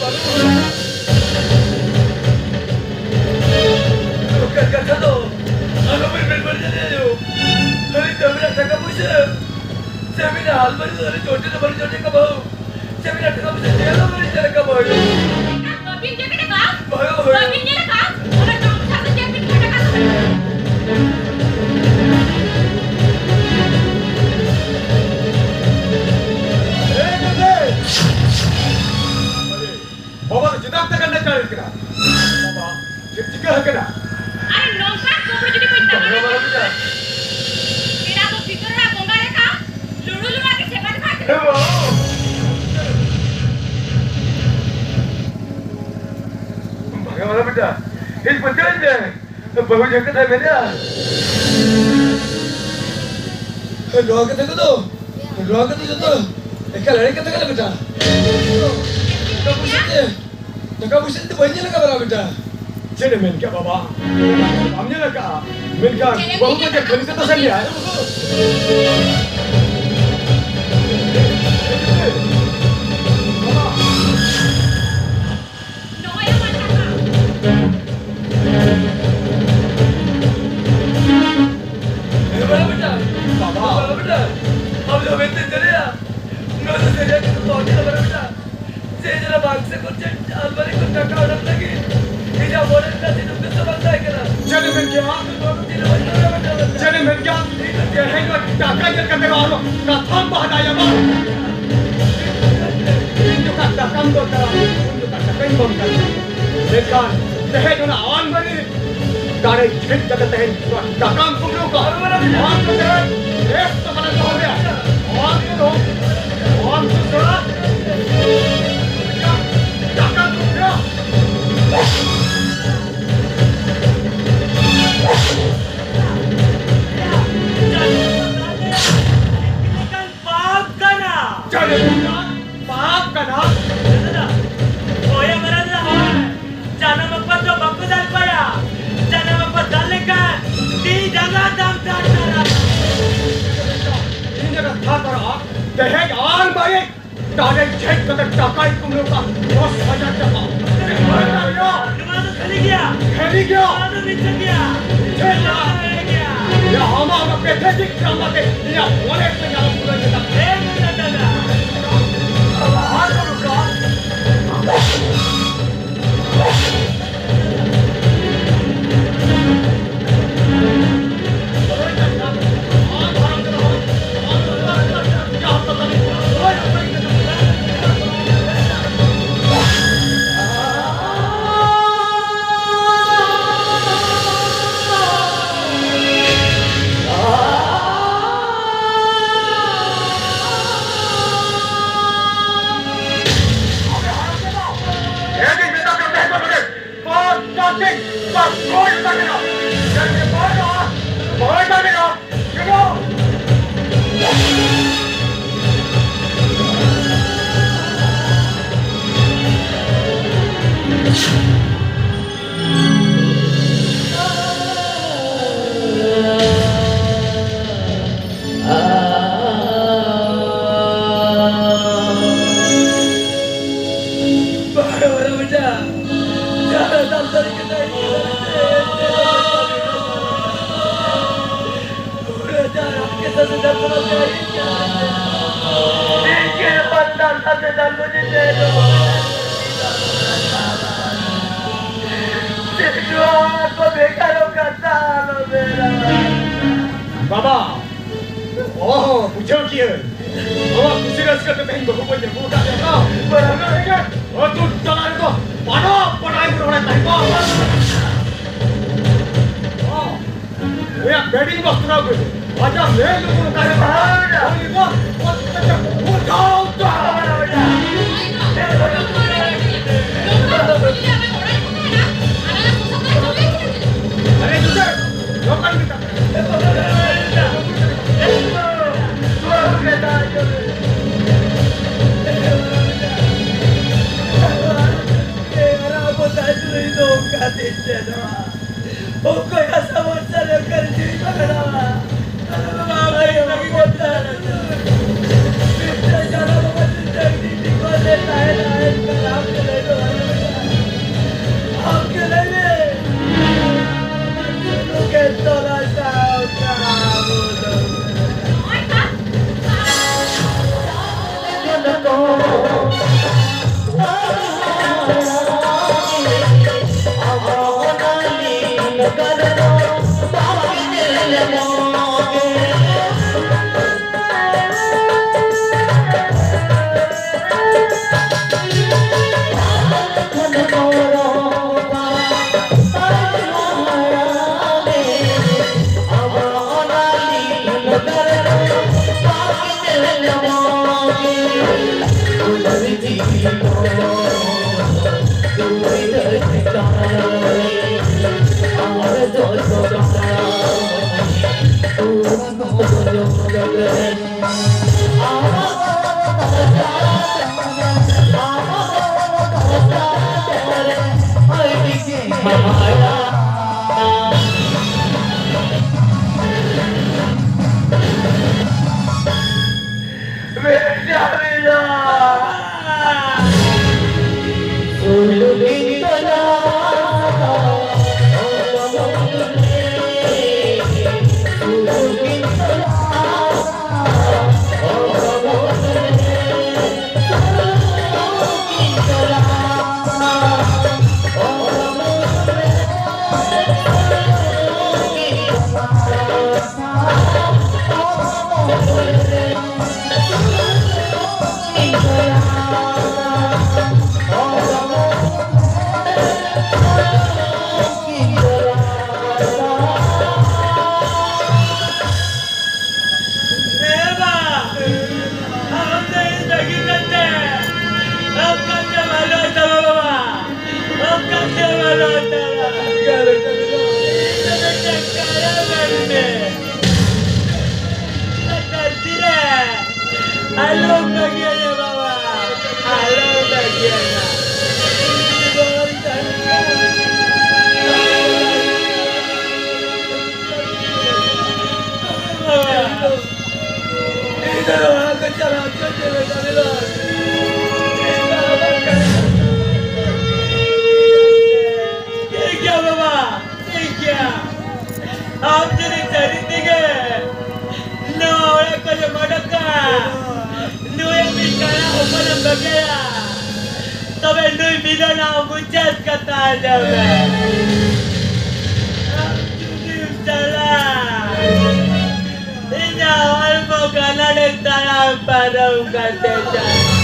ᱵᱟᱹᱵᱩ, ᱱᱚᱝᱠᱟᱱ ᱠᱟᱛᱷᱟ ᱫᱚ ᱟᱞᱚᱵᱤᱱ ᱢᱮᱱ ᱵᱟᱹᱲᱤᱡ ᱟᱹᱞᱤᱧᱟ ᱭᱳ᱾ ᱟᱹᱞᱤᱧ ᱫᱚ ᱟᱹᱵᱤᱱᱟᱜ ᱴᱟᱠᱟ ᱯᱩᱭᱥᱟᱹ ᱥᱮ ᱟᱹᱵᱤᱱᱟᱜ ᱟᱞᱢᱟᱨᱤ ᱫᱚ ᱟᱹᱞᱤᱧ ᱪᱚᱴ ᱨᱮ ᱵᱟᱹᱞᱤᱧ ᱪᱚᱴ ᱟᱠᱟᱫ ᱵᱟᱹᱵᱩ᱾ ᱥᱮ ᱟᱹᱵᱤᱱᱟᱜ ᱴᱟᱠᱟ ᱯᱩᱭᱥᱟᱹ ᱧᱮᱞ ᱦᱚᱸ ᱵᱟᱹᱞᱤᱧ ᱧᱮᱞ ᱟᱠᱟᱫ ᱵᱟᱹᱵᱩ᱾ ᱵᱟᱹᱵᱤᱱ ᱧᱮᱞ ᱟᱠᱟᱫ? ᱵᱟᱹᱵᱩ, ᱵᱟᱹᱵᱩ᱾ ᱵᱟᱹᱵᱤᱱ ᱧᱮᱞ ᱟᱠᱟᱫ? ᱚᱱᱟ ᱜᱟᱢᱪᱷᱟ ᱥᱮ ᱪᱮᱫ ᱵᱤᱱ ᱧᱮᱞ ᱟᱠᱟᱫ? ᱮ ᱜᱚᱢᱠᱮ! ᱵᱟᱵᱟ ᱫᱚ ᱪᱮᱫᱟᱜ ᱛᱮ ᱜᱟᱱᱰᱟ ᱪᱟᱞᱟᱜ ᱠᱟᱱᱟ? ᱵᱟᱵᱟ, ᱪᱮᱫ ᱪᱤᱠᱟᱹ ᱟᱠᱟᱱᱟ? ᱟᱨ ᱱᱚᱝᱠᱟ ᱠᱚᱵᱚ ᱡᱩᱫᱤ ᱵᱚᱱ ᱛᱟᱦᱮᱸ ᱞᱮᱱᱠᱷᱟᱱ, ᱯᱮᱲᱟ ᱫᱚ ᱵᱷᱤᱛᱟᱹᱨ ᱨᱮ ᱵᱚᱸᱜᱟ ᱞᱮᱠᱟ ᱞᱩᱲᱩ ᱞᱩᱲᱟ ᱜᱮ ᱥᱮᱵᱟ ᱫᱮᱵᱟ ᱦᱮᱸ ᱵᱟᱵᱟ᱾ ᱵᱷᱟᱜᱮ ᱵᱟᱞᱟ ᱵᱮᱴᱟ, ᱤᱧ ᱯᱟᱹᱛᱭᱟᱹᱣ ᱢᱮ᱾ ᱵᱟᱹᱦᱩ ᱡᱟᱶᱟᱭ ᱠᱟᱛᱷᱟ ᱢᱮᱱᱟᱜᱼᱟ᱾ ᱱᱚᱣᱟ ᱠᱟᱛᱷᱟ ᱠᱚᱫᱚ, ᱱᱚᱣᱟ ᱠᱚᱫᱚ ᱡᱚᱛᱚ ᱮᱠᱟᱞ ᱮᱲᱮ ᱠᱟᱛᱷᱟ ᱠᱟᱱᱟ ᱵᱮᱴᱟ᱾ ᱴᱟᱠᱟ ᱯᱩᱭᱥᱟᱹ ᱛᱮ, ᱴᱟᱠᱟ ᱯᱩᱭᱥᱟᱹ ᱛᱮ ᱵᱟᱹᱧ ᱧᱮᱞ ᱟᱠᱟᱫᱟ ᱵᱮᱴᱟ᱾ ᱪᱮᱫ ᱮᱢ ᱢᱮᱱ ᱠᱮᱫᱟ ᱵᱟᱵᱟ? ᱵᱟᱢ ᱧᱮᱞ ᱟᱠᱟᱫᱼᱟ? ᱢᱮᱱᱠᱷᱟᱱ ᱵᱟᱹᱦᱩ ᱠᱚ ᱪᱮᱫ ᱠᱷᱟᱹᱞᱤ ᱠᱟᱛᱷᱟ ᱥᱟᱹᱨᱤᱭᱟ? ᱱᱚᱜᱼᱚᱭ ᱟᱢᱟᱜ ᱴᱟᱠᱟ᱾ ᱮ ᱵᱟᱲᱟ ᱵᱮᱴᱟ, ᱵᱟᱵᱟ᱾ ᱵᱟᱲᱟ ᱵᱮᱴᱟ, ᱟᱢ ᱫᱚ ᱢᱮᱱᱛᱮ ᱪᱟᱞᱮᱭᱟ᱾ ᱱᱚᱣᱟ ᱫᱚ ᱥᱟᱹᱨᱤᱭᱟᱜ ᱠᱟᱛᱷᱟ ᱫᱚ ᱵᱟᱝ ᱠᱟᱱᱟ ᱵᱟᱲᱟ ᱵᱮᱴᱟ᱾ ᱥᱮ ᱡᱮᱱᱟ ᱵᱟᱝ ᱥᱮ ᱠᱚ ᱪᱮᱫ ᱟᱞᱢᱟᱨᱤ ᱠᱷᱚᱱ ᱴᱟᱠᱟ ᱚᱰᱚᱠ ᱞᱟᱹᱜᱤᱫ ᱤᱧᱟᱹᱜ ᱢᱚᱱᱮ ᱨᱮᱱᱟᱜ ᱪᱮᱫ ᱩᱫᱽᱫᱮᱥᱥᱚ ᱵᱟᱝ ᱛᱟᱦᱮᱸ ᱠᱟᱱᱟ᱾ ᱪᱮᱫ ᱮᱢ ᱢᱮᱱ ᱠᱮᱫᱟ? ᱪᱮᱫ ᱮᱢ ᱢᱮᱱ ᱠᱮᱫᱟ? ᱛᱮᱦᱮᱧ ᱫᱚ ᱴᱟᱠᱟ ᱧᱮᱞ ᱠᱟᱛᱮ ᱫᱚ ᱟᱨᱦᱚᱸ ᱠᱟᱛᱷᱟᱢ ᱵᱟᱰᱟᱭᱟ ᱵᱟᱝ? ᱤᱧ ᱡᱚᱠᱷᱟᱱ ᱴᱟᱠᱟᱢ ᱫᱚᱨᱠᱟᱨᱟ, ᱩᱱ ᱡᱚᱠᱷᱟᱱ ᱴᱟᱠᱟᱧ ᱮᱢᱟᱢ ᱠᱟᱱᱟ᱾ ᱢᱮᱱᱠᱷᱟᱱ ᱛᱮᱦᱮᱧ ᱚᱱᱟ ᱟᱞᱢᱟᱨᱤ ᱫᱟᱲᱮ ᱡᱷᱤᱡ ᱠᱟᱛᱮ ᱛᱮᱦᱮᱧ ᱴᱟᱠᱟᱢ ᱠᱩᱢᱵᱽᱲᱩ ᱠᱚᱣᱟ᱾ ᱟᱢ ᱫᱚ ᱛᱮᱦᱮᱧ ᱵᱮᱥ ᱫᱚ ᱵᱟᱞᱮ ᱫᱚᱦᱚ ᱢᱮᱭᱟ᱾ ᱟᱢ ᱫᱚ, ᱟᱢ ᱫᱚ ᱥᱮᱬᱟ ᱴᱟᱠᱟᱢ ᱠᱩᱢᱵᱽᱲᱩᱭᱟ᱾ ᱪᱟᱞᱮ ᱵᱟᱯ ᱠᱟᱱᱟ᱾ ᱫᱟᱫᱟ, ᱦᱳᱭ, ᱢᱟᱨᱟᱝ ᱫᱟᱫᱟ, ᱦᱳᱭ᱾ ᱡᱟᱱᱟᱢ ᱟᱯᱟᱛ ᱫᱚ ᱵᱟᱠᱚ ᱫᱟᱞ ᱠᱚᱣᱟ᱾ ᱡᱟᱱᱟᱢ ᱟᱯᱟᱛ ᱫᱟᱞ ᱞᱮᱠᱷᱟᱱ ᱛᱤ ᱡᱟᱸᱜᱟ ᱫᱟᱢ ᱫᱟᱞ ᱫᱟᱞ᱾ ᱤᱧ ᱫᱚ ᱠᱟᱛᱷᱟ ᱠᱚᱨᱟ, ᱛᱮᱦᱮᱧ ᱟᱨ ᱵᱟᱭ ᱛᱟᱦᱞᱮ ᱪᱮᱫ ᱠᱟᱛᱮ ᱴᱟᱠᱟᱭ ᱠᱩᱢᱵᱽᱲᱩ ᱠᱟᱜ? ᱫᱚᱥ ᱦᱟᱡᱟᱨ ᱴᱟᱠᱟ᱾ ᱱᱚᱣᱟ ᱫᱚ ᱠᱷᱟᱹᱞᱤ ᱜᱮᱭᱟ᱾ ᱠᱷᱟᱹᱞᱤ ᱜᱮᱭᱟ᱾ ᱱᱚᱣᱟ ᱫᱚ ᱢᱤᱪᱷᱟᱹ ᱜᱮᱭᱟ᱾ ᱢᱤᱪᱷᱟᱹ ᱜᱮᱭᱟ᱾ ᱱᱚᱣᱟ ᱫᱚ ᱠᱷᱟᱹᱞᱤ ᱜᱮᱭᱟ᱾ ᱭᱟ, ᱟᱢᱟᱜ ᱚᱱᱟ ᱯᱮᱛᱷᱮᱴᱤᱠ ᱰᱨᱟᱢᱟ ᱛᱮ ᱤᱧᱟᱜ ᱢᱚᱱᱮ ᱠᱚ ᱧᱟᱢ ᱯᱩᱨᱟᱹᱣ ᱠᱮᱫᱟ᱾ ᱦᱮᱸ, ᱢᱮᱱᱟᱜ ᱫᱟᱫᱟ᱾ ᱟᱨ ᱱᱚᱝᱠᱟ ᱵᱟᱵᱟ, ᱚᱦᱚ, ᱵᱩᱡᱷᱟᱹᱣ ᱠᱮᱜᱼᱟᱹᱧ᱾ ᱟᱢᱟᱜ ᱠᱩᱥᱤ ᱨᱟᱹᱥᱠᱟᱹ ᱛᱮ ᱛᱮᱦᱮᱧ ᱵᱟᱹᱦᱩ ᱵᱟᱹᱧ ᱟᱹᱜᱩ ᱟᱠᱟᱫ ᱢᱮᱭᱟ ᱛᱚ? ᱚᱱᱟ ᱛᱮᱜᱮ ᱟᱹᱛᱩ ᱛᱟᱞᱟ ᱨᱮᱫᱚ ᱵᱟᱰᱚᱜ ᱵᱟᱰᱟᱭ ᱵᱚᱱ ᱨᱚᱲᱮᱫ ᱛᱟᱦᱮᱸ ᱠᱚ᱾ ᱚ, ᱩᱱᱤᱭᱟᱜ ᱵᱮᱰᱤᱝ ᱵᱚᱥ ᱛᱚᱨᱟᱣ ᱠᱮᱫ᱾ ᱟᱡᱟᱜ ᱢᱮᱫ ᱞᱩᱛᱩᱨ ᱚᱠᱟᱨᱮ ᱵᱟᱝ? ᱩᱱᱤ ᱫᱚ ᱚᱛ ᱛᱮ ᱩᱰᱟᱣ ᱩᱛᱟᱹᱨ᱾ ᱟᱨᱮ ᱡᱩᱫᱟᱹ, ᱱᱚᱝᱠᱟᱱ ᱢᱮᱛᱟᱜ ᱠᱟᱱᱟ᱾ ᱚᱠᱚᱭᱟᱜ ᱥᱚᱢᱚᱥᱥᱟ ᱨᱮ ᱚᱠᱟᱨᱮ ᱡᱤᱣᱤ ᱠᱚ ᱠᱷᱟᱸᱰᱟᱣᱟ? ᱟᱞᱮ ᱫᱚ ᱵᱟᱝ ᱦᱩᱭᱩᱜ ᱞᱟᱹᱜᱤᱫ ᱵᱚᱱ ᱛᱟᱦᱮᱱᱟ᱾ ᱢᱤᱫᱴᱮᱱ ᱪᱟᱸᱫᱟ ᱵᱟᱵᱟ ᱪᱮᱫ ᱞᱮᱠᱟ ᱰᱤ ᱴᱷᱤᱠ ᱠᱚ ᱞᱮ ᱛᱟᱦᱮᱱᱟ, ᱮᱱᱠᱷᱟᱱ ᱟᱢ ᱜᱮ ᱞᱟᱹᱭ ᱢᱮ ᱵᱟᱹᱱᱩᱜ ᱢᱮᱭᱟ᱾ ᱟᱢ ᱜᱮ ᱞᱟᱹᱭ ᱢᱮ᱾ ᱥᱩᱫᱷᱩ ᱜᱮ ᱛᱚᱞᱟ ᱥᱟᱶ ᱠᱟᱜ ᱵᱚᱱ᱾ ᱮ ᱵᱟ! ᱟᱢ ᱫᱚ ᱤᱧ ᱵᱟᱹᱜᱤ ᱠᱟᱛᱮ ᱚᱠᱟᱛᱮᱢ ᱟᱞᱚ ᱛᱟᱢᱟ ᱵᱟᱵᱟ? ᱚᱠᱟᱛᱮᱢ ᱟᱞᱚ ᱛᱟᱢᱟ? ᱤᱧ ᱫᱚ ᱢᱤᱫᱴᱟᱝ ᱠᱟᱭᱨᱟ ᱫᱟᱨᱮ ᱢᱮ᱾ ᱫᱷᱟᱹᱨᱛᱤ ᱨᱮ ᱟᱞᱚᱢ ᱵᱟᱹᱜᱤᱭᱟᱹᱧᱟ ᱵᱟᱵᱟ, ᱟᱞᱚᱢ ᱵᱟᱹᱜᱤᱭᱟᱹᱧᱟ᱾ ᱴᱷᱤᱠ ᱜᱮᱭᱟ ᱵᱟᱵᱟ, ᱴᱷᱤᱠ ᱜᱮᱭᱟ᱾ ᱟᱢ ᱡᱩᱫᱤ ᱥᱟᱹᱨᱤ ᱛᱮᱜᱮ ᱱᱚᱣᱟ ᱚᱲᱟᱜ ᱠᱷᱚᱱᱮᱢ ᱚᱰᱚᱠᱟ, ᱱᱩᱭ ᱢᱤᱫ ᱠᱟᱲᱟ ᱦᱚᱯᱚᱱᱮᱢ ᱵᱟᱹᱜᱤᱭᱟ, ᱛᱚᱵᱮ ᱱᱩᱭ ᱢᱤᱞᱚᱱᱟᱜ ᱢᱩᱪᱟᱹᱫ ᱠᱟᱛᱷᱟ ᱟᱸᱡᱚᱢ ᱢᱮ᱾ ᱟᱢ ᱡᱩᱫᱤᱢ ᱪᱟᱞᱟᱜ, ᱤᱧᱟᱜ ᱦᱚᱲᱢᱚ ᱜᱟᱱᱟᱰᱮ ᱛᱟᱲᱟᱢ ᱯᱟᱨᱚᱢ ᱠᱟᱛᱮ ᱪᱟᱞᱟᱜ᱾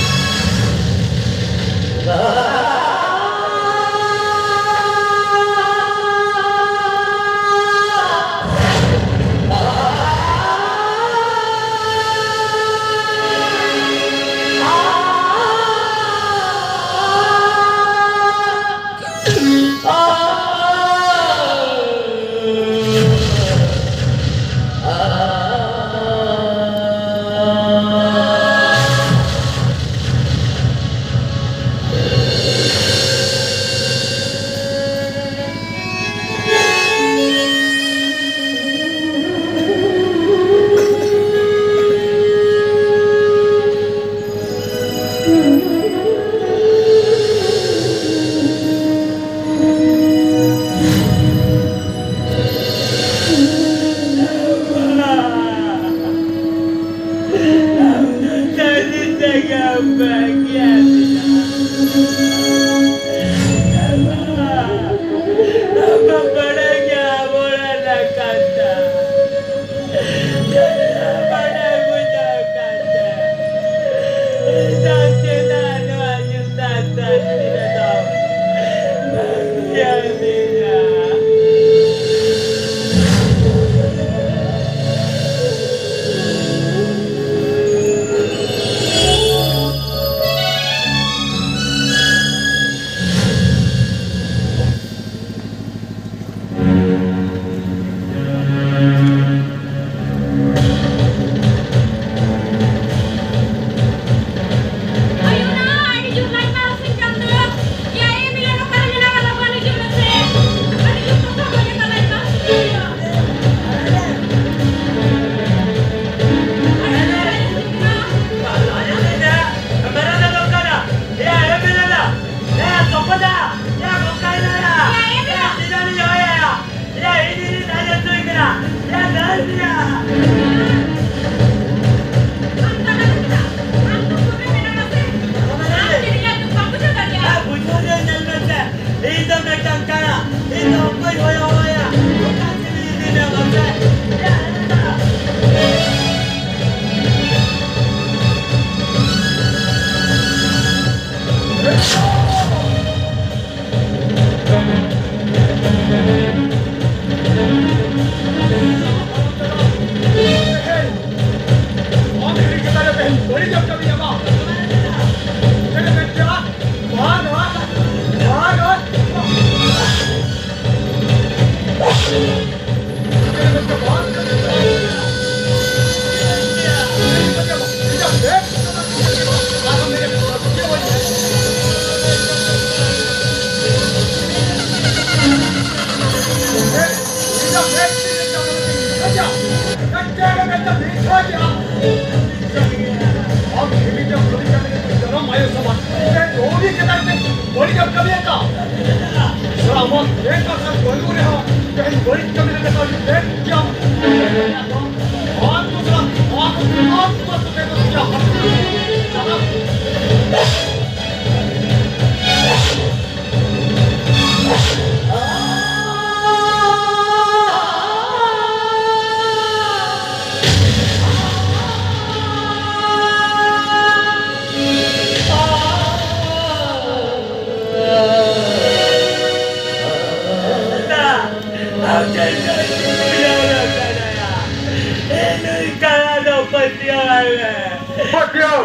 ᱟᱢ ᱦᱤᱲᱤᱧ ᱮᱫᱟᱢ ᱨᱚᱵᱤ ᱪᱟᱸᱫᱽ ᱨᱮ ᱡᱟᱱᱟᱢ ᱟᱭᱳ ᱥᱚᱢᱟᱱ᱾ ᱛᱮᱦᱮᱧ ᱱᱚᱣᱟ ᱜᱮ ᱪᱮᱫᱟᱜ ᱛᱮ ᱵᱟᱹᱲᱤᱡ ᱮᱢ ᱠᱟᱹᱢᱤ ᱟᱠᱟᱫ? ᱥᱟᱞᱟ ᱟᱢᱟᱜ ᱛᱮᱦᱮᱧ ᱠᱟᱛᱷᱟ ᱵᱟᱹᱱᱩᱜ ᱨᱮᱦᱚᱸ, ᱛᱮᱦᱮᱧ ᱵᱟᱹᱲᱤᱡ ᱠᱟᱹᱢᱤ ᱞᱮᱠᱟ ᱛᱮ ᱟᱹᱰᱤ ᱛᱮᱫ ᱜᱮ ᱟᱢ ᱱᱚᱣᱟ ᱠᱚ ᱥᱟᱞᱟᱜ, ᱱᱚᱣᱟ ᱠᱚ, ᱱᱚᱣᱟ ᱠᱚ ᱛᱮ ᱫᱚ ᱪᱮᱫ ᱦᱚᱸ ᱵᱟᱝ᱾ ᱥᱟᱞᱟ ᱯᱟᱹᱛᱭᱟᱹᱣ᱾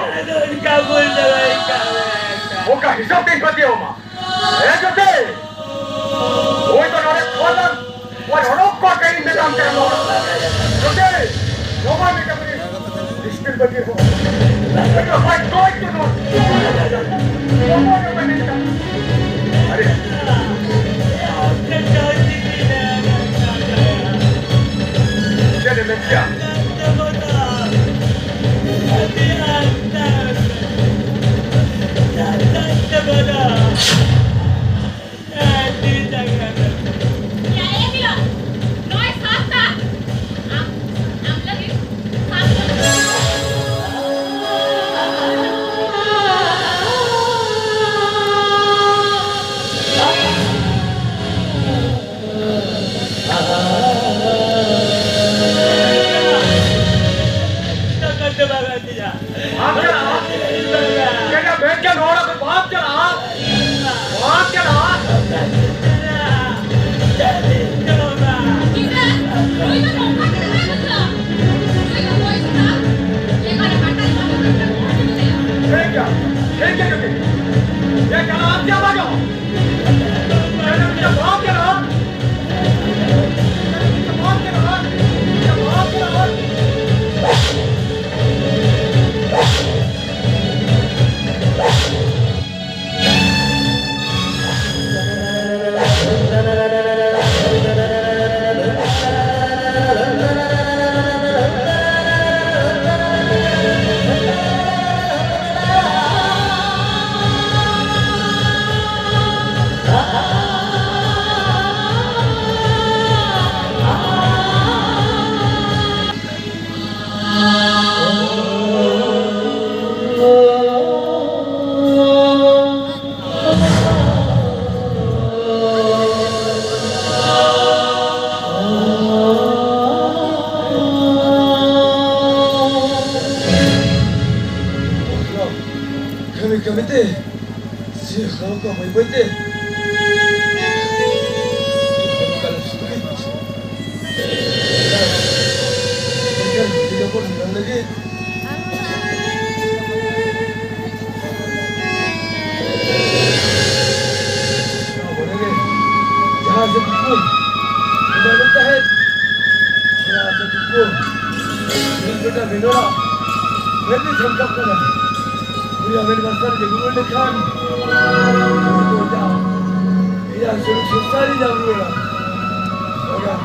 ᱚᱠᱟ ᱦᱤᱥᱟᱹᱵ ᱛᱤᱧ ᱯᱟᱹᱛᱭᱟᱹᱣ ᱟᱢᱟ? ᱮ ᱡᱳᱛᱤ! ᱦᱳᱭ ᱛᱚ ᱱᱚᱰᱮ ᱠᱷᱚᱱ ᱵᱟᱝ, ᱦᱳᱭ ᱚᱰᱚᱠ ᱠᱚ ᱠᱟᱹᱧ ᱢᱮᱛᱟᱢ ᱠᱟᱱᱟ ᱱᱚᱣᱟ᱾ ᱡᱳᱛᱤ! ᱱᱚᱣᱟ ᱢᱮᱛᱟᱢ ᱠᱟᱹᱱᱟᱹᱧ, ᱰᱤᱥᱴᱤᱞ ᱵᱟᱹᱜᱤ ᱦᱚᱸ᱾ ᱦᱳᱭ ᱛᱚ ᱱᱚᱣᱟ᱾ ᱱᱚᱣᱟ ᱱᱚᱣᱟ ᱢᱮᱛᱟᱢ᱾ ᱟᱨᱮ᱾ ᱪᱮᱫ ᱮ ᱢᱮᱱ ᱠᱮᱭᱟ? ᱭᱟ, ᱮ ᱢᱤᱞᱚᱱ, ᱱᱚᱜᱼᱚᱭ ᱥᱟᱵ ᱥᱟᱵ᱾ ᱟᱢ, ᱟᱢ ᱞᱟᱹᱜᱤᱫ ᱥᱟᱵ ᱥᱟᱵ᱾ क्या रो रहा? कोई बात क्या रहा? बात क्या रहा? ये क्या? ये क्या? ये क्या? ये क्या? आप क्या बात हो? ये क्या? बात क्या रहा? ᱠᱟᱹᱢᱤ ᱠᱟᱹᱢᱤ ᱛᱮ ᱥᱤ ᱦᱚᱲ ᱠᱚ ᱵᱟᱹᱭ ᱵᱟᱹᱭ ᱛᱮ ᱦᱚᱲ ᱠᱚ ᱞᱟᱹᱜᱤᱫ ᱢᱮᱱᱠᱷᱟᱱ ᱡᱤᱭᱚᱱ ᱵᱚᱱ ᱦᱤᱨᱟᱹᱣ ᱞᱟᱹᱜᱤᱫ ᱱᱚᱣᱟ ᱢᱚᱱᱮ ᱨᱮ ᱡᱟᱦᱟᱸ ᱥᱮ ᱠᱩᱠᱢᱩ ᱩᱢᱟᱹᱨᱚᱜ ᱛᱟᱦᱮᱸᱫ, ᱚᱱᱟ ᱥᱮ ᱠᱩᱠᱢᱩ ᱢᱤᱫ ᱵᱮᱴᱟ ᱵᱤᱱᱚᱲᱟ ᱢᱮᱫ ᱨᱮ ᱡᱷᱟᱞᱠᱟᱜ ᱠᱟᱱᱟ᱾ ᱩᱱᱤᱭᱟᱜ ᱢᱮᱫ ᱢᱟᱨᱥᱟᱞ ᱡᱟᱹᱜᱩ ᱞᱮᱠᱷᱟᱱ ᱩᱱᱤ ᱫᱚ ᱡᱟ ᱤᱧᱟᱹᱜ ᱥᱩᱞᱩᱠ ᱥᱚᱝᱥᱟᱨ ᱤᱧ ᱧᱟᱢ ᱨᱩᱣᱟᱹᱲᱟ᱾ ᱵᱟᱝᱟ,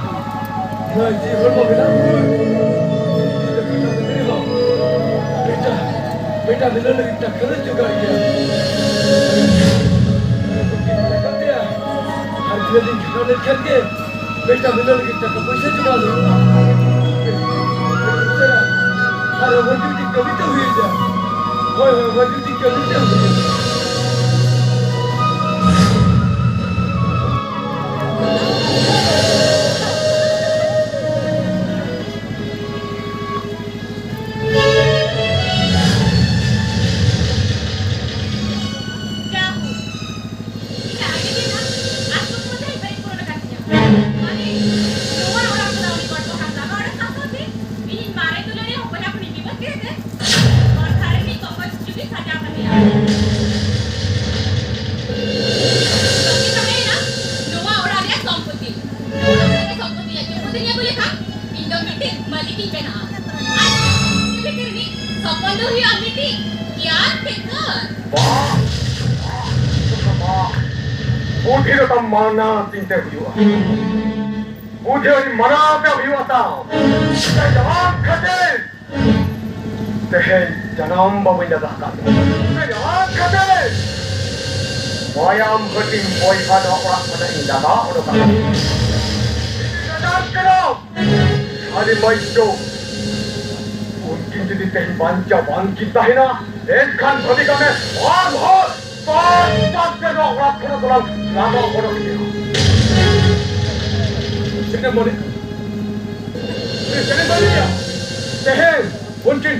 ᱱᱚᱣᱟ ᱡᱤᱣᱤ ᱦᱚᱲᱢᱚ ᱢᱮᱱᱟᱜ ᱵᱚᱱᱟ᱾ ᱵᱮᱴᱟ, ᱵᱮᱴᱟ ᱢᱤᱞᱚᱱ ᱞᱟᱹᱜᱤᱫ ᱴᱟᱠᱟ ᱞᱮ ᱡᱚᱜᱟᱲ ᱜᱮᱭᱟ᱾ ᱟᱨ ᱠᱷᱟᱹᱞᱤ ᱠᱷᱟᱴᱟᱣ ᱞᱮᱱᱠᱷᱟᱱ ᱜᱮ ᱵᱮᱴᱟ ᱢᱤᱞᱚᱱ ᱞᱟᱹᱜᱤᱫ ᱴᱟᱠᱟ ᱯᱚᱭᱥᱟ ᱡᱚᱜᱟᱲ ᱦᱩᱭᱩᱜᱼᱟ᱾ ᱟᱨ ᱚᱵᱷᱚᱨ ᱰᱤᱭᱩᱴᱤ ᱠᱟᱹᱢᱤ ᱛᱮ ᱦᱩᱭᱩᱜᱼᱟ᱾ ᱦᱳᱭ, ᱦᱳᱭ, ᱚᱵᱷᱚᱨ ᱰᱤᱭᱩᱴᱤ ᱠᱟᱹᱢᱤ ᱛᱮ ᱦᱩᱭᱩᱜᱼᱟ᱾ ᱥᱚᱢᱯᱚᱛᱤ ᱛᱟᱦᱮᱸᱭᱮᱱᱟ ᱱᱚᱣᱟ ᱚᱲᱟᱜ ᱨᱮᱭᱟᱜ ᱥᱚᱢᱯᱚᱛᱤ᱾ ᱱᱚᱣᱟ ᱚᱲᱟᱜ ᱨᱮᱭᱟᱜ ᱥᱚᱢᱯᱚᱛᱤ ᱨᱮᱭᱟᱜ ᱪᱩᱯᱩᱫ ᱤᱧ ᱟᱹᱜᱩ ᱞᱮᱠᱷᱟᱱ, ᱤᱧ ᱫᱚ ᱢᱤᱫᱴᱤᱡ ᱢᱟᱹᱞᱤᱠ ᱤᱧ ᱵᱮᱱᱟᱜᱼᱟ᱾ ᱟᱨ ᱱᱚᱣᱟ ᱥᱚᱢᱯᱚᱛᱤ ᱵᱷᱤᱛᱤᱨ ᱨᱤᱱᱤᱡ ᱦᱚᱯᱚᱱ ᱫᱚ ᱦᱩᱭᱩᱜᱼᱟ ᱢᱤᱫᱴᱤᱡ caretaker᱾ ᱵᱟᱦ! ᱵᱟᱦ! ᱵᱩᱫᱷᱤ ᱨᱮ ᱛᱟᱢ ᱢᱟᱱᱟ ᱪᱤᱱᱛᱟᱹ ᱦᱩᱭᱩᱜᱼᱟ᱾ ᱵᱩᱫᱷᱤ ᱟᱹᱰᱤ ᱢᱟᱱᱟ ᱛᱮ ᱦᱩᱭᱩᱜᱼᱟ ᱛᱟᱢ᱾ ᱥᱮ ᱡᱟᱦᱟᱸ ᱠᱷᱟᱹᱛᱤᱨ ᱛᱮᱦᱮᱧ ᱡᱟᱱᱟᱢ ᱵᱟᱵᱟᱧ ᱞᱟᱜᱟ ᱟᱠᱟᱫ ᱢᱮᱭᱟ᱾ ᱥᱮ ᱡᱟᱦᱟᱸ ᱠᱷᱟᱹᱛᱤᱨ ᱢᱟᱭᱟᱢ ᱦᱟᱹᱴᱤᱧ ᱵᱚᱭᱦᱟ ᱱᱚᱣᱟ ᱚᱲᱟᱜ ᱠᱷᱚᱱᱟᱜ ᱤᱧ ᱞᱟᱜᱟ ᱚᱰᱚᱠ ᱟᱠᱟᱫ ᱢᱮᱭᱟ᱾ ᱤᱧ ᱞᱟᱜᱟ ᱠᱟᱱᱟ᱾ ᱟᱹᱰᱤ ᱢᱚᱡᱽ᱾ ᱩᱱᱠᱤᱱ ᱡᱩᱫᱤ ᱛᱮᱦᱮᱧ ᱵᱟᱧᱪᱟᱣ ᱵᱟᱝᱠᱤᱱ ᱛᱟᱦᱮᱱᱟ, ᱮᱱᱠᱷᱟᱱ ᱵᱷᱟᱹᱵᱤ ᱠᱟᱜ ᱢᱮ, ᱟᱨ ᱦᱚᱲ ᱛᱚᱨ ᱛᱚᱨ ᱛᱮ ᱱᱚᱣᱟ ᱚᱲᱟᱜ ᱠᱷᱚᱱᱟᱜ ᱫᱚᱞᱟᱝ ᱞᱟᱜᱟ ᱚᱰᱚᱠ ᱠᱤᱱᱟ᱾ ᱪᱮᱫ ᱮᱢ ᱢᱚᱱᱮ? ᱪᱮᱫ ᱮᱢ ᱢᱚᱱᱮᱭᱟ? ᱛᱮᱦᱮᱧ ᱩᱱᱠᱤᱱ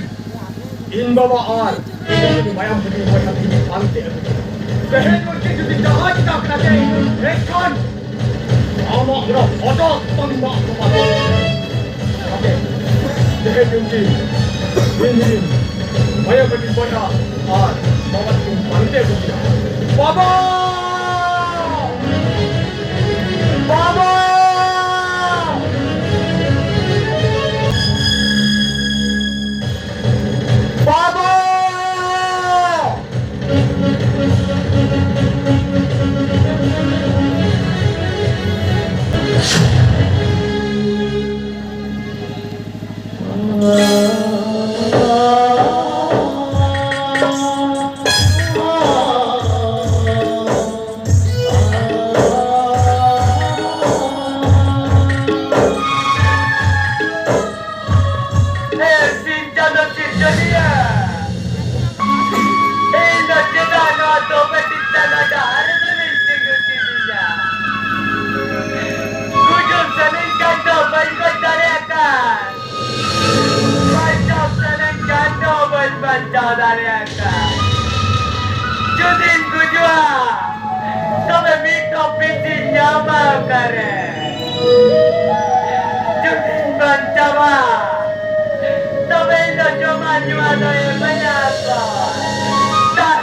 ᱤᱧ ᱵᱟᱵᱟ ᱟᱨ ᱤᱧ ᱢᱟᱭᱟᱢ ᱦᱟᱹᱴᱤᱧ ᱵᱚᱭᱦᱟ ᱛᱮ ᱯᱟᱱᱛᱮ ᱟᱹᱜᱩ ᱠᱤᱱᱟ᱾ ᱛᱮᱦᱮᱧ ᱩᱱᱠᱤᱱ ᱡᱩᱫᱤ ᱡᱟᱦᱟᱸ ᱪᱤᱠᱟ ᱠᱟᱛᱮ, ᱮᱱᱠᱷᱟᱱ ᱟᱢᱟᱜ ᱚᱱᱟ ᱦᱚᱴᱚᱜ ᱛᱟᱢ ᱢᱟᱜ ᱠᱚᱯᱟᱜ᱾ ᱚᱱᱟᱛᱮ ᱛᱮᱦᱮᱧ ᱩᱱᱠᱤᱱ ᱤᱧ ᱨᱤᱱ ᱢᱟᱭᱟ ᱠᱟᱹᱴᱤᱡ ᱵᱚᱭᱦᱟ ᱟᱨ ᱵᱟᱵᱟ ᱛᱟᱹᱠᱤᱱ ᱯᱟᱱᱛᱮ ᱟᱹᱜᱩ ᱠᱤᱱᱟ᱾ ᱵᱟᱵᱟ! ᱵᱟᱵᱟ! ᱵᱟᱵᱟ! ᱮ ᱥᱤᱧ ᱪᱟᱸᱫᱚ ᱥᱤᱨᱡᱚᱱᱤᱭᱟᱹ, ᱤᱧ ᱫᱚ ᱪᱮᱫᱟᱜ ᱱᱚᱣᱟ ᱫᱚᱵᱮ ᱪᱮᱛᱟᱱ ᱰᱟᱦᱟᱨ ᱨᱮ ᱢᱮᱱᱟᱧ ᱛᱤᱸᱜᱩ ᱠᱤᱫᱤᱧᱟ? ᱜᱩᱡᱩᱜ ᱥᱟᱱᱟᱧ ᱠᱷᱟᱱ ᱫᱚ ᱵᱟᱹᱧ ᱜᱚᱡ ᱫᱟᱲᱮᱭᱟᱜ ᱠᱟᱱ, ᱵᱟᱧᱪᱟᱣ ᱥᱟᱱᱟᱧ ᱠᱷᱟᱱ ᱫᱚ ᱵᱟᱹᱧ ᱵᱟᱧᱪᱟᱣ ᱫᱟᱲᱮᱭᱟᱜ ᱠᱟᱱ᱾ ᱡᱩᱫᱤᱧ ᱜᱩᱡᱩᱜᱼᱟ, ᱛᱚᱵᱮ ᱢᱤᱫ ᱴᱚᱯ ᱵᱤᱥᱤᱧ ᱧᱟᱢᱟ ᱚᱠᱟᱨᱮ? ᱡᱩᱫᱤᱧ ᱵᱟᱧᱪᱟᱣᱟ, ᱛᱚᱵᱮ ᱤᱧ ᱫᱚ ᱡᱚᱢᱟᱜ ᱧᱩᱣᱟᱜ ᱫᱚ ᱮᱢᱟᱹᱧᱟ ᱚᱠᱚᱭ?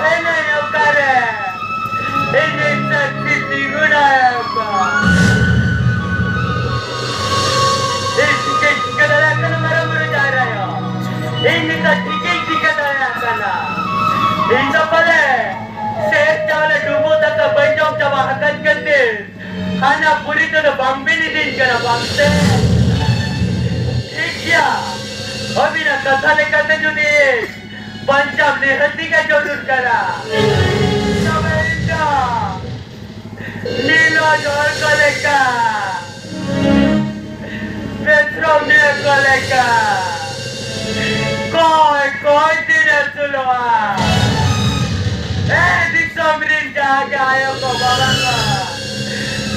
ᱴᱷᱤᱠᱟᱹᱧ ᱴᱷᱤᱠᱟᱹ ᱫᱟᱲᱮᱭᱟᱜ ᱠᱟᱱᱟ᱾ ᱤᱧ ᱫᱚ ᱯᱟᱞᱮ ᱥᱮᱨ ᱪᱟᱣᱞᱮ ᱰᱩᱸᱵᱩᱜ ᱫᱟᱠᱟ ᱵᱟᱹᱧ ᱡᱚᱢ ᱪᱟᱵᱟ ᱟᱠᱟᱫ ᱠᱷᱟᱹᱛᱤᱨ ᱦᱟᱱᱟ ᱯᱩᱨᱤ ᱛᱮᱫᱚ ᱵᱟᱝ ᱵᱤᱱ ᱤᱫᱤᱧ ᱠᱟᱱᱟ, ᱵᱟᱝ ᱥᱮ? ᱴᱷᱤᱠ ᱜᱮᱭᱟ, ᱟᱹᱵᱤᱱᱟᱜ ᱠᱟᱛᱷᱟ ᱞᱮᱠᱟᱛᱮ ᱡᱩᱫᱤ ᱵᱟᱧᱪᱟᱣ ᱱᱤᱦᱟᱹᱛᱤ ᱜᱮ ᱡᱟᱹᱨᱩᱲ ᱠᱟᱱᱟ, ᱛᱚᱵᱮ ᱤᱧ ᱫᱚ ᱱᱤᱞᱚ ᱡᱚᱞ ᱠᱚ ᱞᱮᱠᱟ, ᱯᱮᱛᱨᱚᱢ ᱱᱤᱭᱟᱹ ᱠᱚ ᱞᱮᱠᱟ, ᱠᱚᱭ ᱠᱚᱭ ᱛᱤᱧ ᱟᱹᱥᱩᱞᱚᱜᱼᱟ᱾ ᱮ ᱫᱤᱥᱚᱢ ᱨᱤᱱ ᱡᱟᱦᱟᱸ ᱜᱮ ᱟᱭᱳ ᱠᱚ, ᱵᱟᱵᱟ ᱠᱚ,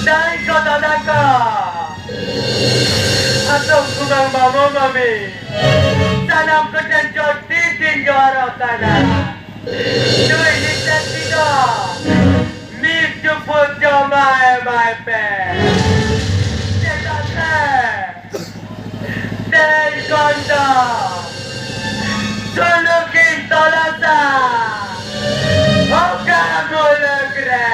ᱫᱟᱹᱭ ᱠᱚ, ᱫᱟᱫᱟ ᱠᱚ, ᱦᱟᱛᱚᱢ ᱠᱩᱢᱟᱹᱝ ᱢᱟᱢᱚ ᱢᱟᱹᱢᱤ, ᱥᱟᱱᱟᱢ ᱠᱚᱴᱷᱮᱱ ᱡᱚᱦᱟᱨ ᱛᱤ ᱛᱤᱧ ᱡᱚᱦᱟᱨᱚᱜ ᱠᱟᱱᱟ᱾ ᱱᱩᱭ ᱱᱤᱛᱟᱹ ᱛᱤ ᱫᱚ ᱢᱤᱫ ᱪᱩᱯᱩᱫ ᱡᱚᱢᱟᱜ ᱮᱢᱟᱭ ᱯᱮ᱾ ᱪᱮᱫᱟᱜ ᱥᱮ ᱛᱮᱦᱮᱧ ᱠᱷᱚᱱ ᱫᱚ ᱥᱩᱞᱩᱠᱤᱧ ᱛᱚᱞᱟᱥᱟ ᱚᱠᱟ ᱢᱩᱞᱩᱠ ᱨᱮ᱾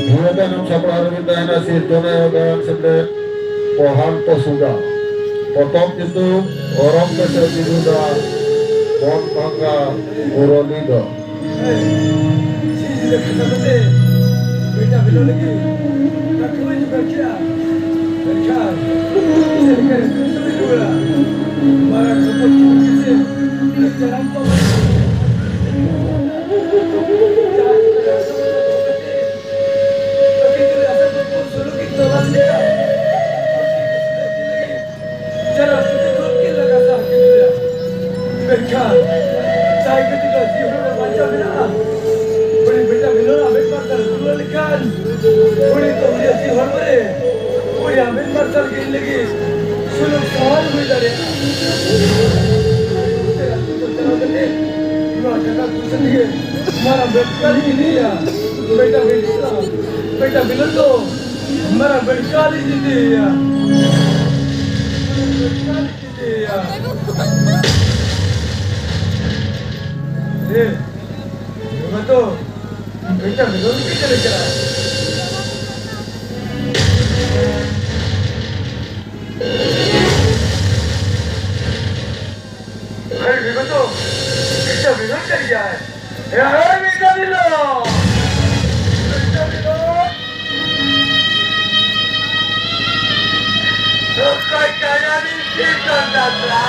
ᱱᱤᱭᱟᱹ ᱛᱟᱭᱱᱚᱢ ᱥᱟᱯᱲᱟᱣ ᱨᱮᱵᱤᱱ ᱛᱟᱦᱮᱱᱟ ᱥᱤᱨᱡᱚᱱᱤᱭᱟᱹ ᱜᱟᱭᱟᱱ ᱥᱮᱢᱞᱮᱫ ᱯᱨᱚᱦᱟᱱᱛᱚ ᱥᱩᱫᱟ᱾ ᱯᱚᱛᱚᱵ ᱧᱩᱛᱩᱢ ᱚᱨᱚᱢ ᱯᱮᱥᱮ ᱵᱤᱨᱩᱫᱟ ᱵᱚᱱ ᱵᱷᱟᱝᱜᱟ ᱢᱩᱨᱚᱞᱤ ᱫᱚ᱾ ᱢᱮᱱᱠᱷᱟᱱ ᱡᱟᱦᱟᱸᱭ ᱠᱷᱟᱹᱛᱤᱨ ᱛᱮ ᱡᱤᱣᱤ ᱦᱚᱲᱢᱚ ᱵᱟᱧᱪᱟᱣ ᱢᱮᱱᱟᱜᱼᱟ, ᱩᱱᱤ ᱵᱮᱴᱟ ᱵᱤᱞᱚᱱ ᱟᱵᱮᱱ ᱯᱟᱨᱥᱟᱞ ᱨᱩᱣᱟᱹᱲ ᱞᱮᱠᱷᱟᱱ, ᱩᱱᱤ ᱫᱚ ᱩᱱᱤᱭᱟᱜ ᱡᱤᱣᱤ ᱦᱚᱲᱢᱚ ᱨᱮ ᱩᱱᱤ ᱟᱵᱮᱱ ᱯᱟᱨᱥᱟᱞ ᱜᱮ ᱞᱟᱹᱜᱤᱫ ᱥᱩᱞᱩᱠ ᱥᱟᱶᱟᱞ ᱦᱩᱭ ᱫᱟᱲᱮᱭᱟᱜᱼᱟ᱾ ᱱᱚᱣᱟ ᱴᱟᱠᱟ ᱯᱩᱭᱥᱟᱹ ᱛᱮᱜᱮ ᱢᱟᱨᱟᱝ ᱵᱮᱵᱽᱥᱟ ᱞᱤᱧ ᱤᱫᱤᱭᱟ᱾ ᱵᱮᱴᱟ ᱵᱤᱞᱚᱱ, ᱵᱮᱴᱟ ᱵᱤᱞᱚᱱ ᱫᱚ ᱢᱟᱨᱟᱝ ᱵᱮᱵᱽᱥᱟ ᱞᱤᱧ ᱤᱫᱤᱭᱟ᱾ ᱵᱮᱵᱽᱥᱟ ᱞᱤᱧ ᱤᱫᱤᱭᱟ᱾ ᱮ, ᱵᱮᱴᱟ ᱵᱤᱞᱚᱱ ᱫᱚ ᱪᱮᱫ ᱞᱮᱠᱟ? ᱦᱮᱸ, ᱵᱮᱴᱟ ᱵᱤᱞᱚᱱ ᱪᱮᱫ ᱞᱮᱠᱟ? ᱮ, ᱦᱮᱸ, ᱵᱮᱴᱟ ᱵᱤᱞᱚᱱ᱾ ᱵᱮᱴᱟ ᱵᱤᱞᱚᱱ᱾ ᱚᱠᱚᱭ ᱠᱟᱱᱟᱢ ᱥᱤᱨᱡᱚᱱ ᱫᱟᱛᱟ?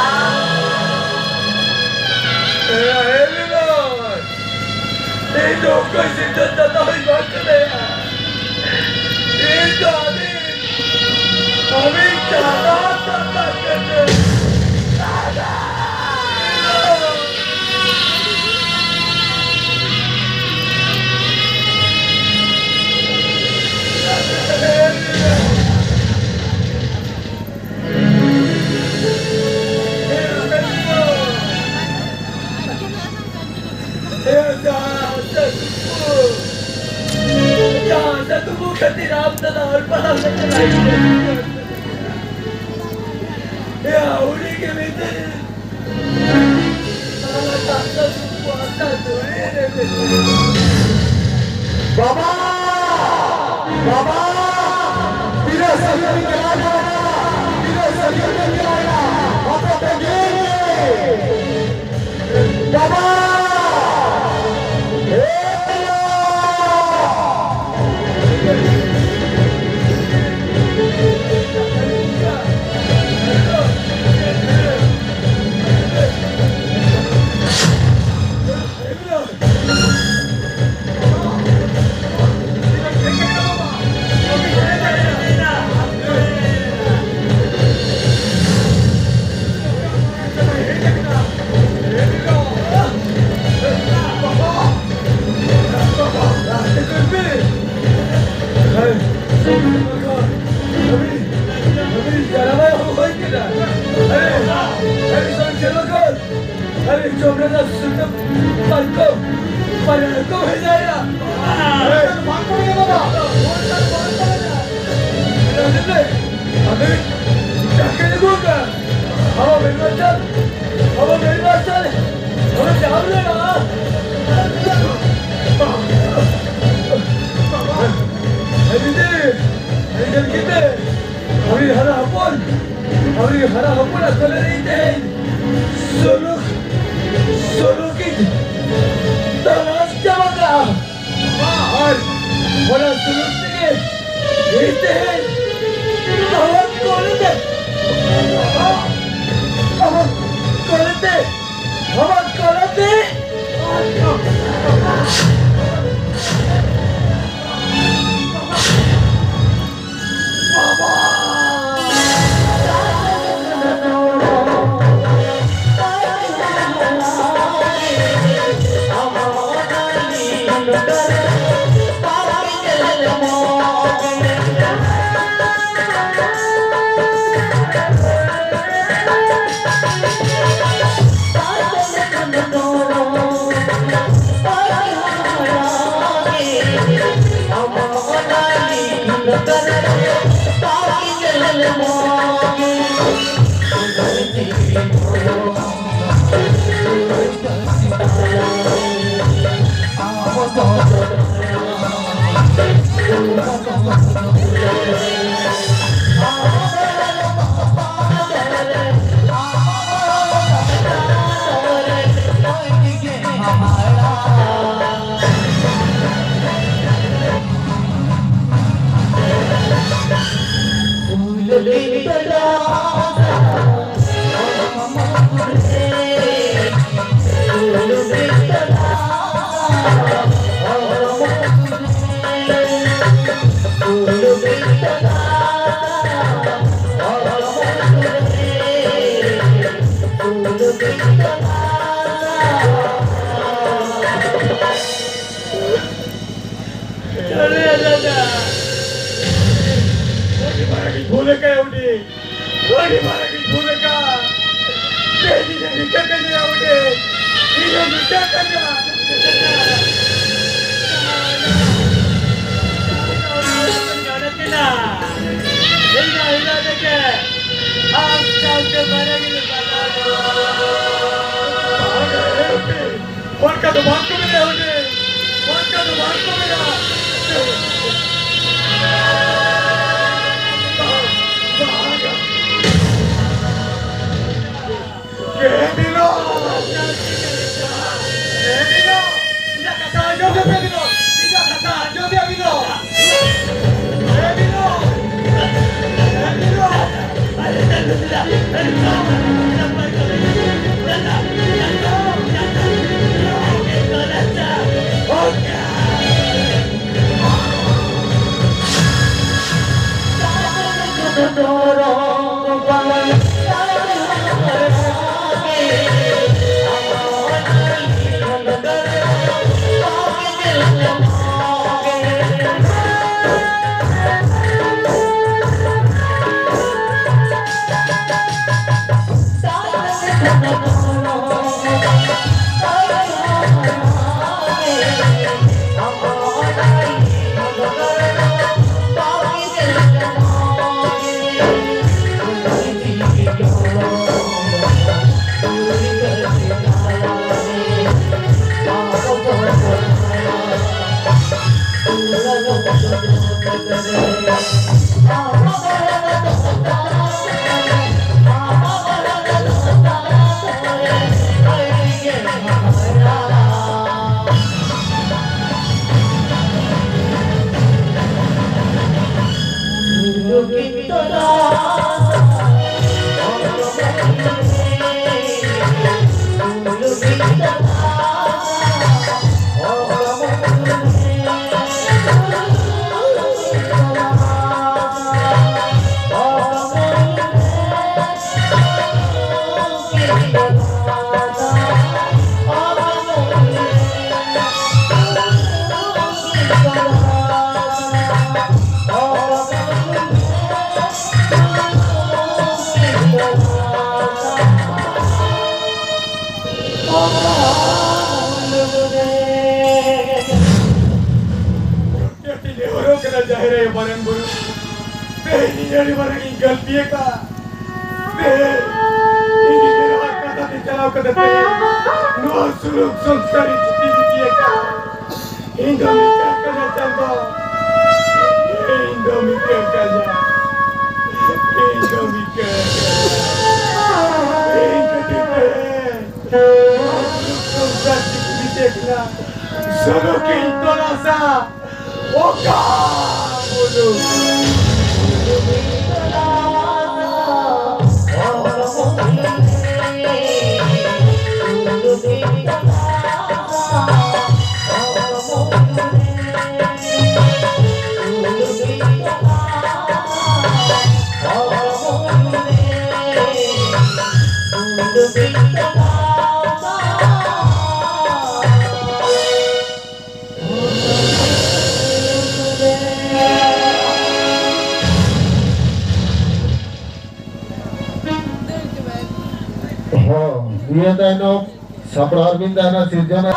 ᱮ, ᱦᱮᱸ, ᱵᱤᱞᱚᱱ᱾ ᱤᱧ ᱫᱚ ᱚᱠᱚᱭ ᱥᱤᱨᱡᱚᱱ ᱫᱟᱛᱟ ᱦᱚᱸᱧ ᱵᱟᱝ ᱠᱟᱱᱟᱭᱟ᱾ ᱤᱧ ᱫᱚ ᱟᱹᱰᱤ ᱟᱹᱰᱤ ᱪᱟᱞᱟᱠ ᱠᱟᱛᱷᱟ ᱠᱟᱱᱟ᱾ ᱨᱟᱢ ᱫᱟᱫᱟ ᱚᱞ ᱯᱟᱲᱦᱟᱣ ᱠᱟᱛᱮ ᱞᱟᱭᱤᱯᱷ ᱨᱮ ᱮᱭᱟ, ᱩᱱᱤ ᱜᱮ ᱢᱮᱛᱟᱭᱟ᱾ ᱵᱟᱵᱟ! ᱵᱟᱵᱟ! ᱛᱤᱱᱟᱹᱜ ᱥᱟᱺᱜᱤᱧ ᱵᱤᱱ ᱪᱟᱞᱟᱣ ᱮᱱᱟ? ᱛᱤᱱᱟᱹᱜ ᱥᱟᱺᱜᱤᱧ ᱵᱤᱱ ᱪᱟᱞᱟᱣ ᱮᱱᱟ? ᱟᱯᱮ ᱛᱟᱺᱜᱤ! ᱵᱟᱵᱟ! ᱮ ᱵᱟᱵᱟ! ᱟᱨᱮ, ᱡᱚᱢ ᱨᱮᱱᱟᱜ ᱥᱩᱛᱟᱹᱢ ᱯᱟᱨᱠᱚᱢ, ᱯᱟᱨᱠᱚᱢ ᱦᱮᱡ ᱮᱱᱟ᱾ ᱟᱨᱮ, ᱵᱟᱝ ᱠᱚ ᱢᱮᱱᱟ ᱵᱟᱵᱟ᱾ ᱟᱨᱮ, ᱟᱹᱵᱤᱱ ᱰᱟᱠᱛᱟᱨ ᱟᱹᱜᱩ ᱟᱠᱟᱫ᱾ ᱟᱵᱚ ᱢᱮᱱ ᱢᱟᱨᱥᱟᱞ, ᱟᱵᱚ ᱢᱮᱱ ᱢᱟᱨᱥᱟᱞ, ᱟᱵᱚ ᱡᱟᱦᱟᱸ ᱞᱮᱱᱟ᱾ ᱟᱹᱰᱤ ᱫᱤᱱ, ᱟᱹᱰᱤ ᱫᱤᱱ ᱠᱤᱱᱛᱩ ᱟᱵᱚᱨᱤᱡ ᱦᱟᱨᱟ ᱦᱚᱯᱚᱱ, ᱟᱵᱚᱨᱤᱡ ᱦᱟᱨᱟ ᱦᱚᱯᱚᱱᱟᱜ ᱠᱚᱞᱮ ᱨᱮ ᱤᱧ ᱛᱮᱦᱮᱧ ᱥᱩᱱᱩᱠ, ᱥᱩᱱᱩᱠᱤᱧ ᱛᱚᱨᱟᱥ ᱪᱟᱵᱟ ᱠᱟᱜᱼᱟ᱾ ᱟᱨ ᱚᱱᱟ ᱥᱩᱱᱩᱠ ᱛᱮᱜᱮ ᱤᱧ ᱛᱮᱦᱮᱧ ᱟᱢᱟᱜ ᱠᱚᱞᱮ ᱛᱮ, ᱟᱢᱟᱜ ᱠᱚᱞᱮ ᱛᱮ, ᱟᱢᱟᱜ ᱠᱚᱞᱮ ᱛᱮ᱾ ᱪᱚᱞᱮ ᱫᱟᱫᱟ, ᱟᱹᱰᱤ ᱢᱟᱨᱟᱝ ᱤᱧ ᱵᱷᱩᱞ ᱟᱠᱟᱫᱼᱟ ᱩᱱᱤ, ᱟᱹᱰᱤ ᱢᱟᱨᱟᱝ ᱤᱧ ᱵᱷᱩᱞ ᱟᱠᱟᱫᱼᱟ᱾ ᱛᱮᱦᱮᱧ ᱤᱧ ᱢᱮᱛᱟ ᱠᱟᱫᱮᱭᱟ ᱩᱱᱤ, ᱤᱧ ᱢᱮᱛᱟ ᱠᱟᱫᱮᱭᱟ᱾ ᱤᱧ ᱫᱚ ᱦᱤᱞᱳᱜ ᱨᱮᱜᱮ ᱟᱢ ᱥᱟᱶᱛᱮ ᱢᱟᱨᱟᱝ ᱤᱧ ᱵᱟᱜᱟᱣ ᱞᱮᱱᱟ᱾ ᱚᱱᱠᱟ ᱫᱚ ᱵᱟᱝ ᱠᱚ ᱢᱮᱱᱟ ᱦᱩᱰᱤᱧ, ᱚᱱᱠᱟ ᱫᱚ ᱵᱟᱝ ᱠᱚ ᱢᱮᱱᱟ᱾ ᱮ ᱵᱤᱱᱳ! ᱮ ᱵᱤᱱᱳ! ᱤᱧᱟᱜ ᱠᱟᱛᱷᱟ ᱟᱸᱡᱚᱢ ᱢᱮ ᱵᱤᱱᱳ! ᱤᱧᱟᱜ ᱠᱟᱛᱷᱟ ᱟᱸᱡᱚᱢ ᱢᱮ ᱵᱤᱱᱳ! ᱮ ᱵᱤᱱᱳ! ᱮ ᱵᱤᱱᱳ! ᱠᱟᱹᱴᱤᱡ ᱱᱮᱦᱚᱨᱚᱜ ᱠᱟᱱᱟ ᱡᱟᱦᱮᱨ ᱟᱭᱳ ᱢᱟᱨᱟᱝ ᱵᱩᱨᱩ, ᱛᱮᱦᱮᱧ ᱤᱧ ᱟᱹᱰᱤ ᱢᱟᱨᱟᱝ ᱤᱧ ᱜᱟᱹᱞᱛᱤ ᱟᱠᱟᱫᱼᱟ᱾ ᱛᱮᱦᱮᱧ ᱤᱧ ᱱᱤᱡᱮᱨᱟᱜ ᱠᱟᱛᱷᱟ ᱛᱮ ᱪᱟᱞᱟᱣ ᱠᱟᱛᱮ ᱛᱮᱦᱮᱧ ᱱᱚᱣᱟ ᱥᱩᱞᱩᱠ ᱥᱚᱝᱥᱟᱨ ᱤᱧ ᱪᱤᱠᱤ ᱵᱤᱠᱤ ᱟᱠᱟᱫᱼᱟ᱾ ᱤᱧ ᱫᱚ ᱢᱤᱫ ᱠᱟᱱᱟ ᱪᱟᱸᱫᱚ, ᱤᱧ ᱫᱚ ᱢᱤᱫ ᱠᱟᱱᱟ, ᱤᱧ ᱫᱚ ᱢᱤᱫ ᱠᱟᱱᱟ᱾ ᱤᱧ ᱠᱷᱟᱹᱛᱤᱨ ᱛᱮ ᱱᱚᱣᱟ ᱥᱩᱞᱩᱠ ᱥᱚᱝᱥᱟᱨ ᱪᱤᱠᱤ ᱵᱤᱠᱤ ᱟᱠᱟᱱᱟ᱾ ᱥᱩᱞᱩᱠ ᱤᱧ ᱛᱚᱞᱟᱥᱟ᱾ ᱚᱠᱟ ᱵᱩᱨᱩ? ᱦᱚᱸ, ᱱᱤᱭᱟᱹ ᱛᱟᱭᱱᱚᱢ ᱥᱟᱯᱲᱟᱣ ᱵᱤᱱ ᱛᱟᱦᱮᱱᱟ ᱥᱤᱨᱡᱚᱱᱟ᱾